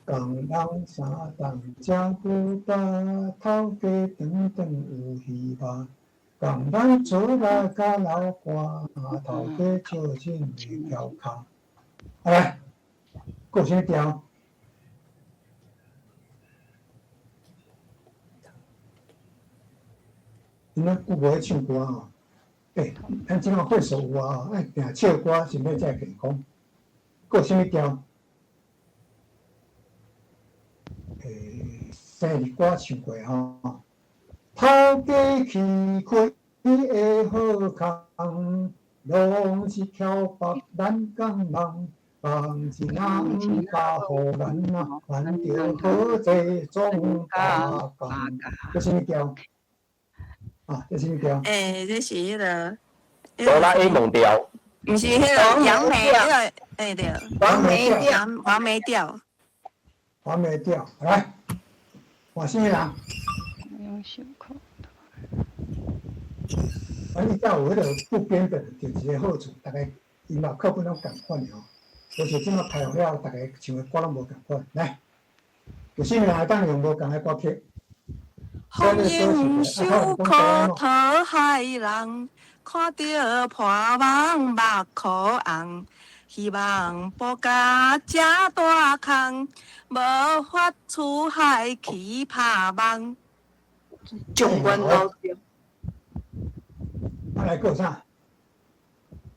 工人三顿食无饱，头家顿顿有希望。工人出来甲流汗，头家笑凊会翘跤。来，閣有啥物调？因咱久无咧唱歌吼，欸，咱这马会所有啊，爱定唱歌，想欲才会健康。阁有啥物调？欸，生日歌唱过吼。头家去开的好空，拢是翘北咱港人，放一人加予咱啊，咱就好济总加工。这啥物调？啊，这啥物调？欸，这是彼个。哆啦 A 梦调。毋是彼个杨梅，彼个欸对。黄梅调。黄梅调。黄梅调，来，换啥物人？反正有彼个不编本，就一个好处，逐家音乐课本拢仝款的吼。无像这马开学了，逐家唱的歌拢无仝款。来，有啥物人会当用无仝的歌曲？风英守苦讨海人，看著破网目箍红，希望布甲遮大空，无法出海去拍网。将军老调。啊，来阁有啥？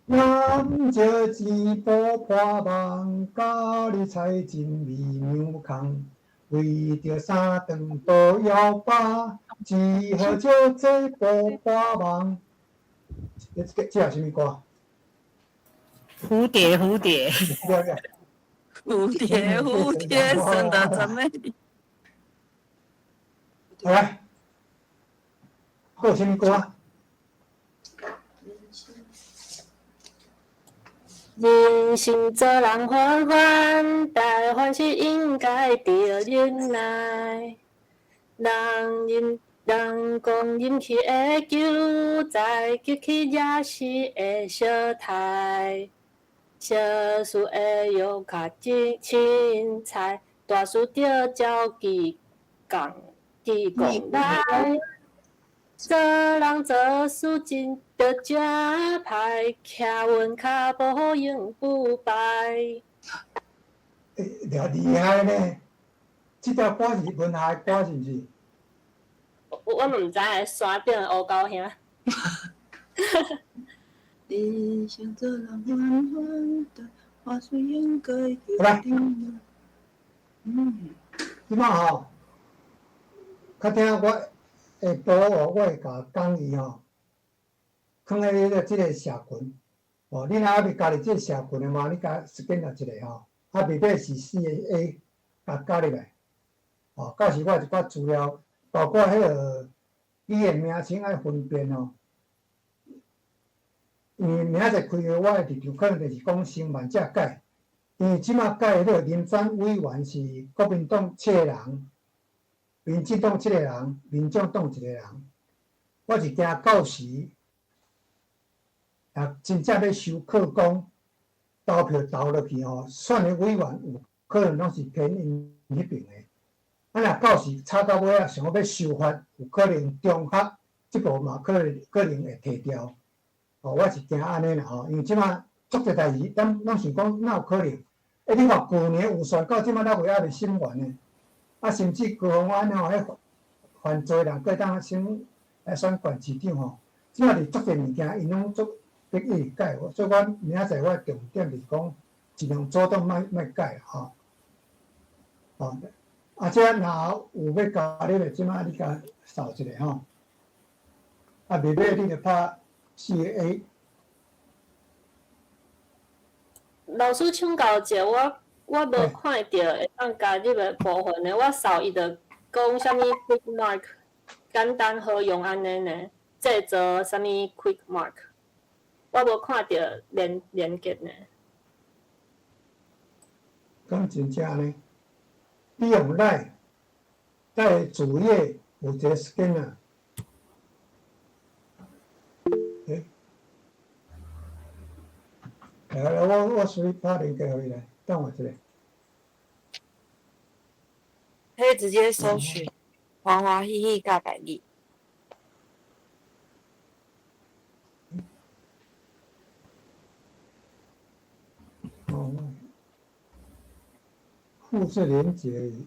南石钱布破网，咖喱菜真味娘空。为著三顿肚枵饱，只好借这布破网。这这啥物歌？蝴蝶，蝴蝶。蝴蝶，蝴蝶，生得真美丽。来，阁有啥物歌？人生做人烦烦，大凡事应该著忍耐。人饮人讲饮去会求财，求去也是会相刣。小事会用较凊彩，大事著照记共记讲来。做人做事真著正歹，徛稳跤步永不败。欸，厉害呢！这条歌是文学的歌，是毋是？我嘛毋知，山顶的乌狗兄。人生做人烦烦，大事应该来，嗯，这摆吼，较听我下晡哦，我会共讲义吼，囥佇你个这个社群，哦，你若犹未加入这个社群的嘛，你共 scan 一下吼，啊，密码是四个 A，共加入来，哦，到时我一寡资料，包括彼个语言名称爱分辨哦。因为明仔载开会，我的立场可能就是讲先慢才改，因为这马改彼个林选委员是国民党七个人，民进党七个人，民众党一个人。我是惊到时，若真正欲修课纲，投票投落去吼，选的委员有可能拢是偏𪜶彼边的。啊，若到时吵到尾仔，想欲修法，有可能中学这部嘛可能会提掉。哦，我是惊按呢啦吼，因为这马足济代志，咱拢想讲哪有可能？欸，你看旧年预算到这马还未审完呢，啊，甚至高虹安吼，彼犯罪人阁会当选来选县市长吼，这马是足济物件，𪜶拢足欲一直改，所以我明仔载我的重点是讲，尽量主动莫莫改吼。哦，啊，这若有欲加入的，这马你共扫一下吼。啊，密码你著拍四个 A。老师请教一下，我无看著会当加入的部分呢，我扫伊就讲啥物 Quick Mark，简单好用按呢呢，制作啥物 Quick Mark，我无看著连结呢。敢真正呢？你用 LINE，LINE 主页有一个 scanner。欸，来来，我随拍连结予伊来，等我一下。可以直接搜寻欢欢喜喜教台语。哦。複製連結，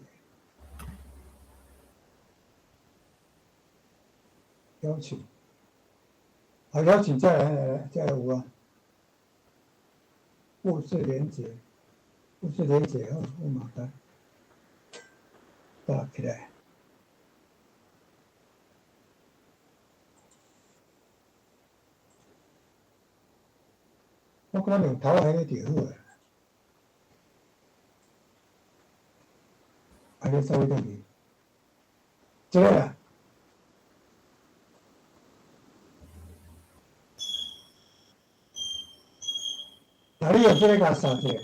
邀請，好，邀請再來來來，再來有啊。複製連結，複製連結好，我馬上打起來。我感覺用頭仔彼個就好啊。啊，你走倒去，這個啦。那你用這個共掃一下。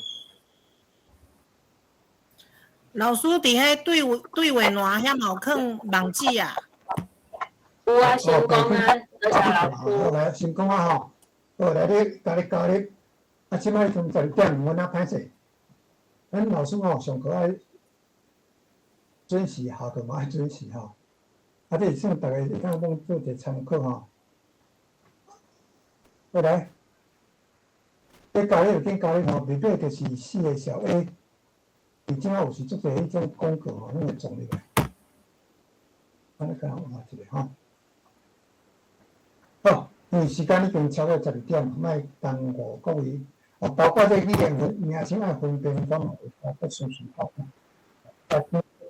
老師佇彼對話對話欄遐嘛有囥網址啊？有啊，先講啊，多謝老師。好，來先講啊吼。好，來你共你加入。啊，這擺陣12點，阮仔歹勢。咱老師吼上課愛準時，下課嘛愛準時吼。啊，這是算逐家會當講做一個參考吼。好來，欲加入就緊加入吼，密碼就是四个小 A。伊這擺有時足濟彼種廣告吼，攏會撞入來。按呢敢換一下吼。好，因為時間已經超過12點，莫耽誤各位。哦，包括這個語言名稱愛分辨，我嘛會較順順溝通。啊，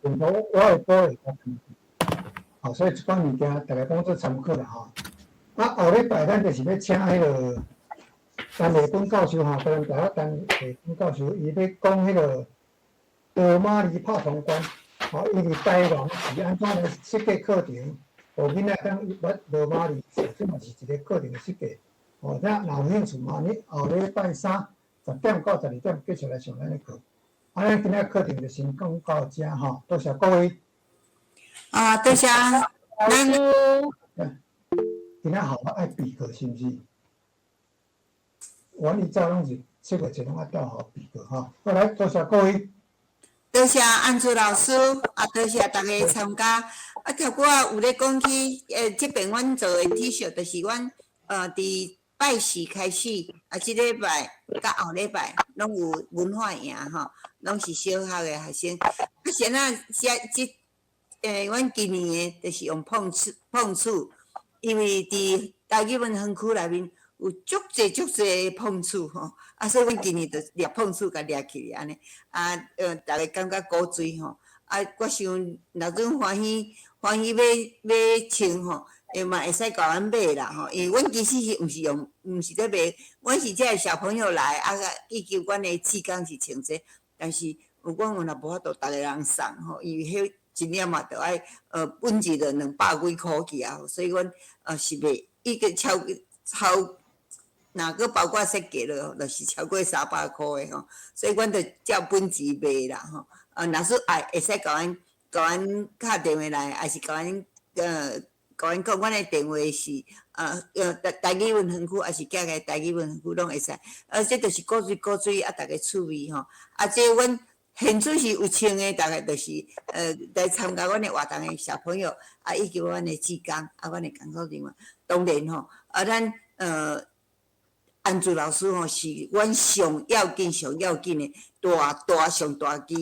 我會保會較清楚。好，所以這款物件，逐家當做參考啦吼。啊，後禮拜咱就是欲請彼个陳麗君教授吼，台南大學陳麗君教授，伊欲講彼个羅馬字拍通關，吼，伊佇台灣是按怎來設計課程，予囡仔當捌羅馬字，這嘛是一个課程的設計。哦，這若有興趣嘛，你後禮拜三10點到12點繼續來上咱的課。啊，咱今仔課程就先講到這吼，多謝各位。啊，多謝。老師。今仔下午愛備課是毋是？阮以早攏是7月一攏愛到校備課吼。好來，多謝各位。多謝安珠老師，啊，多謝逐家參加。啊，頭拄仔有咧講起，這邊阮做的 T 恤，就是阮佇拜四開始，啊，這禮拜佮後禮拜攏有文化營吼，攏是小學的學生。啊，先仔這這，阮今年的就是用碰觸碰觸，因為佇台語文園區內面有足濟足濟碰觸吼，啊，所以阮今年就掠碰觸共掠起來按呢，啊，逐家感覺古錐吼，啊，我想若陣歡喜歡喜欲欲穿吼，嘛會使共阮買啦吼，因為阮其實是毋是用，毋是咧賣，阮是這小朋友來，啊，以及阮的志工是穿這，但是有阮有若無法度逐个人送吼，因為彼一領嘛著愛本錢就200幾箍去啊，所以阮是賣已經超超。若閣包括設計落，就是超過300箍的吼，所以阮就照本錢賣啦吼。啊，若是愛會使共阮共阮敲電話來，抑是共阮共阮講，阮的電話是台台語文園區，抑是寄來台語文園區攏會使。啊，這就是古錐古錐啊，逐家趣味吼。啊，這阮現出是有穿的，逐家就是來參加阮的活動的小朋友，啊，以及阮的志工，啊，阮的工作人員，當然吼，啊，咱安珠老師吼是阮上要緊、上要緊的大大上大支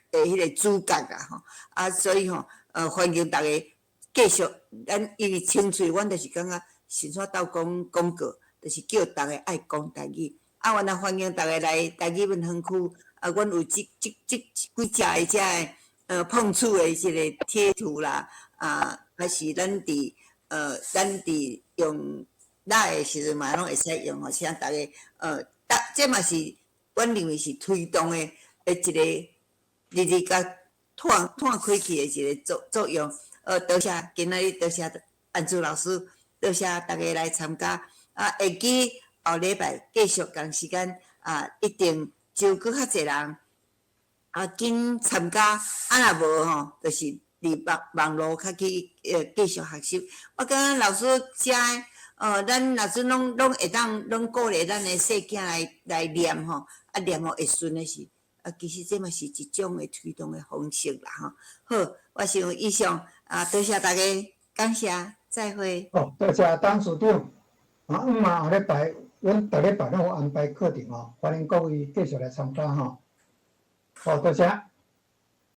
的彼个主角啊吼！啊，所以吼，歡迎逐家繼續，咱因為清喙，阮就是感覺先煞鬥講廣告，就是叫逐家愛講台語。啊，原來歡迎逐家來台語文園區，啊，阮有這這這幾隻的這个碰觸的這个貼圖啦，啊，還是咱佇咱佇用。來的時陣嘛，攏會使用吼，請逐家，這嘛是阮認為是推動的的一個日日共拓拓開去的一個作作用。多謝今仔日多謝安珠老師，多謝逐家來參加。啊，會記後禮拜繼續仝時間啊，一定招閣較濟人啊，緊參加。啊，若無吼，就是佇網網路較去繼續學習。我感覺老師遮。咱若陣攏攏會當攏鼓勵咱的細囝來來念吼，啊念予會順的是，啊其實這嘛是一種的推動的方式啦吼。好，我想以上啊，多謝大家，感謝，再會。哦，多謝董事長。啊，毋嘛後禮拜，阮逐禮拜攏有安排課程哦，歡迎各位繼續來參加吼。好，多謝。